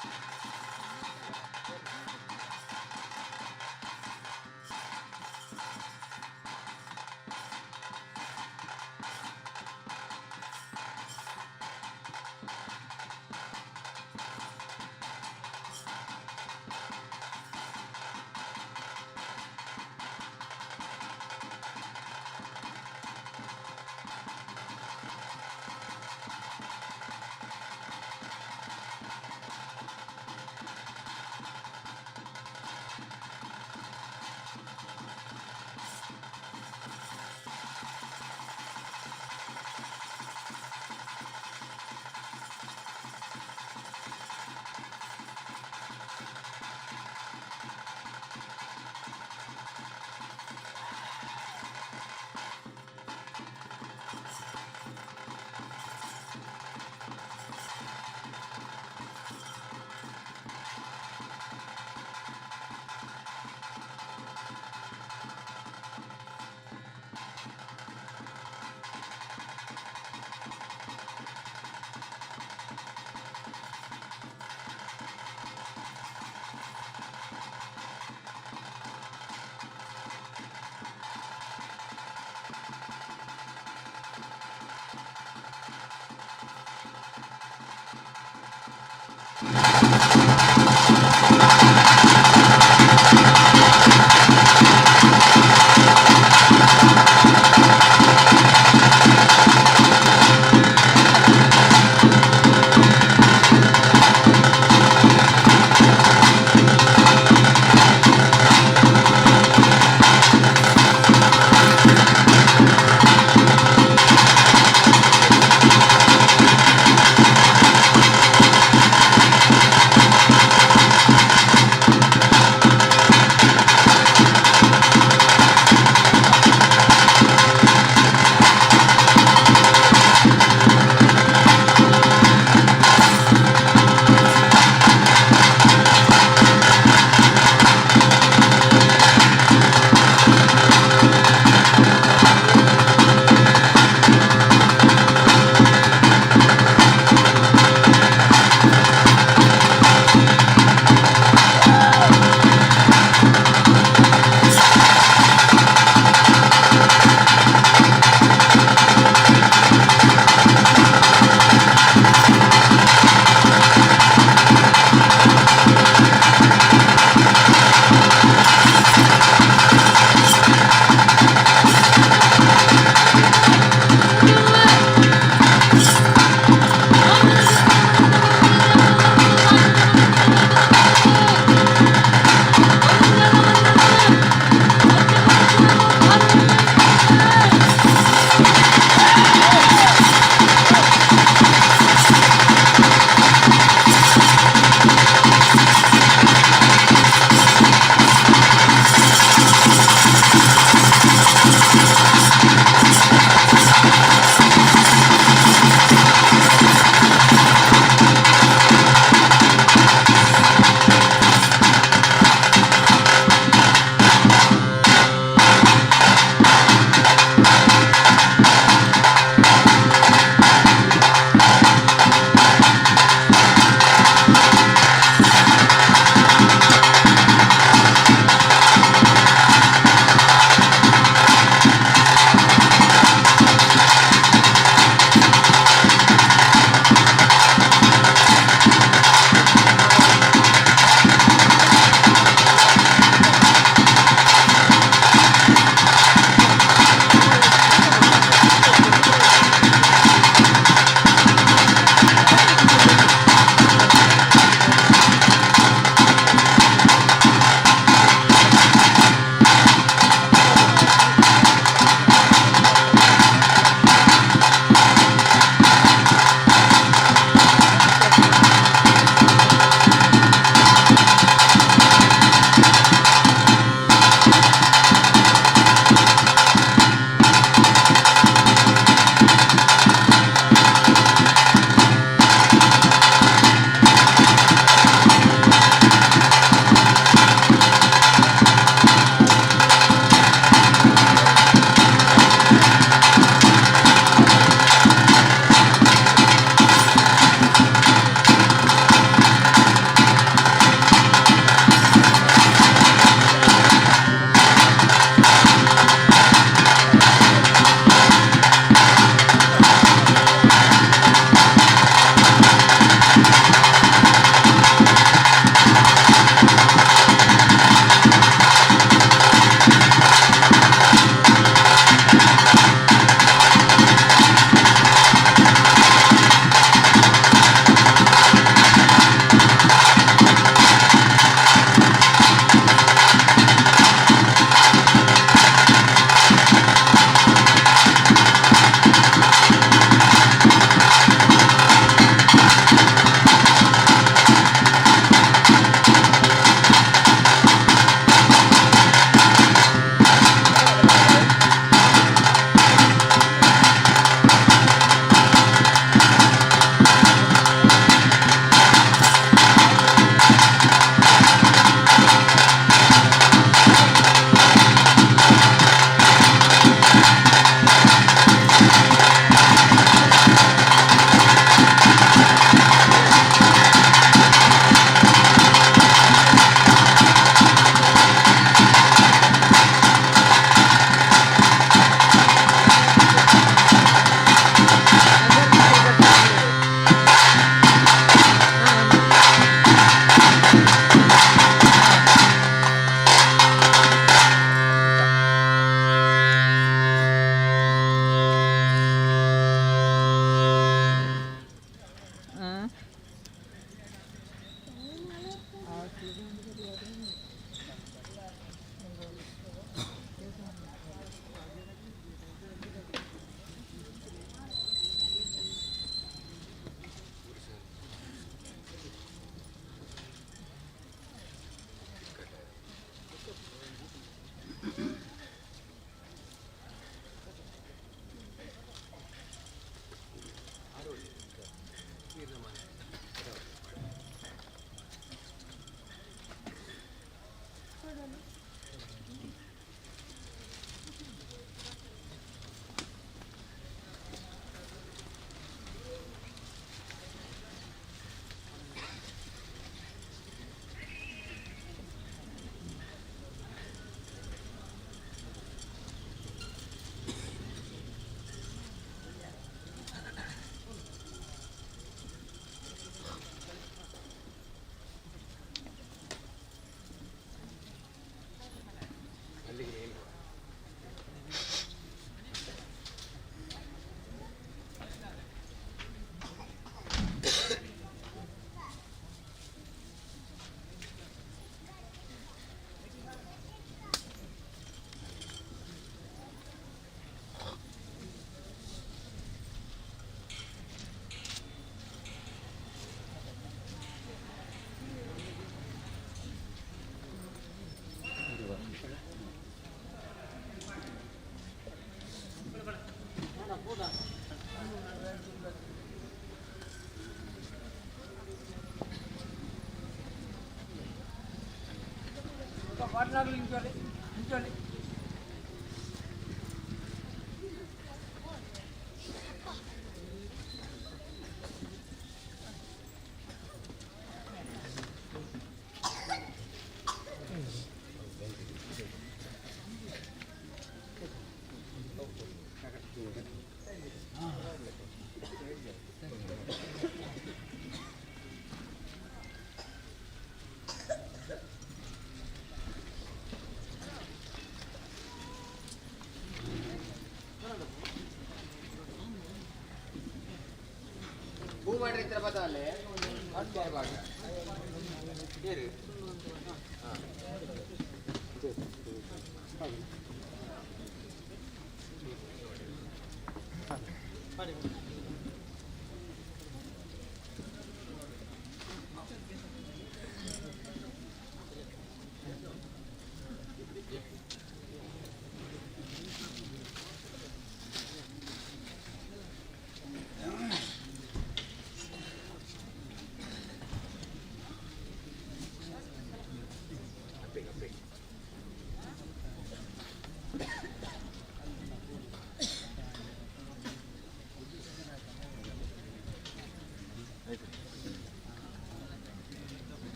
ಹೂ ಮಾಡ್ರಿ ಬತ್ತಾಲೆ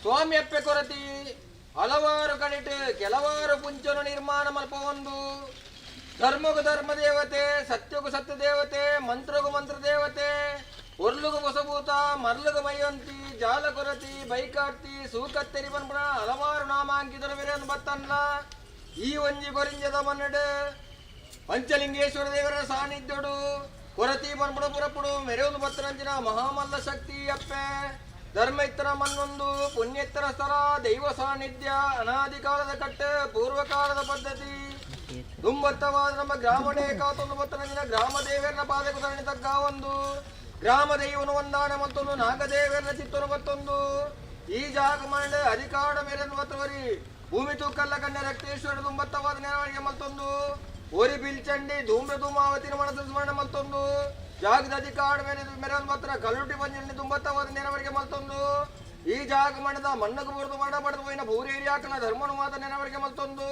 ಸ್ವಾಮಿ ಅಪ್ಪೆ ಕೊರತಿ ಹಲವಾರು ಕಡೆಟ್ ಕೆಲವಾರು ಪುಂಚನು ನಿರ್ಮಾಣ ಮಲ್ಪ ಒಂದು ಧರ್ಮಗು ಧರ್ಮ ದೇವತೆ, ಸತ್ಯಗು ಸತ್ಯ ದೇವತೆ, ಮಂತ್ರಗು ಮಂತ್ರ ದೇವತೆ, ಒರ್ಲುಗು ಹೊಸಭೂತ, ಮರ್ಲುಗು ಮೈಯಂತಿ, ಜಾಲಕೊರತಿ, ಬೈಕಾರ್ತಿ, ಸೂಕತ್ತೆರಿ ಪನ್ಪುನ ಹಲವಾರು ನಾಮಾಂಕಿತರ ಮೇರೆಯನ್ನು ಬತ್ತಲ್ಲ. ಈ ಒಂಜಿ ಕೊರಿಂಜದ ಮನ್ನಡು ಪಂಚಲಿಂಗೇಶ್ವರ ದೇವರ ಸಾನ್ನಿಧ್ಯಡು ಕೊರತಿ ಪನ್ಪುಣ ಪುರಪುಡು ಮೆರೆಯೊಂದು ಬತ್ತನಂಚಿನ ಮಹಾಮಲ್ಲ ಶಕ್ತಿ ಅಪ್ಪೆ. ಧರ್ಮ ಇತ್ತರ ಮನ್ನೊಂದು ಪುಣ್ಯತ್ತರ ಸ್ಥಳ, ದೈವ ಸಾನ್ನಿಧ್ಯ, ಅನಾದಿ ಕಾಲದ ಕಟ್ಟೆ, ಪೂರ್ವಕಾಲದ ಪದ್ಧತಿ. ದುಂಬತ್ತವಾದ ನಮ್ಮ ಗ್ರಾಮಣೇ ಕಾತೊಂದು ಬತ್ತನಂಚಿನ ಗ್ರಾಮ ದೇವರನ ಪಾದಕು ಸರಣಿ ತಗ್ಗ ಒಂದು ಗ್ರಾಮ ದೈವನು ಒಂದಾನೆ ಮತ್ತೊಂದು ನಾಗದೇವರನ ಚಿತ್ತನು ಮತ್ತೊಂದು ಈ ಜಾಗ ಮಂಡ ಅಧಿಕಾರ ಮೇರೆಂದು ಬತ್ತವರಿ ಭೂಮಿ ತೂಕಲ್ಲ ಕನ್ಯ ರಕ್ತೇಶ್ವರ ದುಂಬತ್ತವಾದ ನೆರವಣಿಗೆ ಮತ್ತೊಂದು ಒರಿ ಬಿಲ್ಚಂಡಿ ಧೂಮ್ರ ಧೂಮಾವತಿನ ಮನಸ್ಸು ಸ್ಮರಣೆ ಮತ್ತೊಂದು ಜಾಗದ ಅಧಿಕಾರ ಮೇಲೆ ಮೆರವನ್ ಮಾತ್ರ ಕಲ್ಲುಟಿ ಪಂಜಂಡಿ ದುಂಬತ್ತವಾದ ನೆರವಣಿಗೆ ಮತ್ತೊಂದು ಈ ಜಾಗ ಮಂಡದ ಮಣ್ಣకు ಬುರಿದು ಮರಣ ಪಡೆದು ಹೋಯಿನ ಭೂರೇರಿಯಾಕನ ಧರ್ಮನು ಮಾತ ನೆರವಣಿಗೆ ಮತ್ತೊಂದು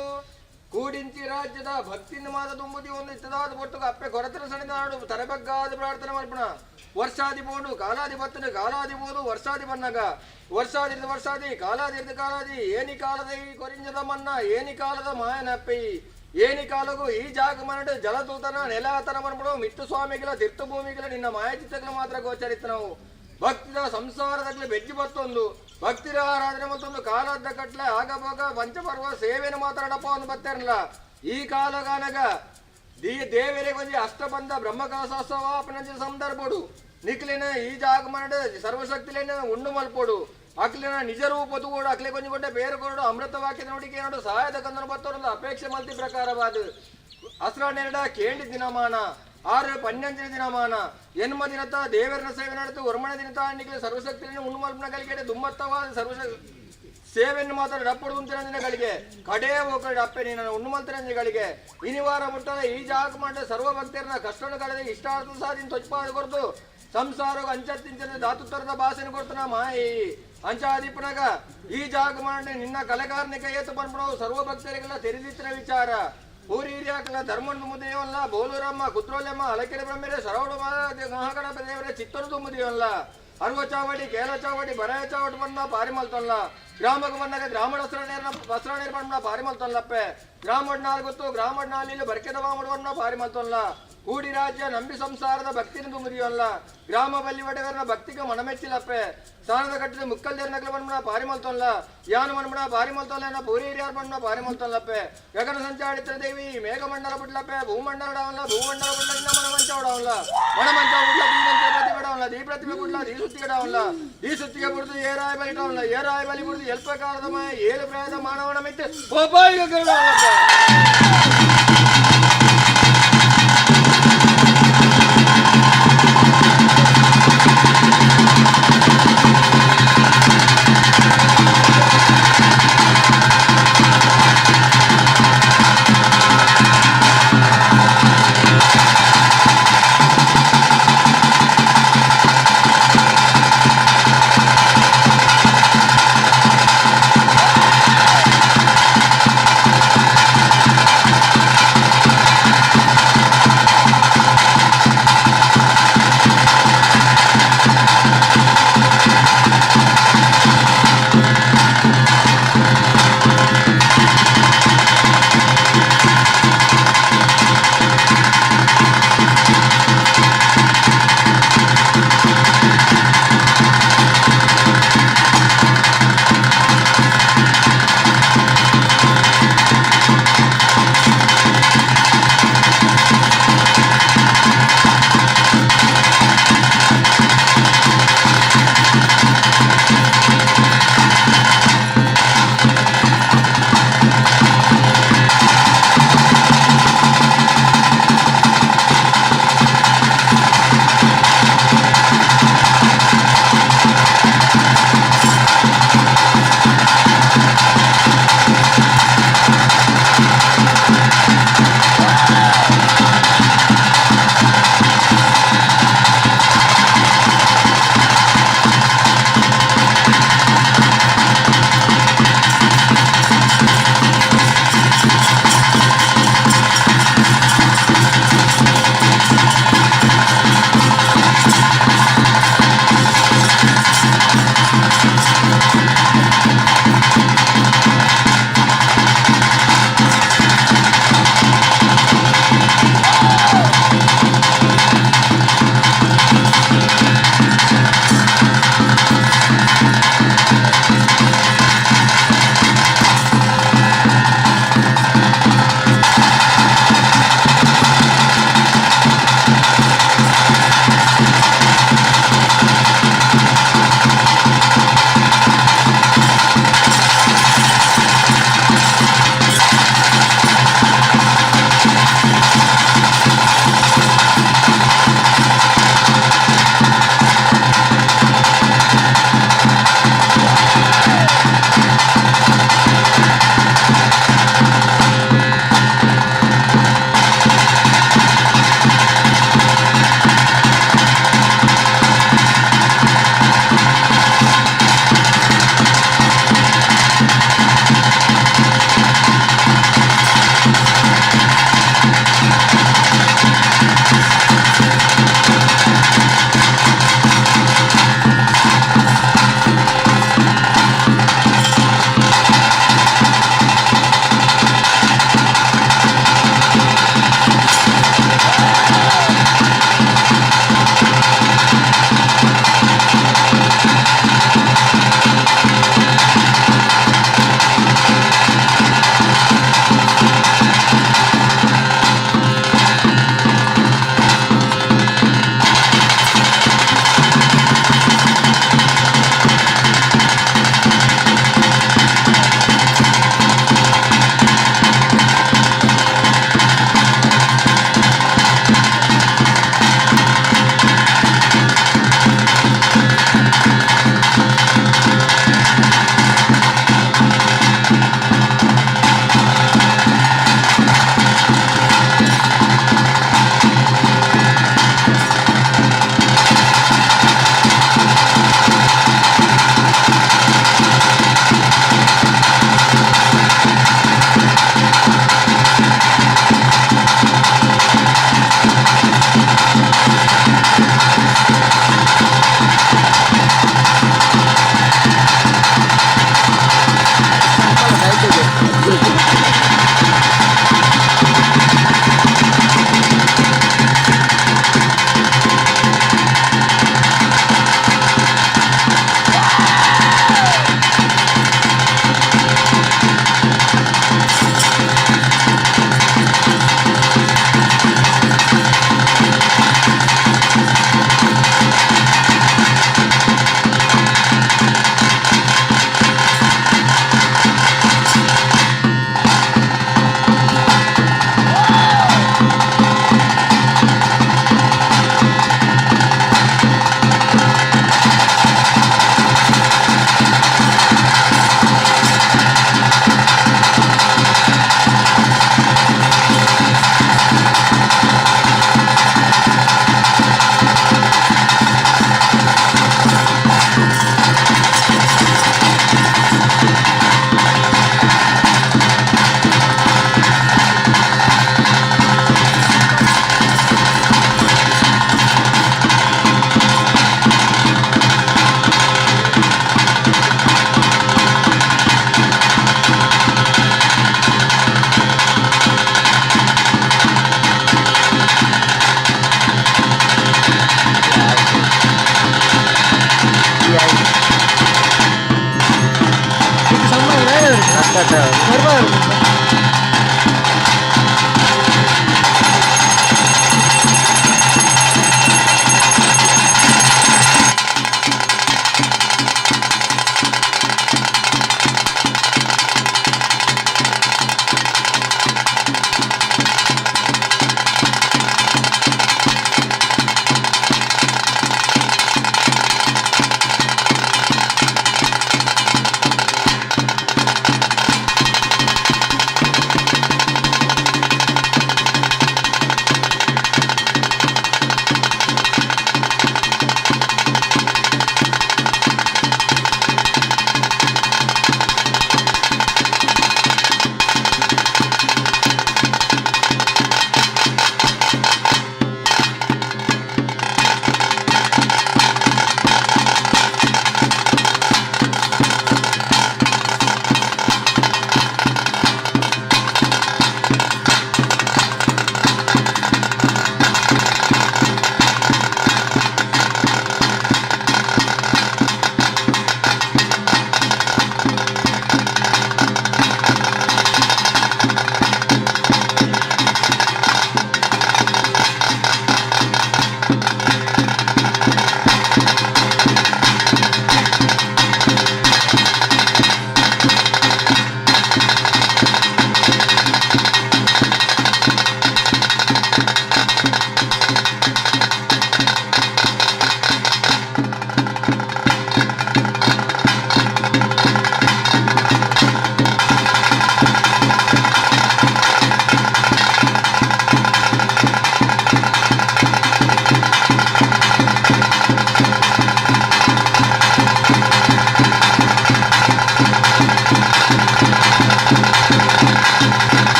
ಕೂಡಿಂಚಿ ರಾಜ್ಯದ ಭಕ್ತಿನ ಮಾತ ತುಂಬುದಿ ಒಂದು ಇತ್ತದಾದ ಪೊಟ್ಟುಗ ಅಪ್ಪೆ ಕೊರತನ ಸಣಿದಾಡು ತಲೆಬಗ್ಗಾದ ಪ್ರಾರ್ಥನೆ ಮಲ್ಪಣ. ವರ್ಷಾದಿ ಪೋಡು ಕಾಲಾದಿ ಬತ್ತನು ಕಾಲಾದಿ ಬೋದು ವರ್ಷಾದಿ ಬನ್ನಗ ವರ್ಷಾದಿ ವರ್ಷಾದಿ ಕಾಲಾದಿ ಕಾಲಾದಿ ಏನಿ ಕಾಲದ ಈ ಕೊರಿಂಜದ ಮನ್ನ ಏನಿ ಕಾಲದ ಮಾಯನಪ್ಪಿ ಏನಿ ಕಾಲಗೂ ಈ ಜಾಗ ಮನಡು ಜಲದೂತನ ನೆಲಾತನ ಮನ್ಪಡು ಮಿತ್ತು ಸ್ವಾಮಿಗಳ ತೀರ್ಥ ಭೂಮಿಗಳ ನಿನ್ನ ಮಾಯಚಿತ್ತಗಳು ಮಾತ್ರ ಗೋಚರಿತ ನಾವು ಭಕ್ತಿದ ಸಂಸಾರದಾಗಲಿ ಬೆಜ್ಜಿ ಬತ್ತೊಂದು ಭಕ್ತಿರ ಆರಾಧನೆ ಮತ್ತೊಂದು ಕಾಲದ ಕಟ್ಲೆ ಆಗಬೋಗ ಪಂಚಪರ್ವ ಸೇವೆನ ಮಾತ್ರ ನಡಪ ಒಂದು ಬತ್ತಿರಲ್ಲ. ಈ ಕಾಲಗಾನಗ ದೇವರಿಗೆ ಒಂಜಿ ಅಷ್ಟಬಂಧ ಬ್ರಹ್ಮಕಲಶೋತ್ಸವ ಸಂದರ್ಭಡು ನಿಕ್ಲಿನ ಈ ಜಾಗ ಮನಡು ಸರ್ವಶಕ್ತಿಲೇನ ಉಂಡು ಮಲ್ಪೋಡು ಅಕ್ಲಿನ ನಿಜ ರೂಪ ತೂಡು ಅಕ್ಲೆ ಕೊಂಚ ಕೊಟ್ಟೆ ಬೇರೆ ಕೊರಡು ಅಮೃತ ವಾಕ್ಯದ ನುಡಿಗೆ ನೋಡು ಸಹಾಯದ ಕಂದನು ಬತ್ತೊಂದು ಅಪೇಕ್ಷೆ ಮಲ್ತಿ ಪ್ರಕಾರವಾದ ಅಸ್ರ ನೆರಡ ಕೇಂಡಿ ದಿನಮಾನ ಆರು ಪನ್ನಂಚಿನ ದಿನಮಾನ ಎನ್ಮ ದಿನತ ದೇವರನ ಸೇವೆ ನಡೆದು ಒರ್ಮಣ ದಿನತ ನಿಕ್ಲೆ ಸರ್ವಶಕ್ತಿಯನ್ನು ಉಂಡು ಮಲ್ಪನ ಕಲಿಕೆ ದುಮ್ಮತ್ತವಾದ ಸರ್ವಶಕ್ತಿ ಸೇವೆಯನ್ನು ಮಾತ್ರ ಡಪ್ಪಡು ದಿನಗಳಿಗೆ ಕಡೇ ಹೋಗಡೆ ಅಪ್ಪೆ ನೀನು ಉಣ್ಣು ಮಲ್ತಿನಗಳಿಗೆ ಇನಿವಾರ ಮುಟ್ಟದ ಈ ಜಾಗ ಮಾಡ ಸರ್ವ ಭಕ್ತರನ್ನ ಕಷ್ಟವನ್ನು ಕಳೆದ ಇಷ್ಟಾರ್ಥ ಸಾಧಿನ ತೊಚ್ಪಾದ ಕೊರತು ಸಂಸಾರ ಅಂಚತ್ತಿಂಚದ ಧಾತುತ್ತರದ ಭಾಷೆನ ಕೊಡ್ತನ ಮಾಯಿ ಅಂಚಾದಿಪ್ಪನಗ ಈ ಜಾಗ ಮಾಡಿ ನಿನ್ನ ಕಲೆಗಾರನಿಕ ಏತು ಪನ್ಪಣವು ಸರ್ವ ಭಕ್ತರಿಗೆಲ್ಲ ತೆರೆದಿತ್ತಿನ ವಿಚಾರ. ಊರಿಯಾಕಲ ಧರ್ಮನ ತುಂಬುದೇವಲ್ಲ, ಬೋಲೂರಮ್ಮ, ಕುದ್ರೋಲಮ್ಮ, ಅಲಕೆರೆ ಬ್ರಹ್ಮರೆ, ಸರವಣ ಮಹಾಗಣಪ ದೇವರ ಚಿತ್ತನು ತುಂಬುದೇವಲ್ಲ. ಅರ್ವ ಚಾವಡಿ, ಕೇಲ ಚಾವಡಿ, ಬರಾಯ ಚಾವಡಿ ಬಂದ ಪಾರಿಮಲ್ತೊಲ್ಲ. ಗ್ರಾಮಕ್ಕೆ ಬಂದಾಗ ಗ್ರಾಮಡ ವಸ್ತ್ರ ನಿರ್ಮಾಣ ಪಾರಿಮಲ್ತೊಲ್ಲಪ್ಪೆ. ಗ್ರಾಮಡ್ ನಾಲ್ಗೊತ್ತು ಗ್ರಾಮಡ್ ನಾಲಿಲ್ಲಿ ಬರ್ಕೆದ ಮಾಮಡು ಬಂದ ಪಾರಿಮಲ್ತೊಲ್ಲ. ಕೂಡಿ ರಾಜ್ಯ ನಂಬಿ ಸಂಸಾರದ ಭಕ್ತಿನ ತುಂಬುದಿಯಲ್ಲ. ಗ್ರಾಮ ಬಲ್ಲಿ ಒಡೆಯವರನ್ನ ಭಕ್ತಿಗೆ ಮನಮೆಚ್ಚಿಲಪ್ಪೆ. ಸ್ಥಾನದ ಕಟ್ಟಿದ ಮುಕ್ಕಲ್ದೇರ್ ನಗಲ ಬಂದ್ಮಣ ಪಾರಿಮಲ್ತೊಲ್ಲ. ಯಾನು ಮನ್ಮಣ ಪಾರಿಮಲ್ತೊಲ್ಲ, ಪೂರಿ ಹಿರಿಯಾರ್ ಬಂದ್ಮಣ ಪಾರಿಮಲ್ತೊಲ್ಲಪ್ಪೆ. ಗಗನ ಸಂಚಾಡಿತ್ರ ದೇವಿ ಮೇಘಮಂಡಲ ಬುಡ್ಲಪ್ಪೆ. ಭೂಮಂಡಲ ಡಾವಲ್ಲ, ಭೂಮಂಡಲ ಬುಡ್ಲ ಮಣಮಂಚ ಉಡವಲ್ಲ, ಮಣಮಂಚ ಬುಡ್ಲ ದೀ ಪ್ರತಿಭೆ ಡಾವಲ್ಲ, ದೀ ಪ್ರತಿಭೆ ಬುಡ್ಲ ದೀ ಸುತ್ತಿಗೆ ಡಾವಲ್ಲ, ದೀ ಸುತ್ತಿಗೆ ಬುಡ್ದು ಏರಾಯ ಬಲಿ ಡಾವಲ್ಲ, ಏರಾಯ ಬಲಿ ಬುಡ್ದು ಎಲ್ಪ ಕಾಲದ ಮಾಯ ಏಳು ಪ್ರಾಯದ ಮಾನವನ ಮಿತ್ರ ಗೋಪಾಯಿಗ.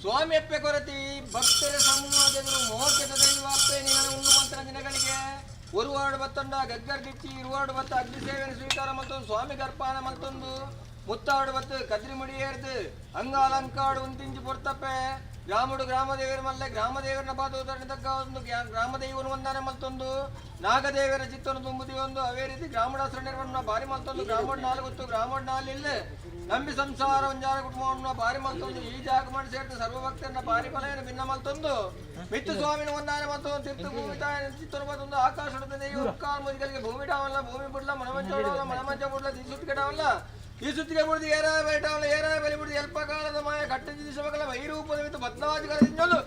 ಸ್ವಾಮಿ ಅಪ್ಪೆ ಕೊರತಿ ಭಕ್ತರ ಸಮೂಹದೆದುರು ಮೋಕ್ಷದ ದೈವ ಅಪ್ಪೆ ನಿನ್ನ ಉಣ್ಣು ಮಂತ್ರ ದಿನಗಳಿಗೆ ಒರುವಾಡು ಬತ್ತೊಂಡ ಗಗ್ಗರ್ ಗಿಚ್ಚಿ ಇರುವಾಡು ಬತ್ತ ಅಗ್ನಿ ಸೇವೆಯನ್ನು ಸ್ವೀಕಾರ ಮತ್ತೊಂದು ಸ್ವಾಮಿ ಗರ್ಪಾನ ಮತ್ತೊಂದು ಮುತ್ತಾಡು ಬತ್ತು ಕದ್ರಿ ಮುಡಿಯೇರ್ದು ಅಂಗಾಲಂಕಾಡು ಉಂತಿಂಚಿ ಪೊರ್ತಪ್ಪೆ ಗ್ರಾಮಡು ಗ್ರಾಮದೇವರ ಮಲ್ಲೆ ಗ್ರಾಮದೇವರನ ಪಾದೋದರಣೆ ತಕ್ಕ ಒಂದು ಗ್ರಾಮದೇವನು ವಂದನೆ ಮಲ್ತೊಂದು ನಾಗದೇವರ ಚಿತ್ತನ್ನು ತುಂಬುದಿ ಒಂದು ಅವೇ ರೀತಿ ಗ್ರಾಮಡಾಸ್ತ್ರ ನಿರ್ವಹಣೆ ಬಾರಿ ಮಲ್ತೊಂದು ಗ್ರಾಮಡ್ ನಾಲ್ಗೊತ್ತು ಗ್ರಾಮಡ್ ನಾಲಿಲ್ಲ ನಂಬಿ ಸಂಸಾರ ಒಂಜಾರ ಕುಟುಂಬವನ್ನು ಬಾರಿ ಮಲ್ತೊಂದು ಈ ಜಾಗ ಮಾಡಿ ಸೇರಿದ ಸರ್ವಭಕ್ತರನ್ನ ಬಾರಿ ಫಲಯನ್ನು ಭಿನ್ನ ಮಲ್ತೊಂದು ಮಿತ್ತು ಸ್ವಾಮಿನ ವಂದನೆ ಮತ್ತೊಂದು ತೀರ್ಥ ಭೂಮಿ ತಾಯಿನ ಚಿತ್ತನು ಮತ್ತೊಂದು ಆಕಾಶದ ಉಕ್ಕಾಲ್ ಮುದಿಗಳಿಗೆ ಭೂಮಿ ಡಾವಲ್ಲ ಭೂಮಿ ಬುಡ್ಲ ಮಣಮಂಚ ಮಣಮಂಚ ಬುಡ್ಲ ದಿಸುತ್ತಿಗೆ ಈ ಸುತ್ತಿಗೆ ಬುಡ್ದು ಏರಾಯ ಬೈಟಾವಲ್ಲ ಏರಾಯ ಬಲಿ ಬುಡ್ದು ಎಲ್ಪ ಕಾಲದ ಮಾಯ ಕಟ್ಟಿದ ದಿಶಮಕಲ ವೈರೂಪದ ಮಿತ್ತು ಬದ್ಲಾಜಿ ಕರೆದಿದ್ದಲು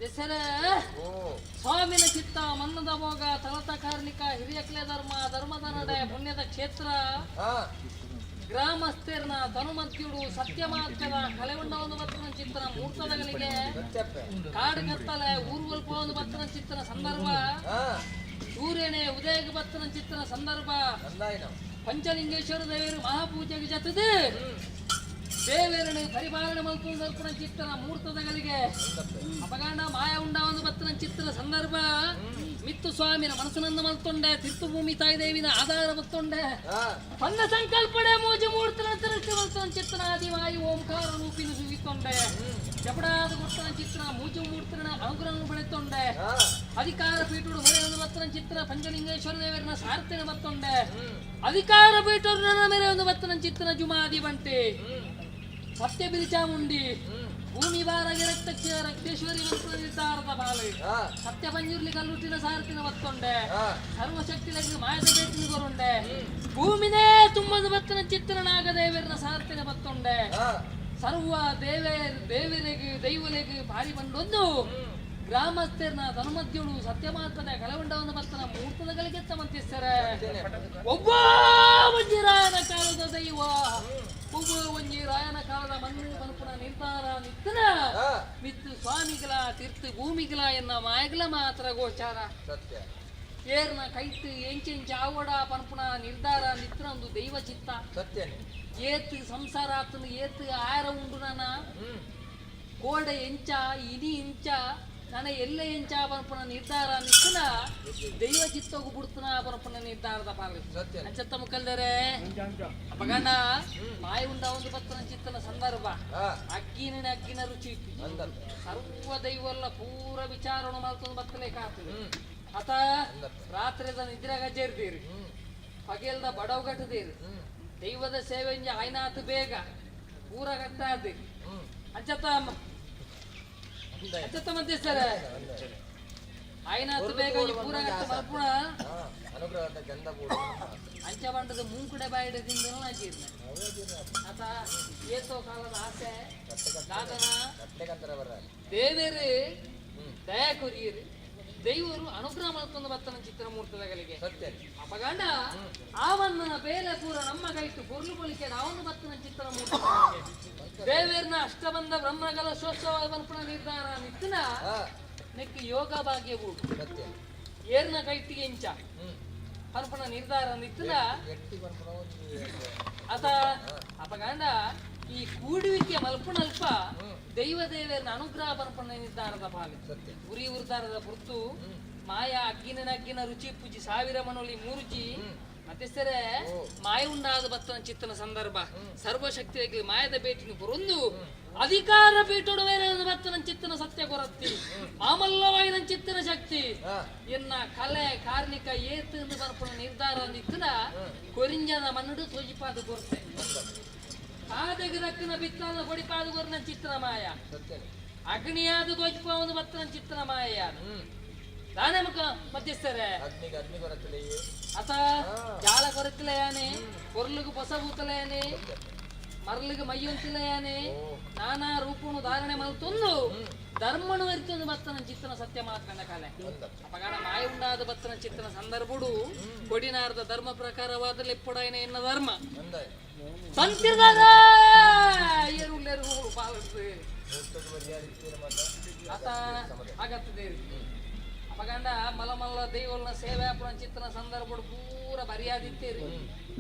ಮಧ್ಯಸ್ಥರೇ, ಓ. ಸ್ವಾಮಿನ ಚಿತ್ತ ಮನ್ನದ ಭೋಗ ತಲತ ಕಾರ್ಣಿಕ ಹಿರಿಯಕ್ಲೆ ಧರ್ಮ ಧರ್ಮದ ನಡೆ ಪುಣ್ಯದ ಕ್ಷೇತ್ರ ಗ್ರಾಮಸ್ಥರ್ನ ಧನುಮತ್ಯುಡು ಸತ್ಯಮಾತ್ಯದ ಕಲೆಗೊಂಡ ಒಂದು ಬತ್ತನ ಚಿತ್ರ ಮೂರ್ತದಗಳಿಗೆ ಸತ್ಯಪ್ಪೆ. ಕಾಡು ಕತ್ತಲೆ ಊರುವಲ್ಪ ಒಂದು ಬತ್ತನ ಚಿತ್ರ ಸಂದರ್ಭ ಸೂರ್ಯನೇ ಉದಯಕ್ಕೆ ಬತ್ತನ ಚಿತ್ರ ಸಂದರ್ಭ ನಂದಾಯಿನ. ಪಂಚಲಿಂಗೇಶ್ವರ ದೇವರು ಮಹಾಪೂಜೆಗೆ ಜತದೆ ದೇವರನ್ನು ಪರಿಪಾಲನೆ ಮಲ್ಪುನ ಚಿತ್ರ ಮೂರ್ತದಗಳಿಗೆ ಅಪಗಾಂಡ ಮಾಯ ಉಂಡ ಒಂದು ಬತ್ತನ ಚಿತ್ರ ಸಂದರ್ಭ ಮಿತ್ತು ಸ್ವಾಮಿನ ಮನಸ್ಸಿನಂದ ಮಲ್ತೊಂಡೆ ತೀರ್ಥಭೂಮಿ ತಾಯಿ ದೇವಿನ ಆಧಾರ ಮತ್ತೊಂಡೆ ತನ್ನ ಸಂಕಲ್ಪಡೆ ಮೋಜು ಮೂರ್ತನ ತಿರುಚಿ ಮಲ್ತನ ಚಿತ್ರ ಆದಿವಾಯು ಓಂಕಾರ ರೂಪಿನ ಸುಗಿತೊಂಡೆ ಜಪಡಾದ ಕೊಟ್ಟನ ಚಿತ್ರ ಮೂಜು ಮೂರ್ತನ ಅನುಗ್ರಹ ಪಡೆತೊಂಡೆ ಅಧಿಕಾರ ಪೀಠುಡು ಮೇರೆ ಬತ್ತನ ಚಿತ್ರ ಪಂಚಲಿಂಗೇಶ್ವರ ದೇವರನ್ನ ಸಾರ್ಥನೆ ಬತ್ತೊಂಡೆ ಅಧಿಕಾರ ಪೀಠದ ಮೇಲೆ ಒಂದು ಬತ್ತನ ಚಿತ್ರ ಜುಮಾದಿ ಬಂಟೆ ಸತ್ಯ ಬಿರಿಚಾಮುಂಡಿ ಭೂಮಿ ಬಾರಗೆ ರಕ್ತಕ್ಕೆ ರಕ್ತೇಶ್ವರಿ ಮತ್ತು ನಿರ್ಧಾರದ ಬಾಳು ಸತ್ಯ ಪಂಜುರ್ಲಿ ಕಲ್ಲುಟ್ಟಿನ ಸಾರಥಿನ ಬತ್ತೊಂಡೆ ಸರ್ವಶಕ್ತಿ ಲಗಿ ಮಾಯದ ಬೇಟಿನ ಕೊರುಂಡೆ ಭೂಮಿನೇ ತುಂಬದ ಬತ್ತನ ಚಿತ್ರನಾಗ ದೇವರನ ಸಾರಥಿನ ಬತ್ತೊಂಡೆ ಸರ್ವ ದೇವೇ ದೇವರಿಗೆ ದೈವಲೆಗೆ ಭಾರಿ ಬಂಡೊಂದು ಗ್ರಾಮಸ್ಥರನ ಧನುಮದ್ಯಳು ಸತ್ಯಮಾತನ ಕಲವಂಡವನ್ನು ಬತ್ತನ ಮೂರ್ತದ ಗಳಿಗೆತ್ತ ಮಂತಿಸ್ತಾರೆ ಒಬ್ಬ ಒಂಜಿ ರಾಯನ ಕಾಲದ ದೈವ ಒಬ್ಬ ಒಂಜಿ ರಾಯನ ಕಾಲದ ಮಣ್ಣು ಮನುಪುನ ನಿರ್ಧಾರ ನಿತ್ತನ ಮಿತ್ತು ಸ್ವಾಮಿಗಳ ತೀರ್ಥ ಭೂಮಿಗಳ ಎನ್ನ ಮಾಯಗಳ ಮಾತ್ರ ಗೋಚಾರ ಸತ್ಯ. ಏರ್ನ ಕೈತು ಎಂಚೆಂಚ ಆವಡ ಪನ್ಪುನ ನಿರ್ಧಾರ ನಿತ್ತನ ಒಂದು ದೈವ ಚಿತ್ತ ಸತ್ಯನೇ. ಏತ್ ಸಂಸಾರ ಆತನು ಏತ್ ಆರ ಉಂಡು ನಾನ ಕೋಡೆ ಎಂಚ ಇನಿ ಇಂಚ ನನ್ನ ಎಲ್ಲ ಎಂಚ ಪನ್ಪುನ ನಿರ್ಧಾರ ನಿತ್ತನ ದೈವ ಚಿತ್ತೋಗು ಬಿಡ್ತನ ಪನ್ಪುನ ನಿರ್ಧಾರದ ಪಾಲು ಸತ್ಯ. ಅಂಚತ್ತ ಮುಕ್ಕಲ್ದರೆ ಅಪಗಣ ಮಾಯ ಉಂಡ ಒಂದು ಬತ್ತನ ಚಿತ್ತನ ಸಂದರ್ಭ ಅಗ್ಗಿನ ಅಗ್ಗಿನ ರುಚಿ ಇತ್ತು. ಸರ್ವ ದೈವಲ್ಲ ಪೂರ ವಿಚಾರಣ ಮಾಡ್ಕೊಂಡು ಬತ್ತಲೇ ಕಾತದೆ ಆತ ರಾತ್ರಿದ ನಿದ್ರೆಗ ಜೇರ್ದೀರಿ ಪಗೆಲ್ದ ಬಡವ್ ಕಟ್ಟದೀರಿ ದೈವದ ಸೇವೆ ಇಂಜ ಆಯ್ನಾತು ಬೇಗ ಪೂರ ಕಟ್ಟಾದಿ ಅಂಚತ್ತ ಅಂಚತ್ತ ಮಧ್ಯಸ್ಥರ ಆಯ್ನಾತು ಬೇಗ ಈ ಪೂರ ಕಟ್ಟ ಮಲ್ಪುಣ ಅನುಗ್ರಹದ ಗಂಧ ಕೂಡ. ಅಂಚ ಬಂಡದ ಮೂಂಕುಡೆ ಬಾಯಿಡ ತಿಂದನು ಅಜೀರ್ಣ ಆತ ಏತೋ ಕಾಲದ ಆಸೆ ದಾದನ ಕಟ್ಲೆಗಂತರ ಬರ. ದೇವರು ದಯಾ ಕೊರಿಯರು ದೈವರು ಅನುಗ್ರಹ ಮಾಡ್ಕೊಂಡು ಬತ್ತನ ಚಿತ್ರಮೂರ್ತದಗಳಿಗೆ ಸತ್ಯ. ಅಪಗಂಡ ಆವನ್ನ ಬೇಲೆ ಪೂರ ನಮ್ಮ ಕೈತು ಪೊರ್ಲು ಪೊಲಿಕೆ ಅವನು ಬತ್ತನ ಚಿತ್ರಮೂರ್ತದಗಳಿಗೆ ದೇವೇರ್ನ ಅಷ್ಟಬಂಧ ಬ್ರಹ್ಮಗಳ ಶೋತ್ಸವ ಬಲ್ಪನ ನಿರ್ಧಾರ ನಿತ್ತಿನ ನೆಕ್ಕು ಯೋಗ ಭಾಗ್ಯ ಬೂಡು ಸತ್ಯ. ಏರ್ನ ಕೈತಿಗೆ ಇಂಚ ಪಲ್ಪನ ನಿರ್ಧಾರ ನಿತ್ತಿನ ಎಟ್ಟಿ ಪನ್ಪುನ ಒಂಜಿ ಅತ ಅಪಗಂಡ ಈ ಕೂಡುವಿಕೆ ಮಲ್ಪುನಲ್ಪ ದೈವ ದೇವರನ್ನ ಅನುಗ್ರಹ ಪರ್ಪಣ ನಿರ್ಧಾರದ ಪಾಲು ಸತ್ಯ. ಉರಿ ಉರ್ದಾರದ ಪುರ್ತು ಮಾಯ ಅಗ್ಗಿನ ನಗ್ಗಿನ ರುಚಿ ಪೂಜಿ ಸಾವಿರ ಮನೋಲಿ ಮೂರುಜಿ ಮತ್ತೆ ಸರೆ ಮಾಯ ಉಂಡಾದ ಬತ್ತನ ಚಿತ್ತನ ಸಂದರ್ಭ ಸರ್ವಶಕ್ತಿಯಾಗಿ ಮಾಯದ ಭೇಟಿನ ಬರೊಂದು ಅಧಿಕಾರ ಪೀಠೋಡು ಮೇಲೆ ಬತ್ತನ ಚಿತ್ತನ ಸತ್ಯ ಕೊರತ್ತಿ ಮಾಮಲ್ಲವಾಯಿನ ಚಿತ್ತನ ಶಕ್ತಿ ಎನ್ನ ಕಲೆ ಕಾರ್ಣಿಕ ಏತು ಎಂದು ಬರ್ಪಣ ನಿರ್ಧಾರ ನಿತ್ತನ ಕೊರಿಂಜನ ಮನ್ನುಡು ತೋಜಿಪಾದ ಕೊರತೆ ಕಾದೆಗೆ ದಕ್ಕಿನ ಬಿತ್ತಾದ ಕೊಡಿಪಾದ ಕೊರನ ಚಿತ್ರ ಮಾಯ ಸತ್ಯನೇ. ಅಗ್ನಿಯಾದ ತೋಜಿಪಾವನು ಬತ್ತನ ಚಿತ್ರ ಮಾಯ ದಾನೆ ಮುಖ ಮಧ್ಯಸ್ಥರೇ ಅಗ್ನಿಗೆ ಅಗ್ನಿ ಬರತ್ತಲೇ. ಅತ ಜಾಲ ಕೊರತಿಲಯಾನೆ ಕೊರ್ಲಿಗೆ ಬೊಸಬೂತಲಯಾನೆ ಮರಲಿಗೆ ಮೈಯೊಂತಿಲಯಾನೆ ನಾನಾ ರೂಪನು ಧಾರಣೆ ಮಲ್ತೊಂದು ಧರ್ಮನು ಎರಿತೊಂದು ಬತ್ತನ ಚಿತ್ತನ ಸತ್ಯ ಮಾತ್ಕಂಡ ಕಾಲೆ ಅಪಗಾಣ ಮಾಯ ಉಂಡಾದ ಬತ್ತನ ಚಿತ್ತನ ಸಂದರ್ಭಡು ಕೊಡಿನಾರದ ಧರ್ಮ ಪ್ರಕಾರವಾದ ಲೆಪ್ಪುಡಾಯನ ಎನ್ನ ಧರ್ಮ ನಂದಾಯ. ತಂತಿರ್ದಾರ ಏರುಲ್ಲೇರು ಪಾಲಿಸ್ತು ಮೂರ್ತದ ಬರಿಯಾದ ಇತ್ತೀರ ಮಾತ. ಆತ ಆಗತ್ತದೆ ಅಪಗಂಡ ಮಲ ಮಲ್ಲ ದೈವಲ್ನ ಸೇವೆ ಅಪುಣ ಚಿತ್ತನ ಸಂದರ್ಭಡು ಪೂರ ಬರಿಯಾದಿತ್ತೇರಿ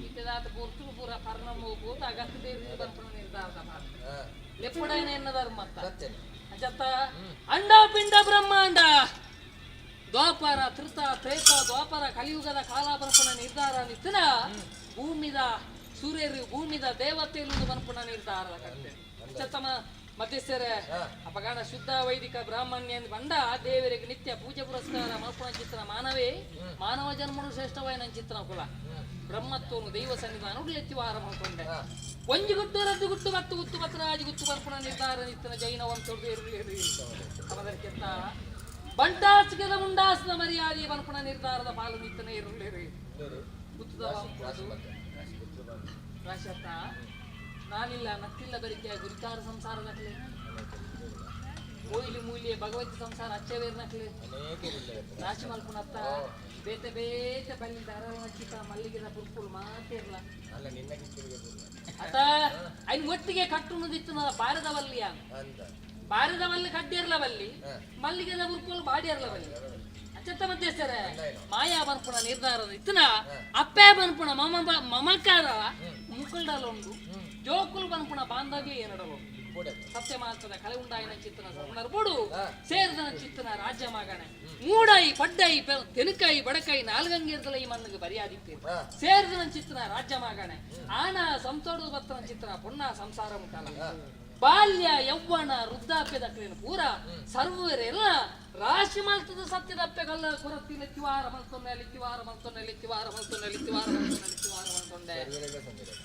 ಇತ್ತದಾತ ಪೂರ್ತು ಪೂರ ಪರ್ಣಮ ಪೂತ ಅಗತ್ತದೇರಿ ಬರ್ಪಣ ನಿರ್ಧಾರದ ಮಾತು ಲೆಪ್ಪುಡಾಯನ ಎನ್ನ ಧರ್ಮ ಅಂತ ಸತ್ಯನೇ. ಅಂಚತ್ತ ಅಂಡ ಪಿಂಡ ಬ್ರಹ್ಮಾಂಡ ದ್ವಾಪರ ತ್ರಿತ ತ್ರೇತ ದ್ವಾಪರ ಕಲಿಯುಗದ ಕಾಲಾಪರಪಣ ನಿರ್ಧಾರ ನಿತ್ತನ ಭೂಮಿದ ಸೂರ್ಯರು ಭೂಮಿದ ದೇವತೆಯಲ್ಲೊಂದು ಬನ್ಪುಣ ನಿರ್ಧಾರ ಅಂಚತ್ತಮ ಮಧ್ಯಸ್ಥರ ಅಪಗಾಣ ಶುದ್ಧ ವೈದಿಕ ಬ್ರಾಹ್ಮಣ್ಯ ಎಂದು ಬಂಡ ದೇವರಿಗೆ ನಿತ್ಯ ಪೂಜೆ ಪುರಸ್ಕಾರ ಮಲ್ಪುಣ ಚಿತ್ರ ಮಾನವೇ ಮಾನವ ಜನ್ಮನು ಶ್ರೇಷ್ಠವಾಯಿನ ಚಿತ್ರನ ಕುಲ ಬ್ರಹ್ಮತ್ವನು ದೈವ ಸನ್ನಿಧಾನ ಎತ್ತಿ ವಾರ ಮಾಡಿಕೊಂಡೆ ಒಂಜಿ ಗುಟ್ಟು ರದ್ದು ಗುಟ್ಟು ಮತ್ತು ಗುತ್ತು ಪತ್ರರಾಜಿ ಗುತ್ತು ಬರ್ಪಣ ನಿರ್ಧಾರ ನಿತ್ತನ ಜೈನ ವಂಶದ ಅವದಕ್ಕಿಂತ ಬಂಟಾಸಿಗದ ಮುಂಡಾಸದ ಮರ್ಯಾದೆ ಬನ್ಪಣ ನಿರ್ಧಾರದ ಪಾಲು ನಿತ್ತನ ಇರಲಿ ಗುತ್ತದ ರಾಶತ್ತ ನಾನಿಲ್ಲ ನತ್ತಿಲ್ಲ ಬರಿಕೆ ಗುರಿಕಾರ ಸಂಸಾರದಾಗಲಿ. ಓಯ್ಲಿ ಮೂಲ್ಯ ಭಗವತಿ ಸಂಸಾರ ಅಚ್ಚವೇರ್ನಕ್ಲು ರಾಶಿ ಮಲ್ಪುನತ್ತ ಬೇತೆ ಬೇತೆ ಬಲ್ಲಿದ ಅರವಣಚಿತ ಮಲ್ಲಿಗೆದ ಪುರ್ಪುಲು ಮಾತಿರ್ಲ ಅಲ್ಲ ನಿನ್ನ ಕಿಚ್ಚುರಿಗೆ ಅತ ಐನ್ ಒಟ್ಟಿಗೆ ಕಟ್ಟುನದಿತ್ತು ಬಾರದ ವಲ್ಲಿಯ ಅಂತ ಬಾರದ ವಲ್ಲಿ ಕಡ್ಡಿರ್ಲ ಬಲ್ಲಿ ಮಲ್ಲಿಗೆದ ಪುರ್ಪುಲು ಬಾಡಿರ್ಲ ಬಲ್ಲಿ ಅಚ್ಚತ್ತ ಮಧ್ಯಸ್ಥರ ಮಾಯಾ ಬನ್ಪುಣ ನಿರ್ಧಾರ ಇತ್ತನ ಅಪ್ಪೆ ಬನ್ಪುಣ ಮಮ ಮಮಕಾರ ಮುಕುಲ್ಡಲ ಉಂಡು ಜೋಕುಲ್ ಬನ್ಪುಣ ಬಾಂಧವ್ಯ ಏನಡಲು ಸತ್ಯ ಮಾತ್ರದ ಕಲೆ ಉಂಡಾಯಿನ ಚಿತ್ತನ ಸಗುಣರ್ ಬೋಡು ಸೇರಿದನ ಚಿತ್ತನ ರಾಜ್ಯ ಮಗಣೆ ಮೂಡಾಯಿ ಪಡ್ಡಾಯಿ ತೆನುಕಾಯಿ ಬಡಕಾಯಿ ನಾಲ್ಗಂಗೇರ್ದಲ ಈ ಮಣ್ಣಿಗೆ ಬರಿಯಾದಿತ್ತೇನೆ ಸೇರಿದನ ಚಿತ್ತನ ರಾಜ್ಯ ಮಗಣೆ ಆನ ಸಂತೋಡು ಬತ್ತನ ಚಿತ್ತನ ಪೊನ್ನ ಸಂಸಾರ ಮುಟ್ಟಾಲ ಬಾಲ್ಯ ಯೌವನ ವೃದ್ಧಾಪ್ಯದ ಪೂರ ಸರ್ವರೆಲ್ಲ ರಾಶಿ ಮಲ್ತದ ಸತ್ಯದಪ್ಪೆ ಗಲ್ಲ ಕೊರತಿ ಲೆತ್ತಿವಾರ ಮಲ್ತೊಂಡೆ ಲಿತ್ತಿವಾರ ಮಲ್ತೊಂಡೆ ಲಿತ್ತಿವಾರ ಮಲ್ತೊಂಡೆ ಲಿತ್ತಿವಾರ ಮಲ್ತೊಂಡೆ ಲಿತ್ತಿವಾರ ಮಲ್ತೊಂಡೆ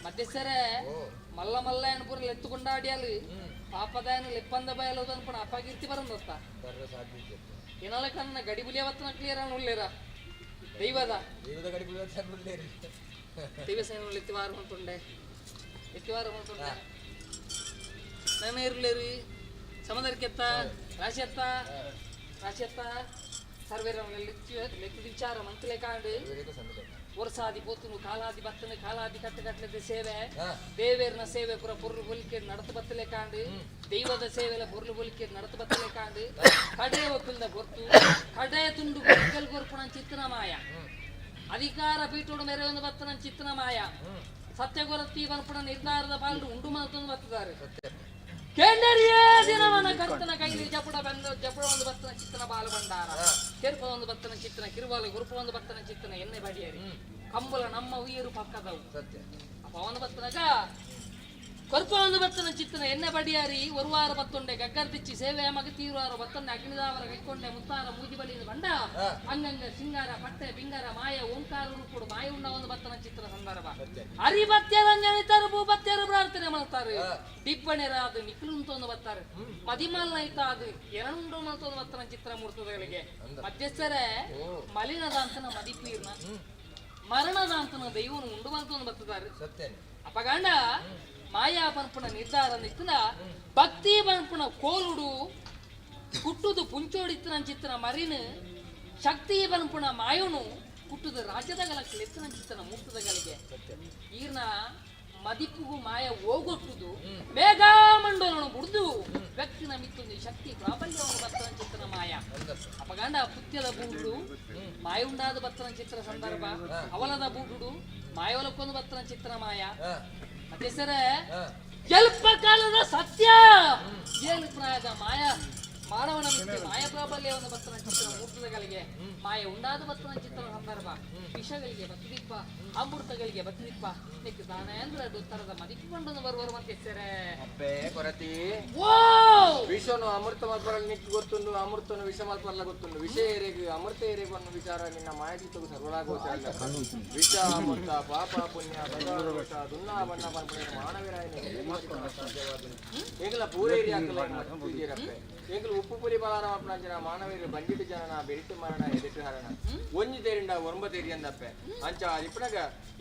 ಮಧ್ಯಸ್ಥರೇ ಮಲ್ಲ ಮಲ್ಲ ಪೂರ ಲೆತ್ತುಕೊಂಡಾಡಿಯಾಲು ಪಾಪದಾಯನ ಲೆಪ್ಪಂದ ಬಯಲು ಅನ್ಪಣ ಅಪಕೀರ್ತಿ ಬರಂದತ್ತ ಏನಲ್ಲ ಕನ್ನ ಗಡಿ ಬುಲಿಯವತ್ತನ ಕ್ಲಿಯರ್ ಅನ್ನು ಉಳ್ಳೇರ ದೈವದ ದೈವದ ಗಡಿ ಬುಲಿಯವತ್ತ ದೈವ ಸೇನ ಎತ್ತಿವಾರ ಮಲ್ತೊಂಡೆ ಎತ್ತಿವಾರ ಮಲ್ತೊಂಡೆ ನನ್ನ ಇರ್ಲೇರಿ ಸಮುದ್ರಕ್ಕೆತ್ತ ರಾಶಿಯತ್ತ ರಾಶಿಯತ್ತ ಸರ್ವೇರ ಲೆಕ್ಕ ವಿಚಾರ ಮಂತ್ಲೆ ಕಾಂಡು ವರ್ಷಾದಿ ಪೋತುನು ಕಾಲಾದಿ ಬತ್ತನು ಕಾಲಾದಿ ಕಟ್ಟು ಕಟ್ಲದ ಸೇವೆ ದೇವೇರ್ನ ಸೇವೆ ಪುರ ಪೊರ್ಲು ಬೊಲಿಕೆ ನಡತು ಬತ್ತಲೆ ಕಾಂಡು ದೈವದ ಸೇವೆಲ ಪೊರ್ಲು ಬೊಲಿಕೆ ನಡತು ಬತ್ತಲೆ ಕಾಂಡು ಕಡೆಯ ಒಪ್ಪಿಲ್ದ ಗೊರ್ತು ಕಡೆಯ ತುಂಡು ಗುರುಕಲ್ ಗೊರ್ಪುಣ ಚಿತ್ತನ ಮಾಯ ಅಧಿಕಾರ ಪೀಠೋಡು ಮೆರೆಯೊಂದು ಬತ್ತನ ಚಿತ್ತನ ಮಾಯ ಸತ್ಯಗೊರತಿ ಬರ್ಪುಣ ನಿರ್ಧಾರದ ಪಾಲು ಉಂಡು ಮಾತೊಂದು ಬತ್ತಿದ್ದಾರೆ ಕೇಂದ್ರಿಯೇ ದಿನವನ ಕರ್ತನ ಕೈಲಿ ಜಪುಡ ಬಂದ ಜಪುಡ ಒಂದು ಬತ್ತನ ಚಿತ್ತನ ಬಾಲು ಭಂಡಾರ ಕೆರ್ಪ ಒಂದು ಬತ್ತನ ಚಿತ್ತನ ಕಿರುಬಾಲು ಗುರುಪ ಒಂದು ಬತ್ತನ ಚಿತ್ತನ ಎಣ್ಣೆ ಬಡಿಯರಿ ಕಂಬುಲ ನಮ್ಮ ಉಯಿರು ಪಕ್ಕದವು ಅಪ್ಪ ಅವನು ಬತ್ತನಗ ಕೊರ್ಪ ಒಂದು ಬತ್ತನ ಚಿತ್ತನ ಎಣ್ಣೆ ಬಡಿಯಾರಿ ಒರುವಾರ ಬತ್ತೊಂಡೆ ಗಗ್ಗರ್ದಿಚ್ಚಿ ಸೇವೆ ಮಗ ತೀರುವಾರ ಬತ್ತೊಂಡೆ ಅಗ್ನಿದಾವರ ಕೈಕೊಂಡೆ ಮುತ್ತಾರ ಮೂಜಿ ಬಲಿ ಬಂಡ ಅಂಗಂಗ ಸಿಂಗಾರ ಪಟ್ಟೆ ಬಿಂಗಾರ ಮಾಯ ಓಂಕಾರ ರೂಪುಡು ಮಾಯ ಉಂಡ ಒಂದು ಬತ್ತನ ಚಿತ್ರ ಸಂದರ್ಭ ಹರಿಬತ್ಯರಂಜನಿತರು ಭೂಪತ್ಯರು ಪ್ರಾರ್ಥನೆ ಮಾಡ್ತಾರೆ ಟಿಪ್ಪಣಿರ ಅದು ನಿಖಿಲುಂತ ಒಂದು ಬರ್ತಾರೆ ಮದಿಮಲ್ಲ ಅದು ಎರಡುಂಡು ಅಂತ ಒಂದು ಬತ್ತನ ಚಿತ್ರ ಮೂರ್ತಗಳಿಗೆ ಮಧ್ಯಸ್ಥರೇ ಮಲಿನದಾಂತನ ಮದಿಪೀರ್ನ ಮರಣದಾಂತನ ದೈವನು ಉಂಡು ಅಂತ ಒಂದು ಬತ್ತಿದ್ದಾರೆ ಅಪಗಂಡ ಮಾಯಾ ಪನ್ಪುಣ ನಿರ್ಧಾರ ನಿತ್ತನ ಭಕ್ತಿ ಪನ್ಪುಣ ಕೋಲುಡು ಕುಟ್ಟುದು ಪುಂಚೋಡಿತ್ತನ ಚಿತ್ತನ ಮರಿನು ಶಕ್ತಿ ಪನ್ಪುಣ ಮಾಯುನು ಕುಟ್ಟುದು ರಾಜ್ಯದ ಗಲಕ್ಕೆ ಚಿತ್ತನ ಮುಟ್ಟದ ಗಲಿಗೆ ಈರ್ನ ಮದಿಪುಗು ಮಾಯ ಹೋಗೊಟ್ಟುದು ಮೇಘಾಮಂಡಲನು ಬುಡ್ದು ವ್ಯಕ್ತಿನ ಮಿತ್ತೊಂದು ಶಕ್ತಿ ಪ್ರಾಬಲ್ಯವನ್ನು ಬತ್ತನ ಚಿತ್ತನ ಮಾಯ ಅಪಗಂಡ ಪುತ್ಯದ ಬೂಡು ಮಾಯ ಉಂಡಾದ ಬತ್ತನ ಚಿತ್ರ ಸಂದರ್ಭ ಅವಲದ ಬೂಡುಡು ಮಾಯವಲಕ್ಕೊಂದು ಬತ್ತನ ಚಿತ್ರ ಮಾಯ ಮತ್ತೆ ಸರ ಎಲ್ಪ ಕಾಲದ ಸತ್ಯ ಏನು ಪ್ರಾಯದ ಮಾಯ ಮಾನವನ ಮಿಥ್ಯೆ ಮಾಯ ಪ್ರಾಬಲ್ಯವನ್ನು ಬತ್ತನ ಚಿತ್ರ ಮೂರ್ತಗಳಿಗೆ ಮಾಯ ಉಂಡಾದ ಬತ್ತನ ಚಿತ್ರ ಸಂದರ್ಭ ವಿಷಗಳಿಗೆ ಬತ್ತದಿಪ್ಪ ಅಮೃತಗಳಿಗೆ ಬತ್ತದಿಪ್ಪ ನಿಕ್ ದಾನ ಅಂದ್ರೆ ತರದ ಮದಿಕೊಂಡು ಬರುವರು ಮತ್ತೆ ಸರ ಅಪ್ಪೇ ಕೊರತಿ ಓ ವಿಷನು ಅಮೃತ ಮಲ್ಪರಲ್ಲಿ ನಿಕ್ ಗೊತ್ತುಂಡು ಅಮೃತನು ವಿಷ ಮಲ್ಪರಲ್ಲ ಗೊತ್ತುಂಡು ವಿಷ ಏರೆಗು ಅಮೃತ ಏರೆಗು ಅನ್ನೋ ವಿಚಾರ ನಿನ್ನ ಮಾಯಚಿತ್ತಗೂ ಸರ್ವಲಾಗೋಚರ ವಿಷ ಅಮೃತ ಪಾಪ ಪುಣ್ಯ ಭಗವದ್ ದುನ್ನ ಬಣ್ಣ ಪನ್ಪುಣ ಮಾನವರಾಯನ ಎಂಗ್ಲ ಪೂರೇರಿ ಹಾಕಲ ಮತ್ತಿದ್ದೀರಪ್ಪೆ ಎಂಗ್ಲ ಉಪ್ಪು ಪುಲಿ ಬಲಾರ ಮಲ್ಪುಣಂಚಿನ ಮಾನವೀರು ಬಂಜಿಟ್ಟು ಜನನ ಬೆರಿಟ್ಟು ಮರಣ ಎದಿಟ್ಟು ಹರಣ ಒಂಜಿ ತೇರಿಂಡ ಒಂಬ ತೇರಿ ಅಂದಪ್ಪೆ ಅಂಚ ಇಪ್ಪನಗ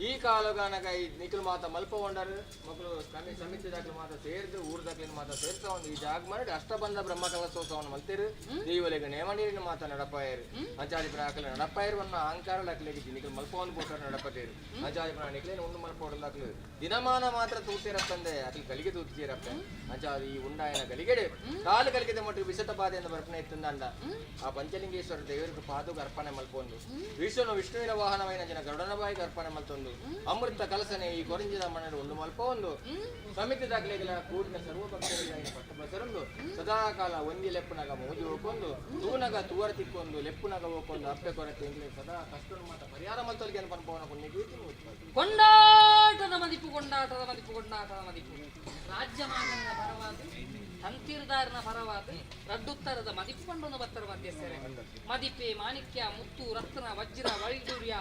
ಈ ಕಾಲಗಾನಗ ಈ ನಿಖಿಲ್ ಮಾತ ಮಲ್ಪ ಒಂಡರು ಮಕ್ಕಳು ಕಮ್ಮಿ ಸಮಿತಿ ದಾಖಲು ಮಾತ ಸೇರಿದು ಊರ್ ದಾಖಲಿನ ಮಾತ ಸೇರ್ತಾ ಒಂದು ಈ ಜಾಗ ಮಾಡಿ ಅಷ್ಟಬಂಧ ಬ್ರಹ್ಮ ಕಲಸೋತ್ಸವವನ್ನು ಮಲ್ತೇರು ದೈವಲೆಗ ನೇಮನೀರಿನ ಮಾತ ನಡಪಾಯರು ಅಂಚಾದಿಪುರ ಆಕಲ ನಡಪಾಯರು ಅನ್ನ ಅಹಂಕಾರ ದಾಖಲೆಗೆ ನಿಖಿಲ್ ಮಲ್ಪ ಒಂದು ಪೋಟರು ನಡಪತೇರು ಅಂಚಾದಿಪುರ ನಿಖಿಲೇನ ಉಂಡು ಮಲ್ಪ ದಾಖಲು ದಿನಮಾನ ಮಾತ್ರ ತೂತೇರಪ್ಪಂದೆ ಅಖಿಲ್ ಗಲಿಗೆ ತೂತೇರಪ್ಪೆ ಅಂಚಾದಿ ಈ ಉಂಡಾಯನ ಗಲಿಗೆಡು ಕಾಲು ಗಲಿಗೆದ ಮಟ್ಟು ವಿಷತ ಬಾಧೆಯಿಂದ ಬರ್ಪಣೆ ಇತ್ತಂದ ಆ ಪಂಚಲಿಂಗೇಶ್ವರ ದೇವರಿಗೆ ಪಾದುಗ ಅರ್ಪಣೆ ಮಲ್ಪೊಂದು ವಿಷ್ಣು ವಿಷ್ಣುವಿನ ವಾಹನವೈನ ಜನ ಗರುಡನ ಬಾಯಿಗೆ ಅರ್ಪಣೆ ಮಲ್ತೊಂದು ಅಮೃತ ಕಲಸನೆ ಈ ಕೊರಂಜಿದ ಮಣ್ಣು ಉಂಡು ಮಲ್ಪ ಒಂದು ಸಮಿತಿ ದಾಖಲೆಗಳ ಕೂಡಿನ ಸರ್ವ ಭಕ್ತರಿಗಾಗಿ ಪಟ್ಟ ಬಸರೊಂದು ಸದಾಕಾಲ ಒಂದಿ ಲೆಪ್ಪುನಗ ಮೋಜು ಹೋಗೊಂದು ತೂನಗ ತೂವರ ತಿಕ್ಕೊಂದು ಲೆಪ್ಪುನಗ ಹೋಗೊಂದು ಅಪ್ಪೆ ಕೊರತೆ ಇಂಗ್ಲಿ ಸದಾ ಕಷ್ಟ ಮಾತ ಪರಿಹಾರ ಮಲ್ತೊಲ್ಗೆ ಅನ್ಪವನ ಪುಣ್ಯ ಕೊಂಡಾಟದ ಮದಿಪು ಕೊಂಡಾಟದ ಮದಿಪು ಕೊಂಡಾಟದ ಮದಿಪು ರಾಜ್ಯ ಮಾನನ ಪರವಾದ ತಂತೀರ್ದಾರನ ಪರವಾದ ರಡ್ಡುತ್ತರದ ಮದಿಪು ಕೊಂಡೊಂದು ಬತ್ತರ ಮಧ್ಯಸ್ಥರೆ ಮದಿಪೆ ಮಾಣಿಕ್ಯ ಮುತ್ತು ರತ್ನ ವಜ್ರ ವೈಡೂರ್ಯ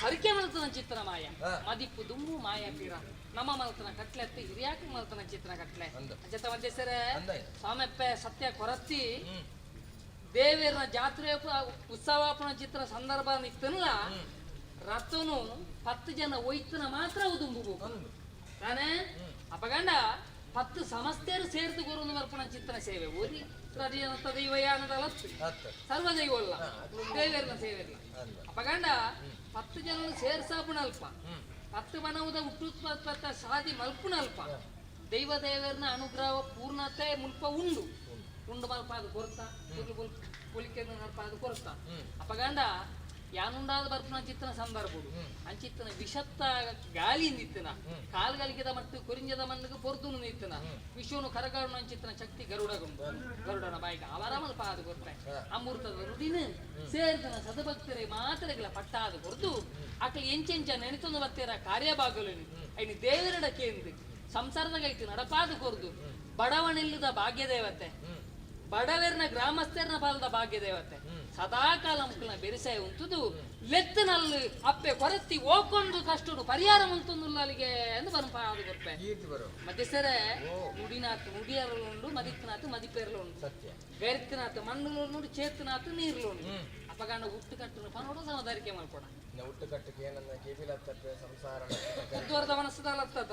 ಹರಿಕೆ ಮಲ್ತನ ಚಿತ್ರ ಮಾಯ ಮದಿಪು ದುಂಬು ಮಾಯ ಪೀರ ನಮ್ಮ ಮಲ್ತನ ಕಟ್ಲೆ ಅತ್ತಿ ಹಿರಿಯಾಕ ಮಲ್ತನ ಚಿತ್ರ ಕಟ್ಲೆ ಜೊತೆ ಮಧ್ಯಸ್ಥರೆ ಸ್ವಾಮೆಪ್ಪೆ ಸತ್ಯ ಕೊರತ್ತಿ ದೇವೇರ್ನ ಜಾತ್ರೆ ಉತ್ಸವಾಪನ ಚಿತ್ರ ಸಂದರ್ಭ ನಿತ್ತನಲ್ಲ ರಥನು 10 ಜನ ಒಯ್ತನ ಮಾತ್ರ ಉದುಂಬು ತಾನೇ ಅಪಗಂಡ 10 ಸಮಸ್ತೆಯರು ಸೇರಿದು ಗುರುನು ಬರ್ಪಣ ಚಿತ್ರನ ಸೇವೆ ಓದಿ ರಜನತ ದೈವಯಾನದ ಲತ್ತು ಸರ್ವ ದೈವಲ್ಲ ದೇವೇರ್ನ ಸೇವೆರ್ಲ ಅಪಗಂಡ 10 ಜನ ಸೇರ್ಸಾಪುಣಲ್ಪ 10 ಮನವುದ ಹುಟ್ಟುತ್ಪತ್ತ ಸಾದಿ ಮಲ್ಪುಣಲ್ಪ ದೈವ ದೇವರ್ನ ಅನುಗ್ರಹ ಪೂರ್ಣತೆ ಮುಲ್ಪ ಉಂಡು ಉಂಡು ಮಲ್ಪ ಅದು ಕೊರ್ತ ಪುಲಿಕೆಯನ್ನು ನಲ್ಪ ಅದು ಕೊರ್ತ ಅಪಗಂಡ ಯಾನುಂಡಾದ ಬರ್ಪುನ ಚಿತ್ತನ ಸಂದರ್ಭಡು ಅಂಚಿತ್ತನ ವಿಷತ್ತ ಗಾಳಿ ನಿತ್ತನ ಕಾಲ್ಗಲಿಗೆದ ಮತ್ತು ಕೊರಿಂಜದ ಮಣ್ಣಿಗೆ ಪೊರ್ದುನು ನಿತ್ತನ ವಿಶ್ವನು ಕರಗಾಡು ಅಂಚಿತ್ತನ ಶಕ್ತಿ ಗರುಡಗುಂಡು ಗರುಡನ ಬಾಯಿಗೆ ಅವರ ಮಲ್ಪ ಅದು ಕೊರ್ಪೆ ಅಮೃತದ ನುಡಿನ ಸೇರ್ತನ ಸದಭಕ್ತರೇ ಮಾತ್ರಗಳ ಪಟ್ಟಾದ ಕೊರ್ದು ಅಕಲ್ ಎಂಚೆಂಚ ನೆನೆತೊಂದು ಬತ್ತೆರ ಕಾರ್ಯಭಾಗಲು ಐನಿ ದೇವರಡ ಕೇಂದ್ರ ಸಂಸಾರದ ಗೈತು ನಡಪಾದ ಕೊರ್ದು ಬಡವನೆಲ್ಲದ ಭಾಗ್ಯದೇವತೆ ಬಡವೆರ್ನ ಗ್ರಾಮಸ್ಥರ್ನ ಪಾಲದ ಭಾಗ್ಯದೇವತೆ ಸದಾಕಾಲ ಮುಕ್ಕಲ್ನ ಬೆರಿಸಾಯ ಉಂಟುದು ಲೆತ್ತನಲ್ಲಿ ಅಪ್ಪೆ ಕೊರತಿ ಓಕೊಂದು ಕಷ್ಟಡು ಪರಿಹಾರ ಉಂಟುಂದುಲ್ಲ ಅಲ್ಲಿಗೆ ಎಂದು ಬರಂಪಾದ ಕೊರ್ಪೆ ಮಧ್ಯಸರೆ ನುಡಿನಾತು ನುಡಿಯರಲು ಉಂಡು ಮದಿತ್ತನಾತು ಮದಿಪೇರಲು ಉಂಡು ಗೈರ್ತನಾತು ಮಣ್ಣುಲು ಉಂಡು ಚೇತನಾತು ನೀರ್ಲು ಉಂಡು ಅಪಗಂಡ ಹುಟ್ಟು ಕಟ್ಟುನು ಪನೋಡು ಸಮದಾರಿಕೆ ಮಲ್ಕೊಡ ಹುಟ್ಟು ಕಟ್ಟಕ್ಕೆ ಏನನ್ನ ಕೇಬಿಲತ್ತಪ್ಪೆ ಸಂಸಾರ ಉದ್ವರದ ಮನಸ್ಸದಲ್ಲತ್ತತ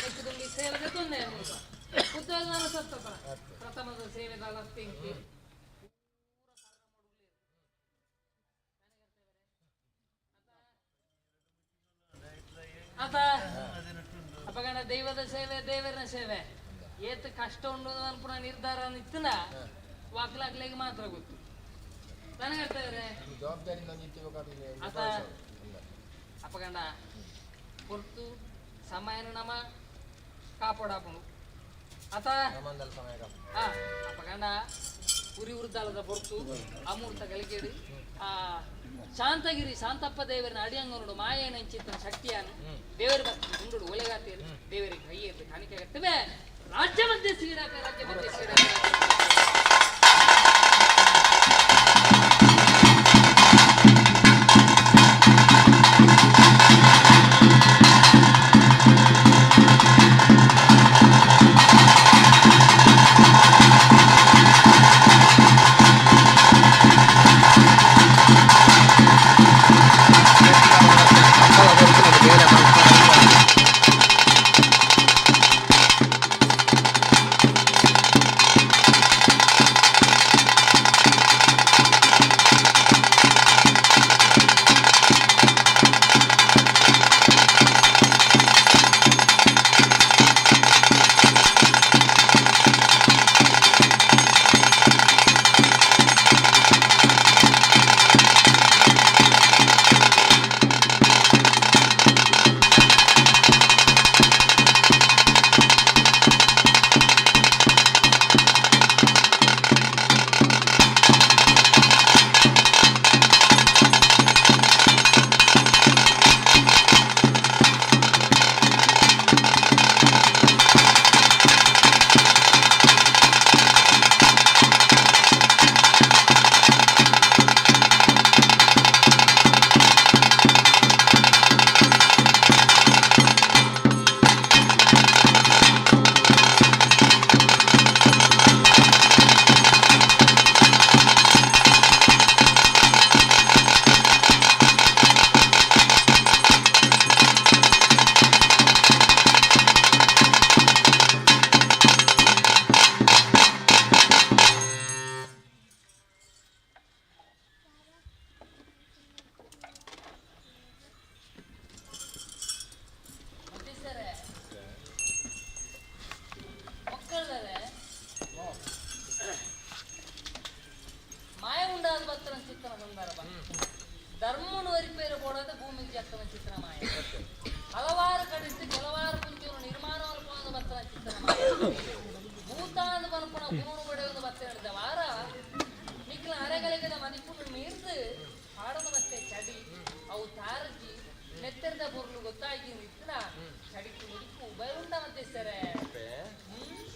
ನೆಕ್ಕುದುಂಬಿ ಸೇವೆಗೆ ತೊಂದರೆ ಉದ್ವರದ ಮನಸ್ಸತ್ತತ ಪ್ರಥಮದ ಸೇವೆದಲ್ಲತ್ತಿಂಕಿ ಆತ ಅಪಗಣ ದೈವದ ಸೇವೆ ದೇವರ ಸೇವೆ ಏತ್ ಕಷ್ಟ ಉಂಡು ಅನ್ಪುನ ನಿರ್ಧಾರ ನಿತ್ತನ ವಾಕ್ಲಾಕ್ಲಿಗೆ ಮಾತ್ರ ಗೊತ್ತು ನನಗರ್ತಾರೆ ಜವಾಬ್ದಾರಿ ಆತ ಅಪಗಂಡ ಪೊರ್ತು ಸಮಯನ ನಮ ಕಾಪಾಡಾಪುಂಡು ಆತ ಸಮಯ ಅಪಗಂಡ ಉರಿ ಉರ್ದಾಲದ ಪೊರ್ತು ಅಮೂರ್ತ ಕಲಿಕೇಡು ಆ ಶಾಂತಗಿರಿ ಶಾಂತಪ್ಪ ದೇವರನ ಅಡಿಯಂಗನುಡು ಮಾಯೇನಂಚಿತ್ತನ ಶಕ್ತಿಯಾನು ದೇವರ ಭಕ್ತಿ ಗುಂಡುಡು ಒಲೆಗಾತೇರು ದೇವರಿಗೆ ಕೈ ಎದ್ದು ಕಾಣಿಕೆ ಕಟ್ಟುವೆ ರಾಜ್ಯ ಮಧ್ಯೆ ಶ್ರೀರಾಕ ರಾಜ್ಯ ಮಧ್ಯೆ ಶ್ರೀರಾಕ. ಮಾಯ ಉಂಡಾದ ಭಕ್ತನ ಚಿತ್ರಣ ಸಂದರ್ಭ ಧರ್ಮನು ಅರಿಪೇರು ಕೊಡೋದು ಭೂಮಿಗೆ ಜತ್ತನ ಚಿತ್ರ ಮಾಯ ಹಲವಾರು ಕಡಿಸಿ ಕೆಲವಾರು ಕುಂಚೂರು ನಿರ್ಮಾಣ ಭಕ್ತನ ಚಿತ್ರಣ ಮಾಯ ಭೂತಾಂದ ಬನ್ಪುಣ ಗುರುಣು ಬಡೆಯೊಂದು ಬತ್ತ ಹಿಡಿದ ವಾರ ನಿಕ್ಲ ಅರೆಗಳಿಗದ ಮದಿಪುನು ಮೀರ್ದು ಹಾಡದ ಮತ್ತೆ ಚಡಿ ಅವು ತಾರಜಿ ನೆತ್ತೆರದ ಪೊರ್ಲು ಗೊತ್ತಾಗಿ ನಿತ್ತಿನ ಚಡಿಕು ಮುಡಿಕು ಉಭಯ ಉಂಡ ಮತ್ತೆ ಸರೆ.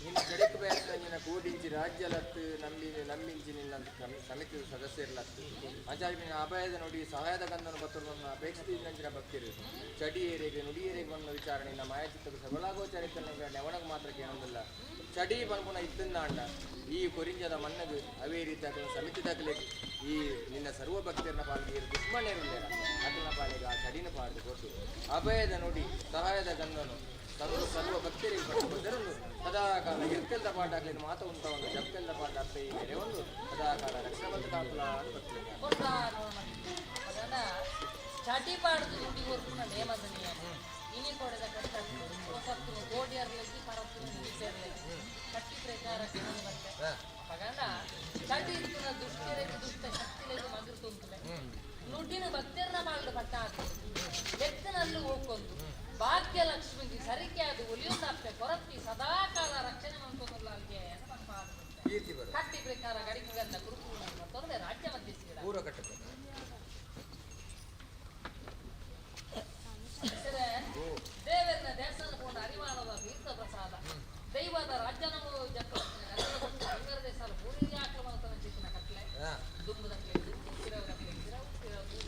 ನಿನ್ನ ಜಡಕ್ಕೆ ಬೇರೆ ನಿನ್ನ ಕೂದಿಂಚಿ ರಾಜ್ಯಲತ್ತು ನಂಬಿ ನಂಬಿಂಚಿ ನಿನ್ನ ಸಮಿತಿ ಸದಸ್ಯರ್ಲತ್ತು ಅಂಚಾಗಿ ನಿನ್ನ ಅಭಯದ ನುಡಿ ಸಹಾಯದ ಗಂಧನು ಬತ್ತನ್ನು ಅಪೇಕ್ಷಿತ ಭಕ್ತಿರು ಚಡಿ ಏರಿಗೆ ನುಡಿ ಏರಿಗೆ ಬಂದ ವಿಚಾರ ನಿನ್ನ ಮಾಯಚಿತ್ತಕ್ಕೆ ಸಬಲಾಗೋಚರಿತ ನೆವಣಗ್ ಮಾತ್ರ ಕೇಳೋದಿಲ್ಲ. ಚಡಿ ಪನ್ಪುನ ಇತ್ತಿಂದಾಂಡ ಈ ಕೊರಿಂಜದ ಮನ್ನಗು ಅವೇ ರೀತಿ ಅಕಲ ಸಮಿತಿ ದಾಖಲೆ ಈ ನಿನ್ನ ಸರ್ವ ಭಕ್ತರನ್ನ ಪಾಲಿಗೆ ದುಶ್ಮನೇರುಲ್ಲೇರ ಅಕಲನ ಪಾಲಿಗೆ ಆ ಚಡಿನ ಪಾಡ್ದು ಕೊಟ್ಟು ಅಭಯದ ನುಡಿ ಸಹಾಯದ ಗಂಧನು. ಸರ್ವ ಸರ್ವ ಭಕ್ತರಿಗೆ ಪಟ್ಟು ಸದಾಕಾಲ ಎರ್ಕೆಲ್ದ ಪಾಠ ಆಗಲಿ ಮಾತ ಉಂಟ ಒಂದು ಜಪ್ಕೆಲ್ದ ಪಾಠ ಅಪ್ಪ ಈ ಮೇಲೆ ಒಂದು ಸದಾಕಾಲ ರಕ್ಷಣೆ ಮತ್ತು ಕಾಪುಲ ಅಂತ ಬರ್ತದೆ. ಚಾಟಿ ಪಾಡ್ದು ನುಡಿ ಹೊರ್ಪುನ ನೇಮದ ನಿಯಮ ಇನಿ ಕೊಡೆದ ಕಟ್ಟತ್ತು ಹೊಸತ್ತು ಕೋಡಿಯರ್ಲಗಿ ಪರತ್ತು ನಿಲಿಸರ್ಲಗಿ ಕಟ್ಟಿ ಪ್ರಕಾರ ಕೆಲವು ಬತ್ತೆ ಪಗಂಡ ಚಾಟಿ ಇರ್ತುನ ದುಷ್ಟರಿಗೆ ದುಷ್ಟ ಶಕ್ತಿಲೆಗೆ ಮಗುರು ತುಂತುಲೆ ನುಡಿನ ಭಕ್ತರನ್ನ ಮಾಡಲು ಪಟ್ಟ ಬೆತ್ತನಲ್ಲಿ ಹೋಗ್ಕೊಂಡು ಭಾಗ್ಯ ಲಕ್ಷ್ಮಿಗೆ ಸರಿಕೆ ಅದು ಒಲಿಯುತ್ತಪ್ಪೆ ಕೊರತಿ ಸದಾ ಕಾಲ ರಕ್ಷಣೆ ಮಾಡ್ಕೊಂಡಲ್ಲ ಅಲ್ಲಿಗೆ ಕೀರ್ತಿ ಬರು ಕಟ್ಟಿ ಪ್ರಕಾರ ಗಡಿಗೆಲ್ಲ ಕುರುಕು ತೊಂದರೆ ರಾಜ್ಯ ಮಧ್ಯಸ್ಥಿಗಳ ಪೂರ್ವ ಕಟ್ಟಕ್ಕೆ ದೇವರನ್ನ ದೇವಸ್ಥಾನ ಕೊಂಡ ಅರಿವಾಣದ ತೀರ್ಥ ಪ್ರಸಾದ ದೈವದ ರಾಜ್ಯನಮೋ ಬಂಗಾರ ದೇಸಾಲ ಪೂರಿ ಆಕ್ರಮಣ ಚಿಕ್ಕನ ಕಟ್ಲೆ ದುಂಬುದಕ್ಕೆ ದುಂಬು ತಿರವರಕ್ಕೆ ತಿರವು ತಿರವು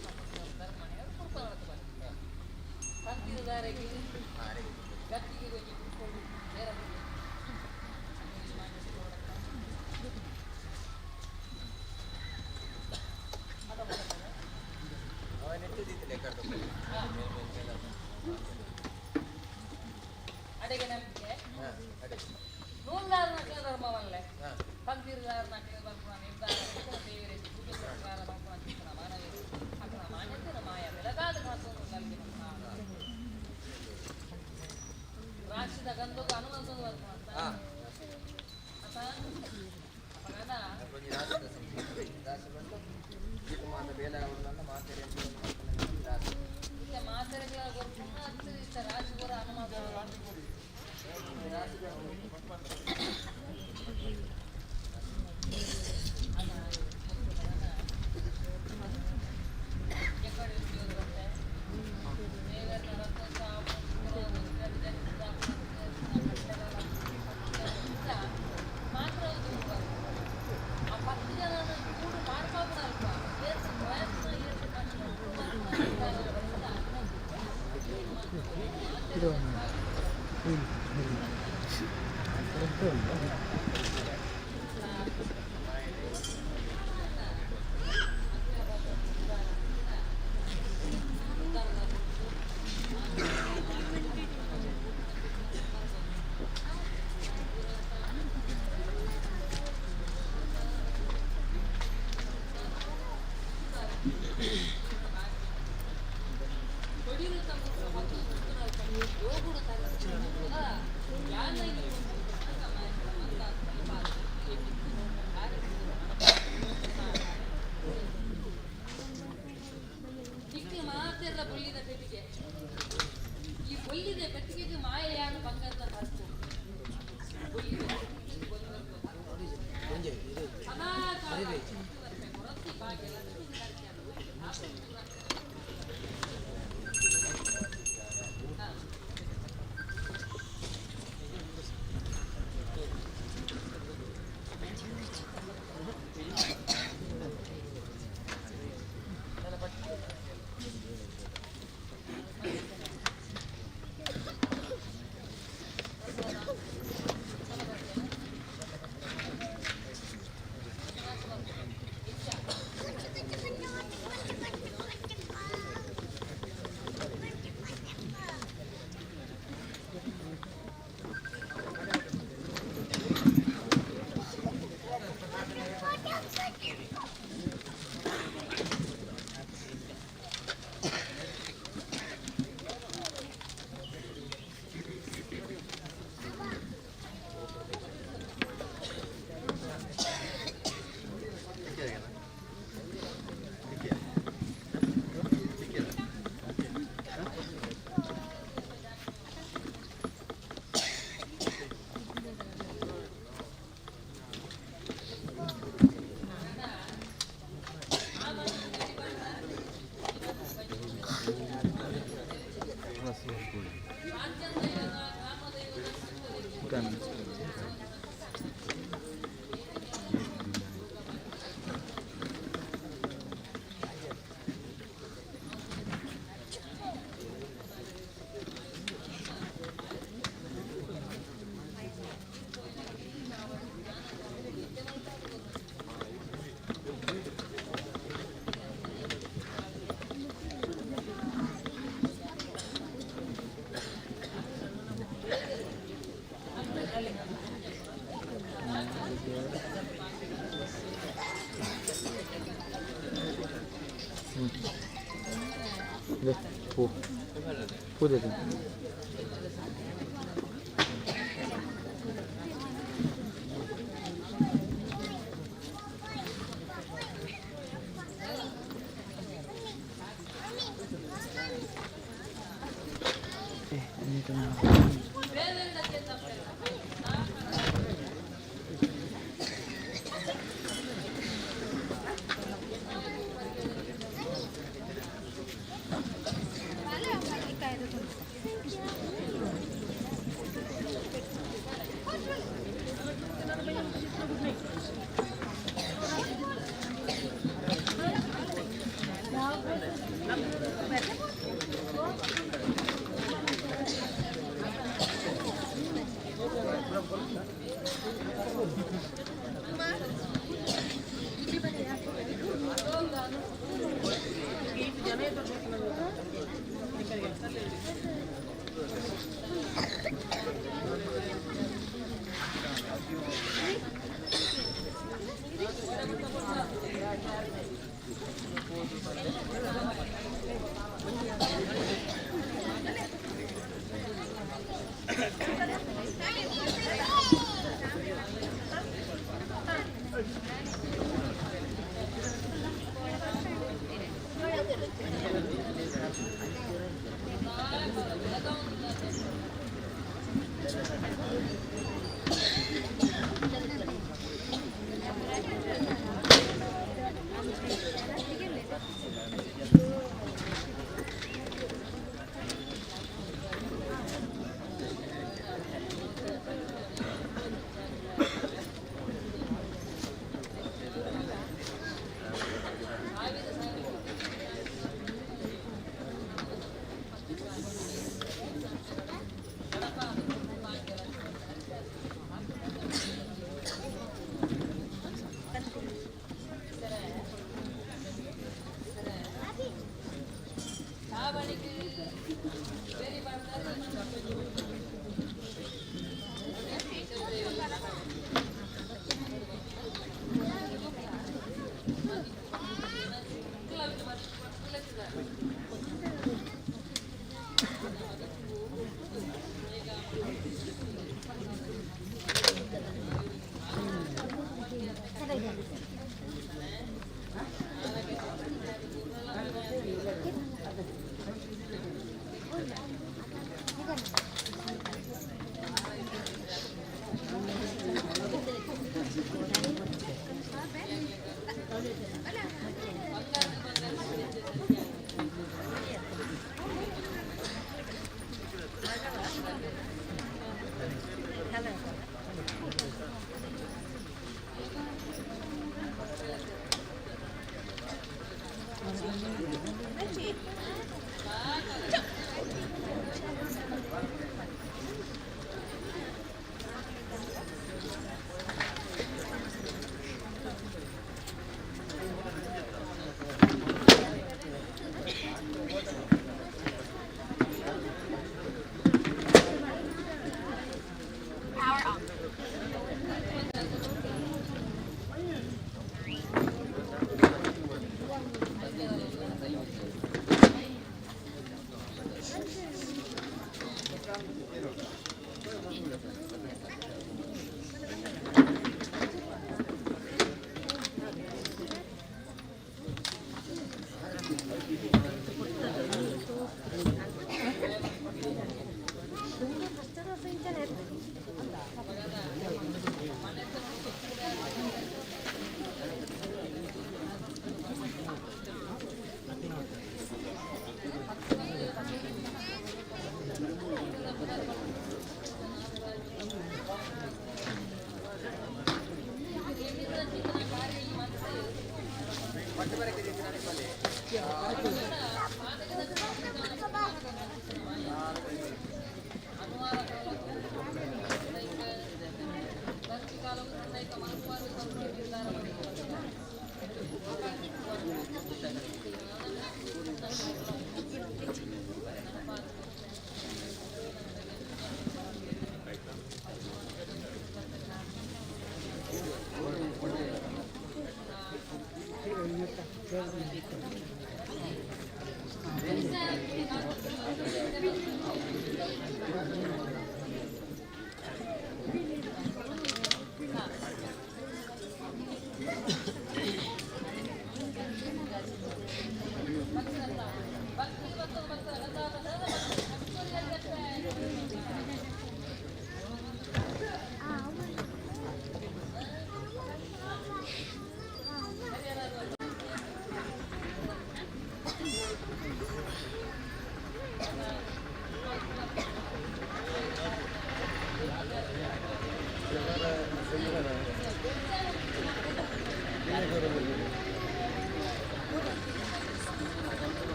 ಧರ್ಮಣೆ ಕುರುಪ ನಡತು ಬನ್ನಿ ತಂತಿರುದಾರೆಗೆ ಗತ್ತಿಗೆ ಹೋಗಿ ಕುತ್ಕೊಂಡು ಬೇರೆ ಅಡೆಗೆ ನಂಬಿಕೆ ನೂಲಾರು ನಕಲ ಧರ್ಮವಲ್ಲೇ ಪಂಕ್ತಿರುದಾರ ನಕಲ ಬರ್ಪುಣ ನಿರ್ಧಾರ ದೇವರೇ ಪೂಜೆ ಪ್ರಕಾರ ಬರ್ಪುಣ ಚಿಕ್ಕನ ಮಾನವೇ ಅಕನ ಮಾನ್ಯತೆನ ಮಾಯ ಬೆಳಗಾದ ಕಾಸನ್ನು ನಲ್ಗೆ ರಾಶಿದ ಗಂಧದ ಹನುಮಂತನ ಬರ್ಪುಣ ಅಂತ ಅಪ್ಪ ಅಪ್ಪಗನ ರಾಶಿ ಬಂದು ಮಾತ ಬೇಲೆ ಅವರನ್ನ ಮಾತೆರೆ ರಾಶಿ ಈಗ ಮಾತೆರೆಗಳ ಬರ್ಪುಣ ಅತ್ತು ಇಷ್ಟ ರಾಶಿ ಬರ ಹನುಮಂತ. ಮಾತ್ರ ಆ 10 ಜನ ಕೂಡು ಮಾಡ್ಕೋಬಿಡಲ್ಪ ಏರ್ತು ಪ್ರಯತ್ನ ಏರ್ತು ಕಷ್ಟ. ಯೋಗುಡು. ಪೂ ಪೂಜೆ.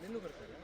ನಿನ್ನೂ ಬರ್ತಾರೆ.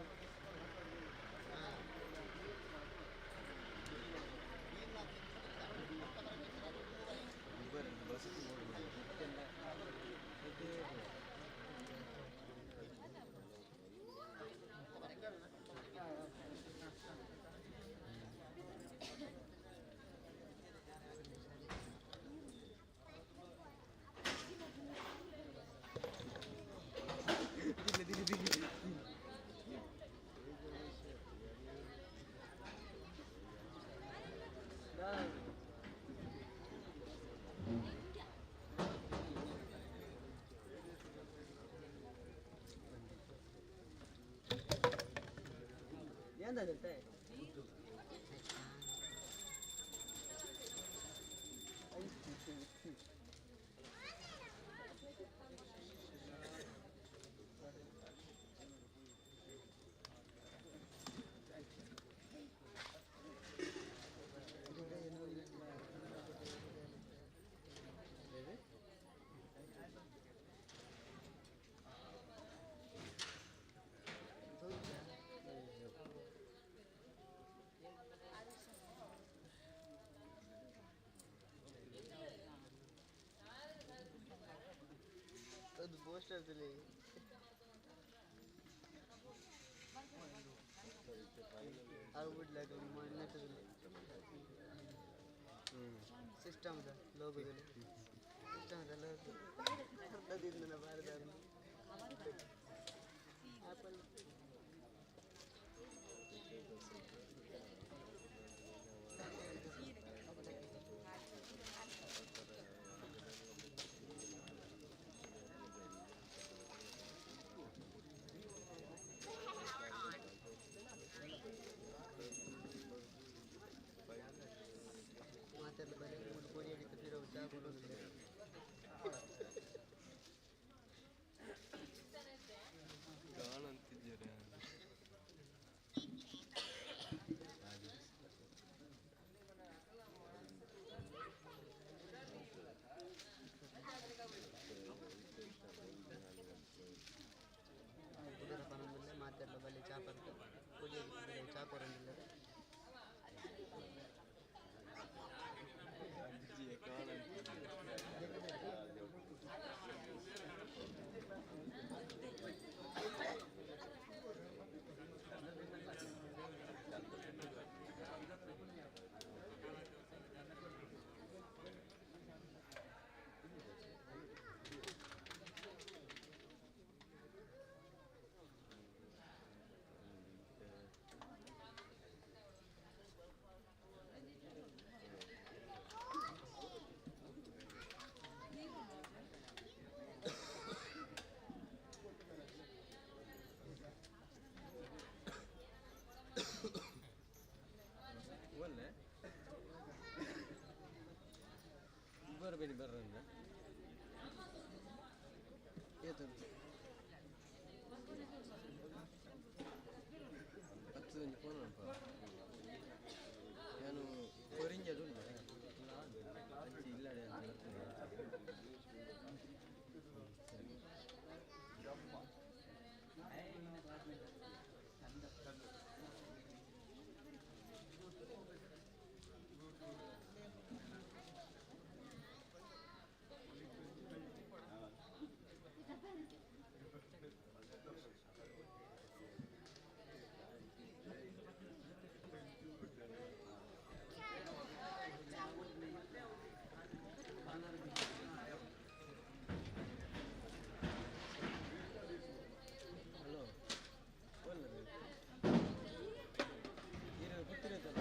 ಪೋಸ್ಟರ್ ತುಲಿ ಅವು ಬಿಡ್ಲಾಕ ನೆಟ್ಟದಲ್ಲಿ ಸಿಸ್ಟಮ್ದ ಲೋಗೋದಲ್ಲಿ ಸಿಸ್ಟಮ್ದ ಲೋಗೋ ಅರ್ಧದಿಂದ ಬಾರದ ಆಪಲ್ ಮಾತಾಡಲು ಬರೀ ಮೂರು ಕೋಡಿ ಅಡಿತ ಪಿರೋ ಚಾ ಕೊಡೋದಿಲ್ಲ. ಉದರ ಪನಂದಿಲ್ಲ ಮಾತಾಡಲು ಬಲ್ಲಿ ಚಾ ಪರ್ತ ಕೋಡಿ ಅಡಿತ ಚಾ ಕೊಡೋದಿಲ್ಲ. ಬರಬೇಡಿ ಬರ್ರಂದ ಹತ್ತು ಫೋನ್ ಅಲ್ಪ ನಾನು ಕೊರಿಂಜಡು ಉಂಟು ಅಜ್ಜಿ ಇಲ್ಲಡೆ ಅಂತ ಬರ್ತದೆ. ಹಲೋ ಒಳ್ಳೆದು ನೀರು ಗೊತ್ತಿರುತ್ತಲ್ಲ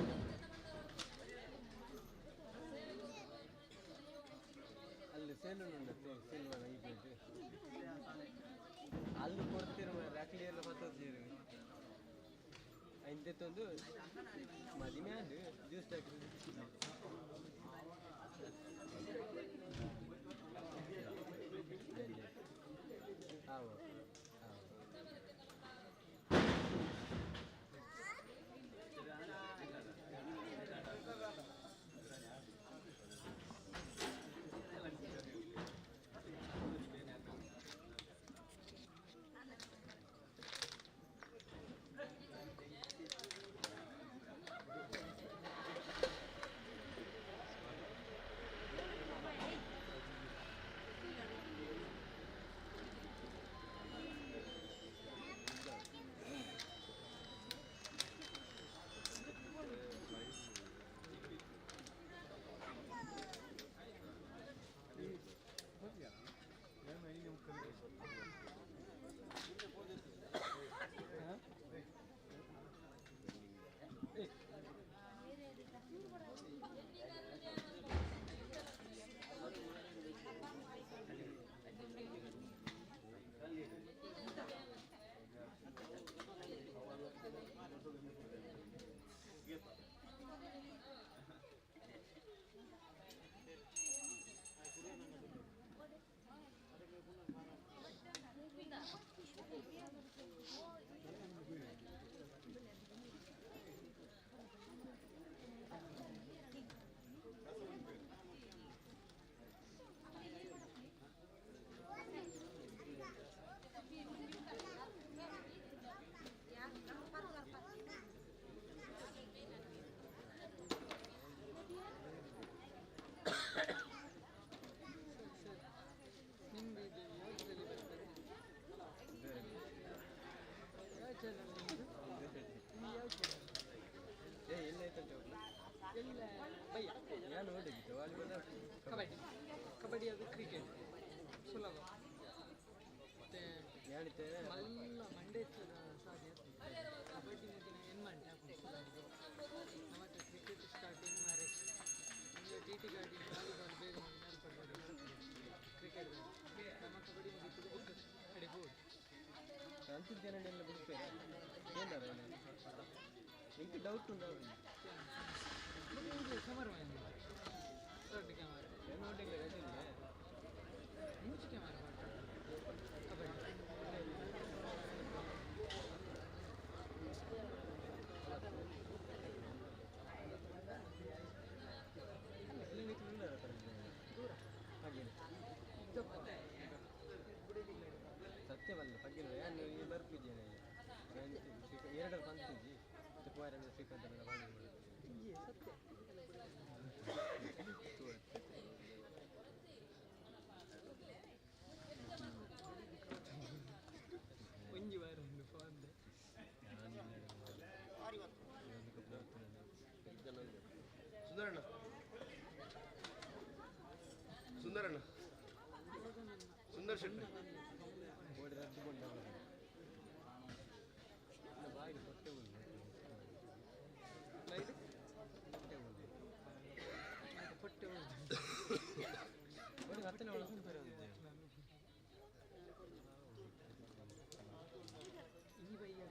ಅಲ್ಲಿ ಸೆಲೂನ್ ಉಂಟು ಸಿಲ್ವನ ಈ ಪ್ಲೇಟ್ ಅಲ್ಲಿ ಕೊಡ್ತೀರ ಮಾರ್ರೆ ಅಕ್ಲಿ ಎಲ್ಲ ಬರ್ತದೆ ಇಂತೆತ್ತೊಂದು ಮದಿಮೆ ಆಂಡ್ ಜ್ಯೂಸ್ ಹಾಕಿ ಆವ ಆವ. ಕಬಡ್ಡಿ ಕಬಡ್ಡಿ ಅದು ಕ್ರಿಕೆಟ್ ಸುಲಭ. ಮತ್ತೆ ಮಲ್ಲ ಮಂಡೇಚ್ಚದ ಸಾಧ್ಯ ಕಬಡ್ಡಿ ಮುಗಿನ ಏನು ಮಂಟೆ ಮತ್ತೆ ಕ್ರಿಕೆಟ್ ಸ್ಟಾರ್ಟ್ ಏನು ಮಾರೆ ನಮಗೆ ಟಿ ಟಿ ಗಾಡಿ ವಾಲಿಬಾಲ್ ಬೇಗ ಮುಗಿನ ಕ್ರಿಕೆಟ್ ನಮ್ಮ ಕಬಡ್ಡಿ ಮುಗಿತು ಬುಕ್ ಅಡಿಬೋದು. ಅಂತಿದ್ದೇನೆ ಬಿಡ್ತೇನೆ ಏನಾರ ಎಂಕ್ ಡೌಟ್ ಉಂಟು. ಕ್ಯಾಮರಾ ದೊಡ್ಡ ಕ್ಯಾಮರಾ ಮೂಚು ಕ್ಯಾಮರಾ ಕಬಡ್ಡಿ. ಸತ್ಯವಲ್ಲ ಪಗ್ಗಿಲ್ಲ ನಾನು ಈ ಬರ್ಪಿದ್ದೇನೆ ಎರಡರ ಪಂತಿಜಿ ಪೋಯರ ಶ್ರೀಕಾಂತ ಸತ್ಯ. ಒಂಜಿ ವಾರ ಉಂಡು ಫೋನ್. ಸುಂದರಣ್ಣ ಸುಂದರಣ್ಣ ಸುಂದರ್ ಶೆಟ್ಟಿ ಓಡಿ ರದ್ದು ಕೊಂಡ ಬಾಯಿಗೆ ಹೊಟ್ಟೆ ಉಂಟು. ಹೊಟ್ಟೆ ಉಂಟು. ಹೊಟ್ಟೆ ಉಂಟು. ಓಡಿ ಹತ್ತನೇ ಒಳಗೆ ಬರೋದು. ಈ ಬಯ್ಯ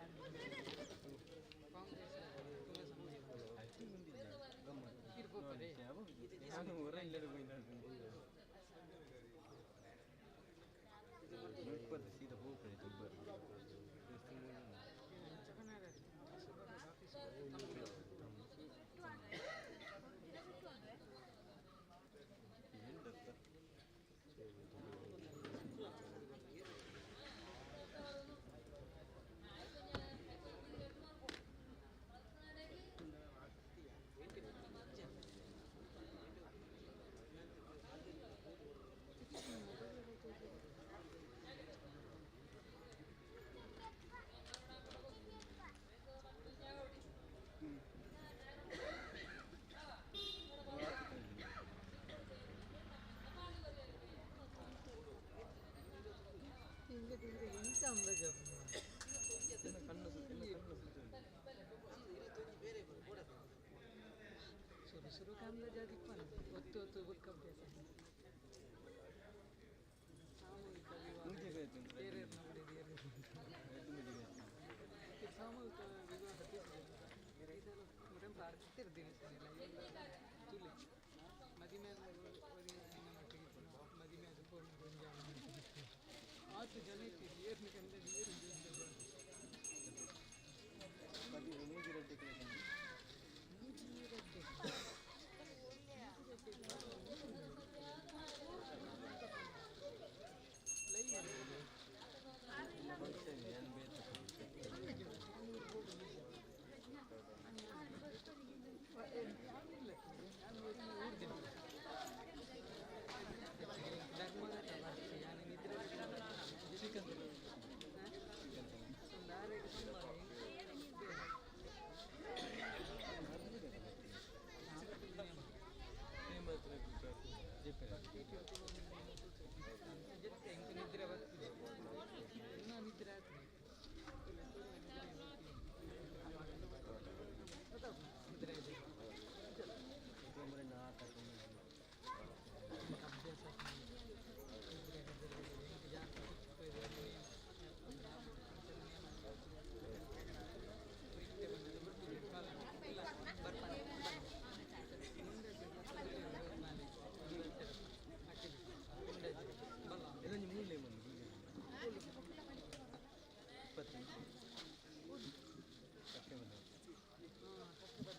ಕಾಂಗ್ರೆಸ್ ನಾನು ಊರಲ್ಲೇ ಮುಪ್ಪತ್ತು ಸೀದಾ ಹೋಗ್ತದೆ ತುಬ್ಬರು. ಎಂತ ಅಂದಾಜು ಕಣ್ಣು ಕಣ್ಣು ಸುರು ಸುರು ಅಂದಾಜು ಇಪ್ಪನ ಒತ್ತು ಒತ್ತು ಬುಕ್ ಅಭ್ಯಾಸ ಸಾಮೂಹಿಕ ವಿವಾಹ ಸಾಮೂಹಿಕ ವಿವಾಹ ತುಲೆ ಮದಿಮೆ ಮದಿಮೆ ಅದು ಪೂರ್ಣ ಆತು ಜನ ಇತ್ತು ಏರ್ನ ಕಂಡ ಏರು. 25.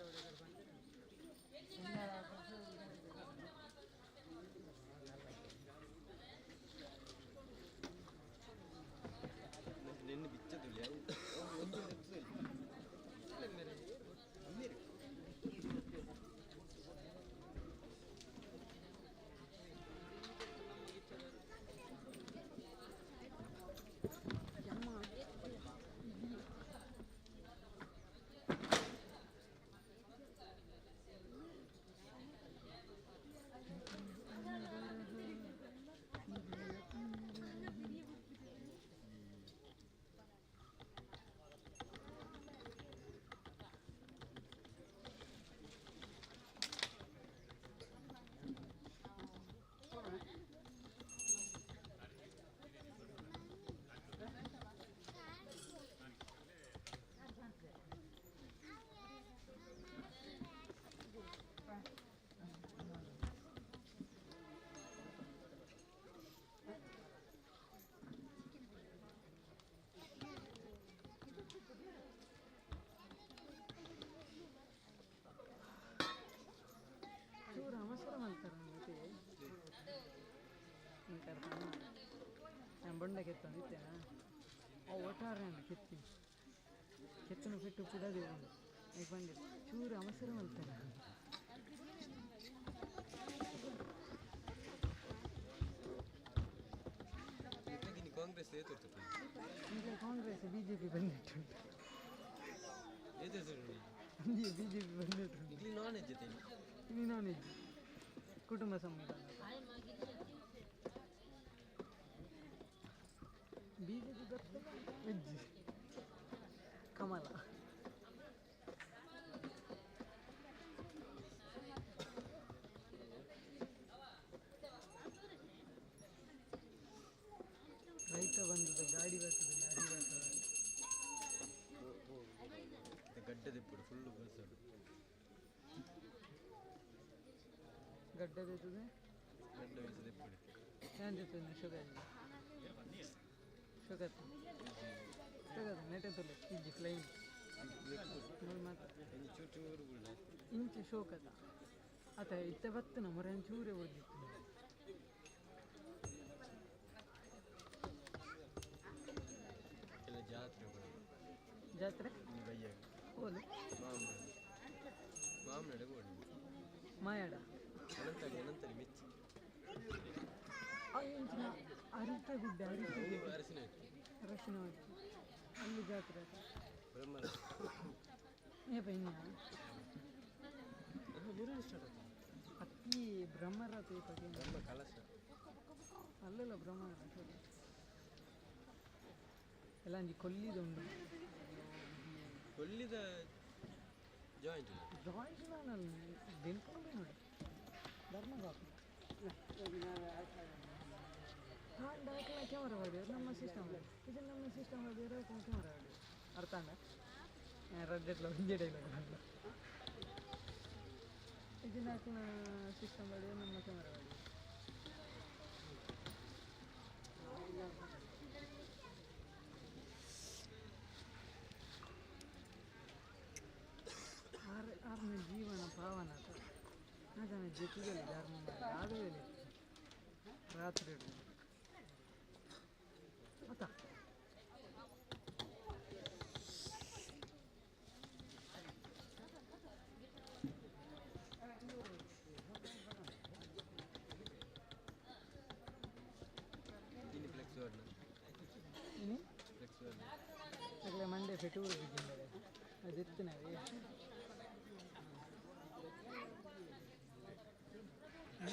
ನಾನು ಬೊಂಡ ಕೆತ್ತೊಂದಿತ್ತೇನ ಅವು ಒಟ್ಟಾರೆ ಕೆತ್ತಿ ಕೆತ್ತನ ಬಿಟ್ಟು ಪುಡದೆ ಈಗ ಬಂದೆ ಚೂರು ಅವಸರ ಮಾಡ್ತಾರೆ. ಕಾಂಗ್ರೆಸ್ ಈಗ ಕಾಂಗ್ರೆಸ್ ಬಿಜೆಪಿ ಬಂದಿಟ್ಟು ಬಿಜೆಪಿ ಬಂದಿಟ್ಟು ಇಲ್ಲಿ ನಾನ್ ವೆಜ್ ಇಲ್ಲಿ ನಾನ್ ವೆಜ್ ಕುಟುಂಬ ಸಮೇತ ಬಿಜೆಪಿ ಬರ್ತದೆ ವೆಜ್ ಕಮಲ. ರೈತ ಬಂದದ ಗಾಡಿ ಬರ್ತದೆ ಲಾರಿ ಬರ್ತದೆ. ಗಡ್ಡದಿಪ್ಪುಡು ಫುಲ್ಲು ಬಸ್ಸಡು ಗಡ್ಡದಿರ್ತದೆ ಗಡ್ಡ ಬೆಳೆಸದಿಪ್ಪುಡು ಏನ್ ಶುಗರ್ ಶುಗರ್ ಶುಗರ್ ನೆಟೆ ತುಲೆ ಇಜ್ಜಿ ಫ್ಲೈನ್ ಮಾತ್ರ ಚೂರು ಚೂರು ಇಂಚು ಶೋಕದ ಅತ ಇತ್ತ ಬತ್ತನ ಮೊರೆ ಚೂರೇ ಉಳಿದಿತ್ತು. ಎಲ್ಲ ಜಾತ್ರೆ ಜಾತ್ರೆ ಹೋದು ಮಾಮನಡೆ ಬೋಡು ಮಾಯಾಡ ಅನಂತರಿ ಅನಂತರಿ ಮೆಚ್ಚಿ ಇಂಚಿನ ಅರಿತ ಗುಡ್ಡೆ ಅರಿತ ಗುಡ್ಡೆ ಅರಸಿನ ಅರಸಿನ ಅಲ್ಲಿ ಜಾತ್ರೆ ಬ್ರಹ್ಮ ಏಪ ಇನ್ನ ಮುರುಳಿ ಸ್ಟಾರ್ಟ್ ಆಯ್ತು ಅತ್ತಿ ಬ್ರಹ್ಮರಥ ಏಪಕ್ಕೆ ಬ್ರಹ್ಮ ಕಲಶ ಅಲ್ಲೆಲ್ಲ ಬ್ರಹ್ಮರಥ ಎಲ್ಲ ಅಂಜಿ ಕೊಲ್ಲಿದ ಉಂಡು ಕೊಲ್ಲಿದ ಜಾಯಿಂಟ್ ಜಾಯಿಂಟ್ ನಾನು ದಿನಕೊಂಡು ನೋಡಿ ಧರ್ಮದ ಹಾಂ ಕ್ಯಾಮರಾ ಹೊಡೆಯೋರು ನಮ್ಮ ಸಿಸ್ಟಮ್ ಇದು ನಮ್ಮ ಸಿಸ್ಟಮ್ ಹೊಡೆಯೋರು ಕ್ಯಾಮರಾ ಹೊಡೆಯೋರು ಅರ್ಥ ಅಂಡ ರಡ್ಡೆಟ್ಲ ಒಂದೇ ಡೈಲಾಗ್ ಬಂದ ಇದನ್ನ ಹಾಕಿನ ಸಿಸ್ಟಮ್ ಹೊಡೆಯೋರು ನಮ್ಮ ಕ್ಯಾಮರಾ ಹೊಡೆಯೋರು. ಆರ್ನ ಜೀವನ ಪಾವನ ಜನ ಜೊತೆಯಲ್ಲಿ ಧರ್ಮ ಆದಮೇಲೆ ರಾತ್ರಿ ಆತ ಇನ್ನು ಫ್ಲೆಕ್ಸ್ ವರ್ಡ್ನ ಇನ್ನು ಫ್ಲೆಕ್ಸ್ ವರ್ಡ್ ಆಗಲೇ ಮಂಡೆ ಪೆಟೂರು ಬಿದ್ದಿದ್ದಾರೆ ಅದಿತ್ತು ನಾವೇ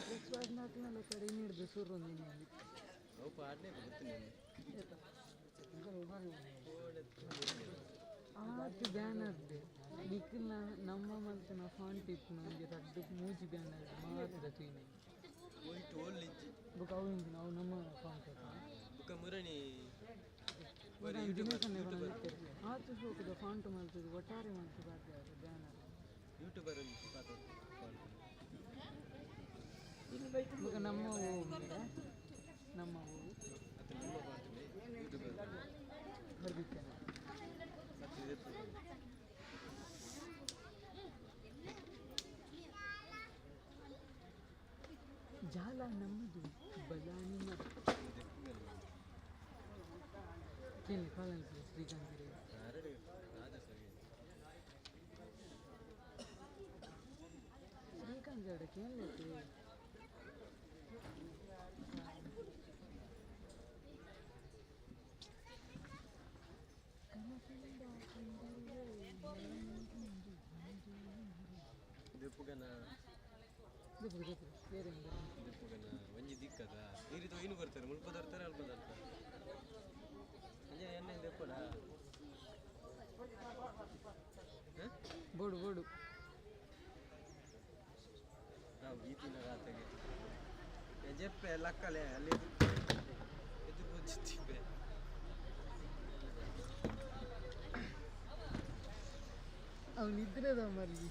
ಫ್ಲೆಕ್ಸ್ ವರ್ಡ್ ನಾಲ್ಕು ಕಡೆ ನೀಡ್ದು ಸುರು ಒಂದು ಅವು ಪಾಡನೆ ಗೊತ್ತು ಆತು ಬ್ಯಾನರ್ದು ನಿಖಿಲ್ನ ನಮ್ಮ ಮಲ್ತನ ಫಾಂಟ್ ಇತ್ತು ನಮಗೆ ರಡ್ಡು ಮೂಜಿ ಬ್ಯಾನರ್ ಮಾತ್ರ ತೂಯಿನ ಒಯ್ಟು ಓಲ್ ಇಜ್ಜಿ ಬುಕ್ ಅವು ಇಂಚಿನ ಅವು ನಮ್ಮ ಫಾಂಟ್ ಬುಕ್ಕ ಮುರಣಿ ಆತು ಶೋಕದ ಫಾಂಟ್ ಮಲ್ತದ್ದು ಒಟ್ಟಾರೆ ಮಲ್ತು ಬಾರ್ದು ಬ್ಯಾನರ್ ಯೂಟ್ಯೂಬರ್ ಒಂಜಿ ಪಾತ್ರ ಬುಕ್ಕ ನಮ್ಮ ಹೂವು ನಮ್ಮ ಹೂವು ಅದು ನಮ್ಮ ಫಾಂಟ್ ಯೂಟ್ಯೂಬರ್ ಬರ್ದಿತ್ತೇನೆ ಮತ್ತೆ ಇದೆತ್ತು ಜಾಲ ನಮ್ಮದು ಬಲ ನಿಮ್ಮದು ಕೇಳಿ ಕಾಲನ್ ಶ್ರೀಕಾಂತ್ ಆರಡು ಆದ ಸರಿ ಶ್ರೀಕಾಂತ್ ಜಡ ಕೇಳಿ ದೆಪ್ಪುಗನ ಬೇರೆ ದೆಪ್ಪುಗನ ಒಂಜಿ ದಿಕ್ಕದ ನೀರಿದ ಏನು ಬರ್ತಾರೆ ಮುಲ್ಪ ತರ್ತಾರೆ ಅಲ್ಪ ತರ್ತಾರೆ ಅಂಜನೆ ಎಣ್ಣೆ ದೆಪ್ಪಡ ಬೋಡು ಬೋಡು ನಾವು ಈ ದಿನ ರಾತ್ರಿಗೆ ಜೆಪ್ಪೆ ಲಕ್ಕಲೆ ಅಲ್ಲಿ ಎದು ಪೂಜಿತ್ತಿಪ್ಪೆ ಅವು ನಿದ್ರೆದ ಮಲ್ಲಿ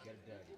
ಕೆಡ್ಡಾಡಿ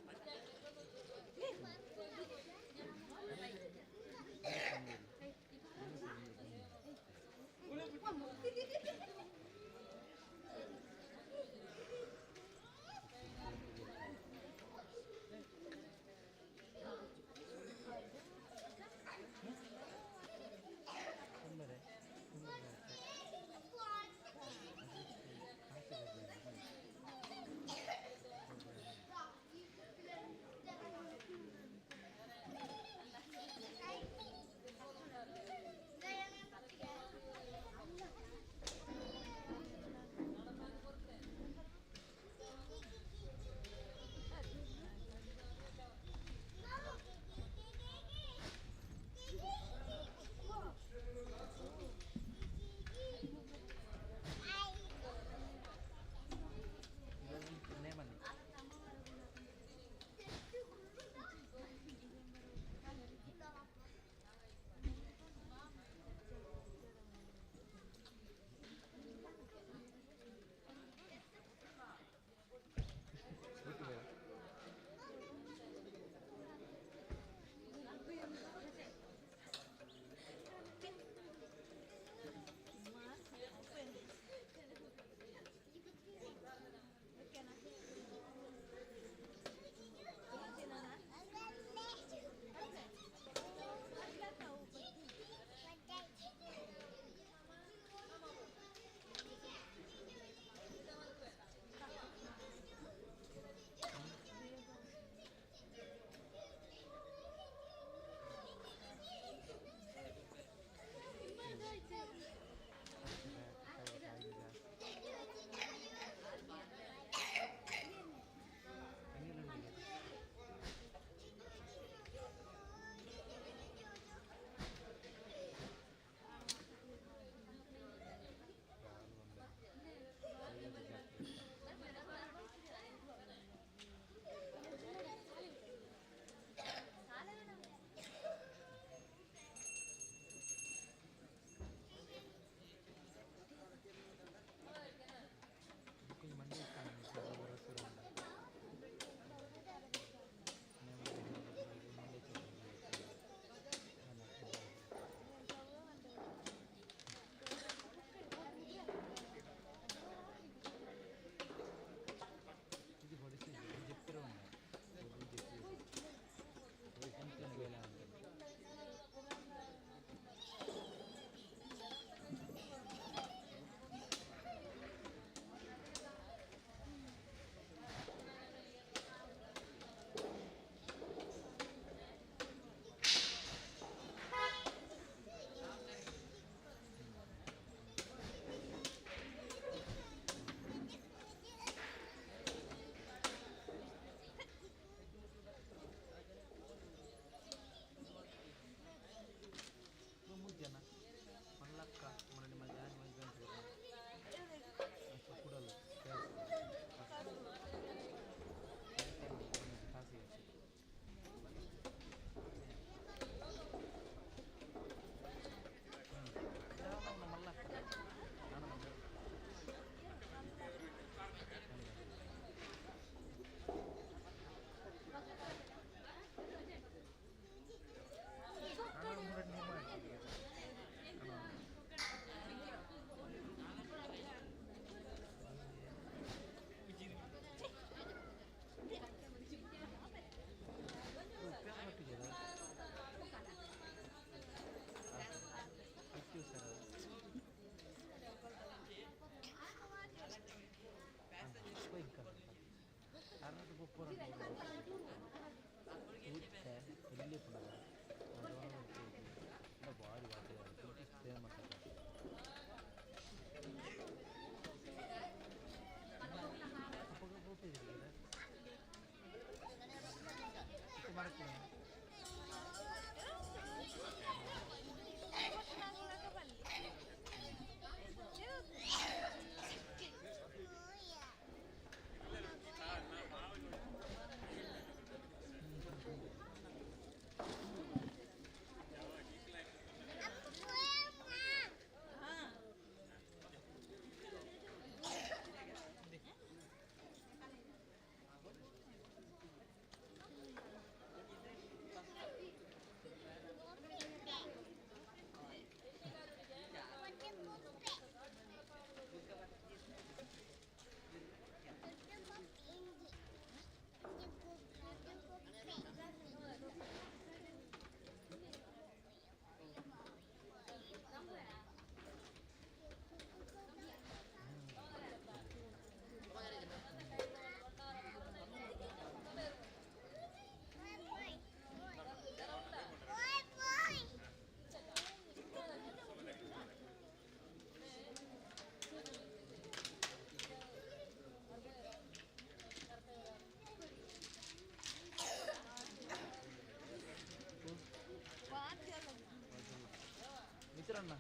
ಅಣ್ಣ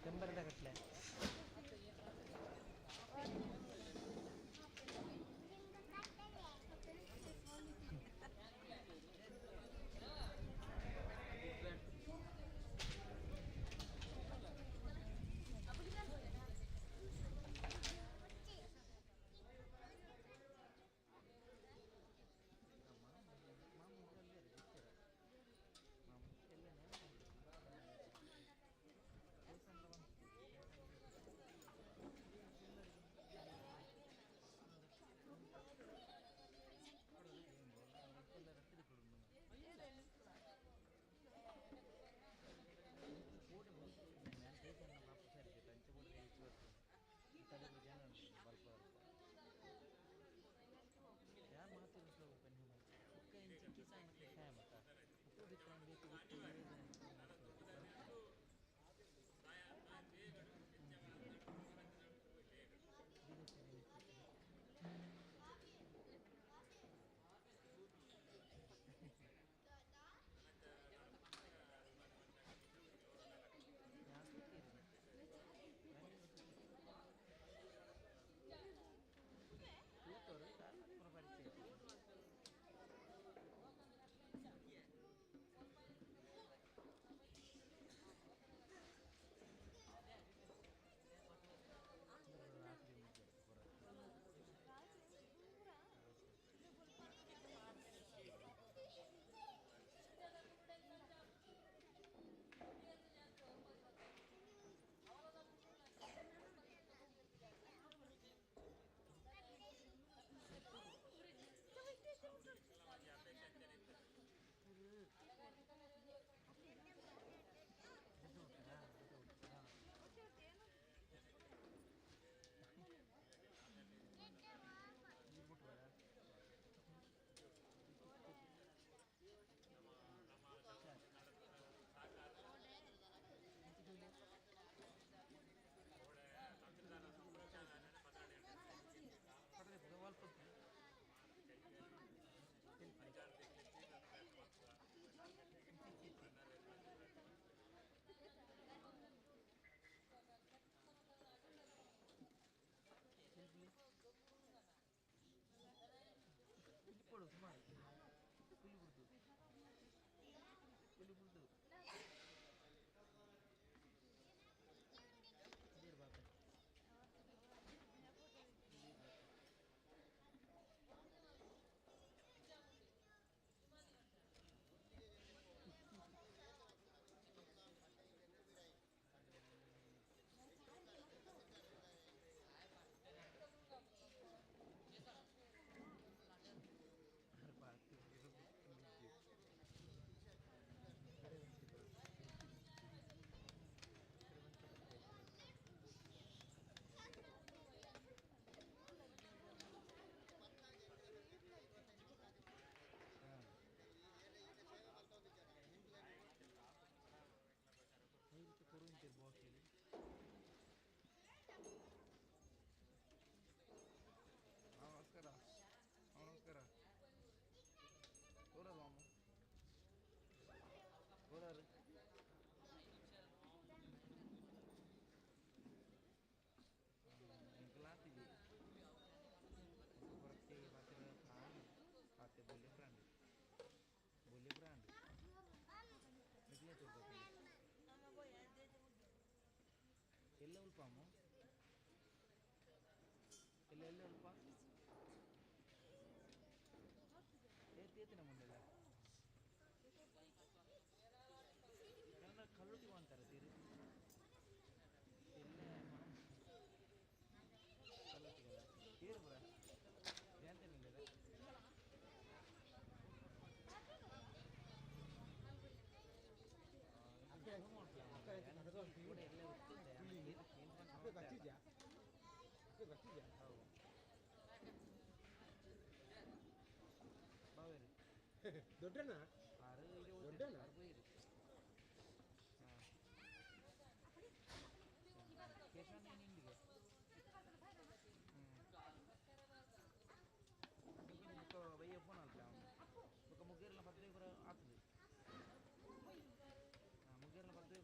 ತೆಂಬರದ ಕಟ್ಲೆ ದೊಡ್ಡಣ್ಣ ದೊಡ್ಡಣ್ಣ ಮುಗ್ಗೇರ್ಲ ಪದ್ದು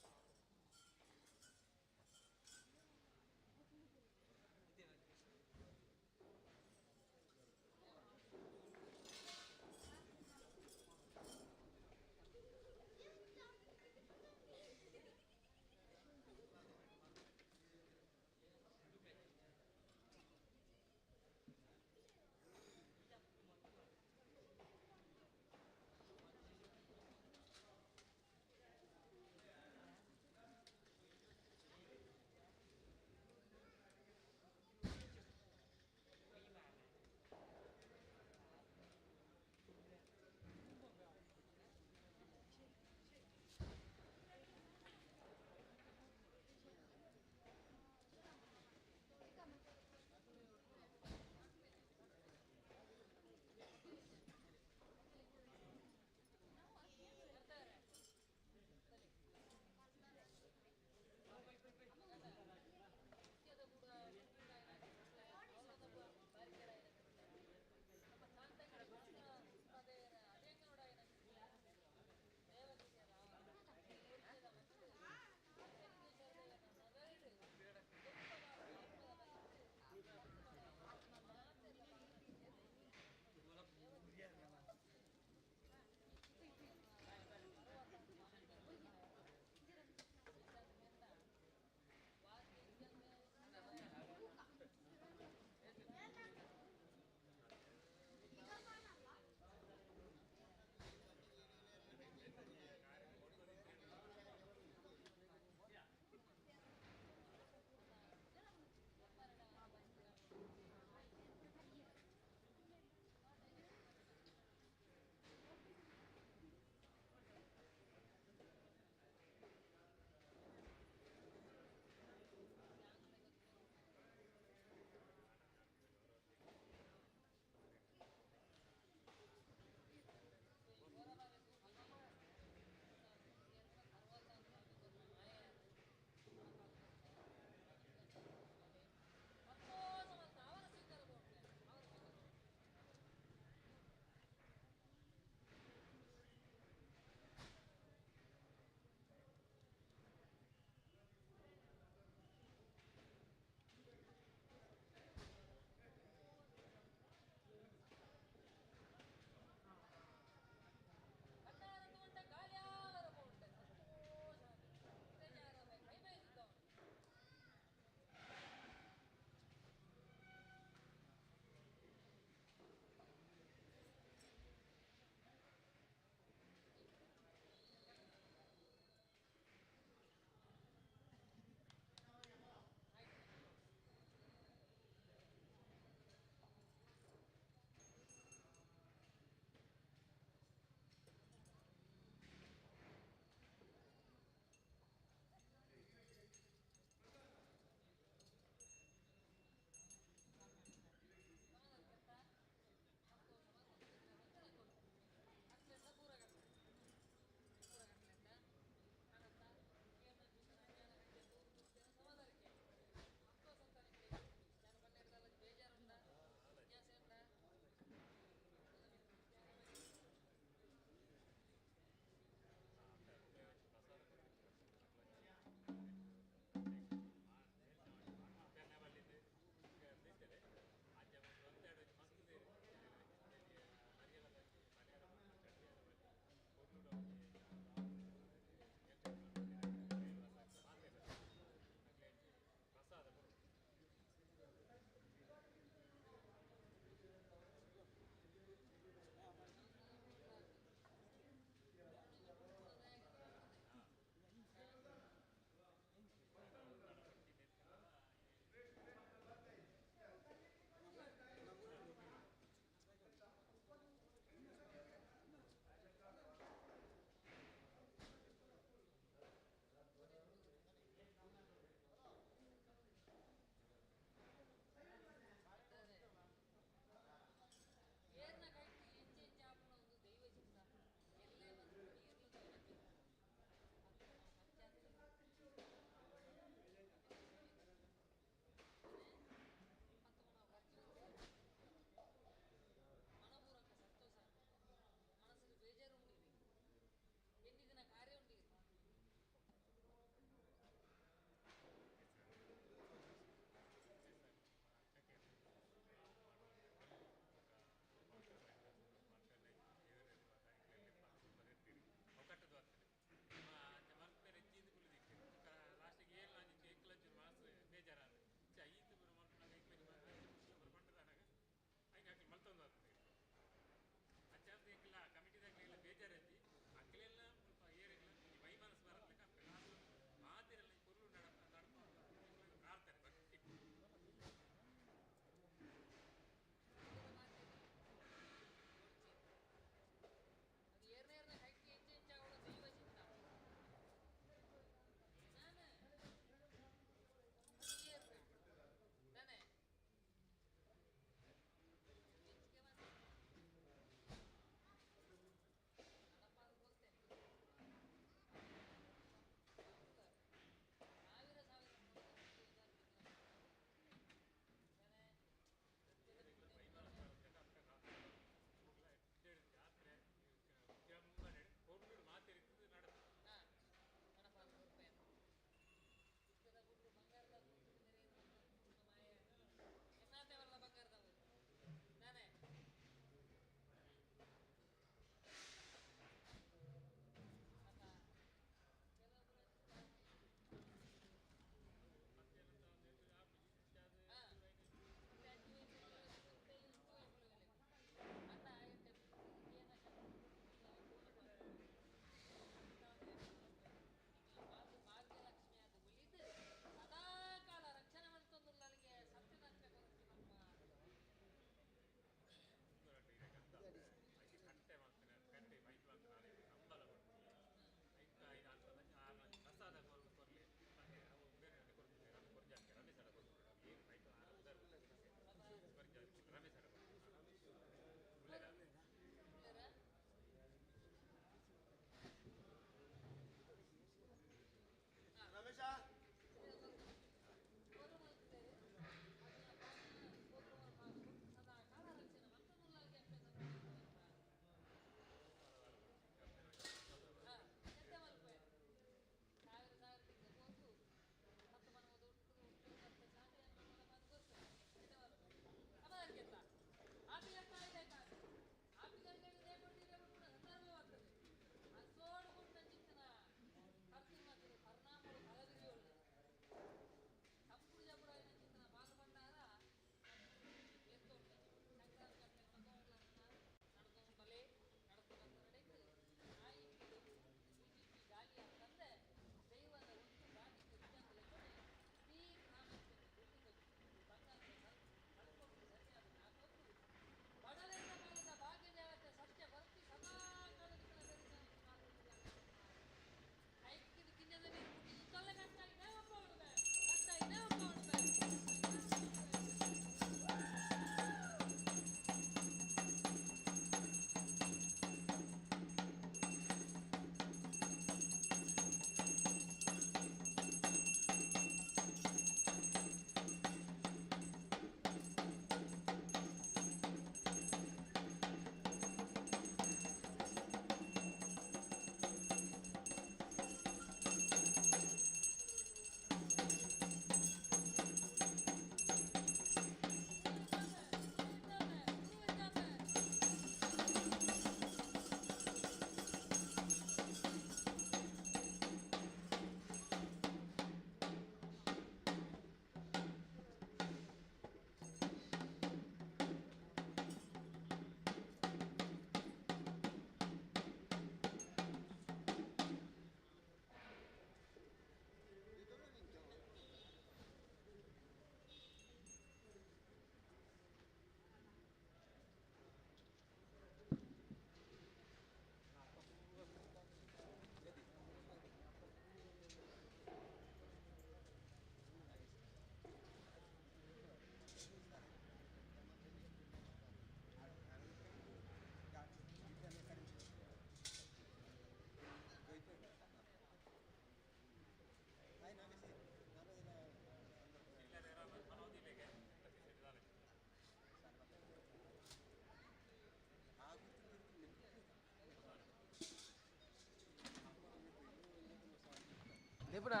ದೆಪ್ಪುನಾ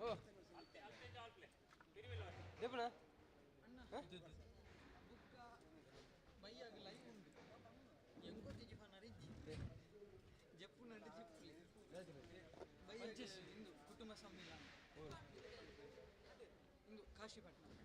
ಓ ದೆಪ್ಪುನಾ ಕುಟುಂಬ ಸಮ್ಮಿಲನ ಇಂದು ಕಾಶಿಪಟ್ಟಣ.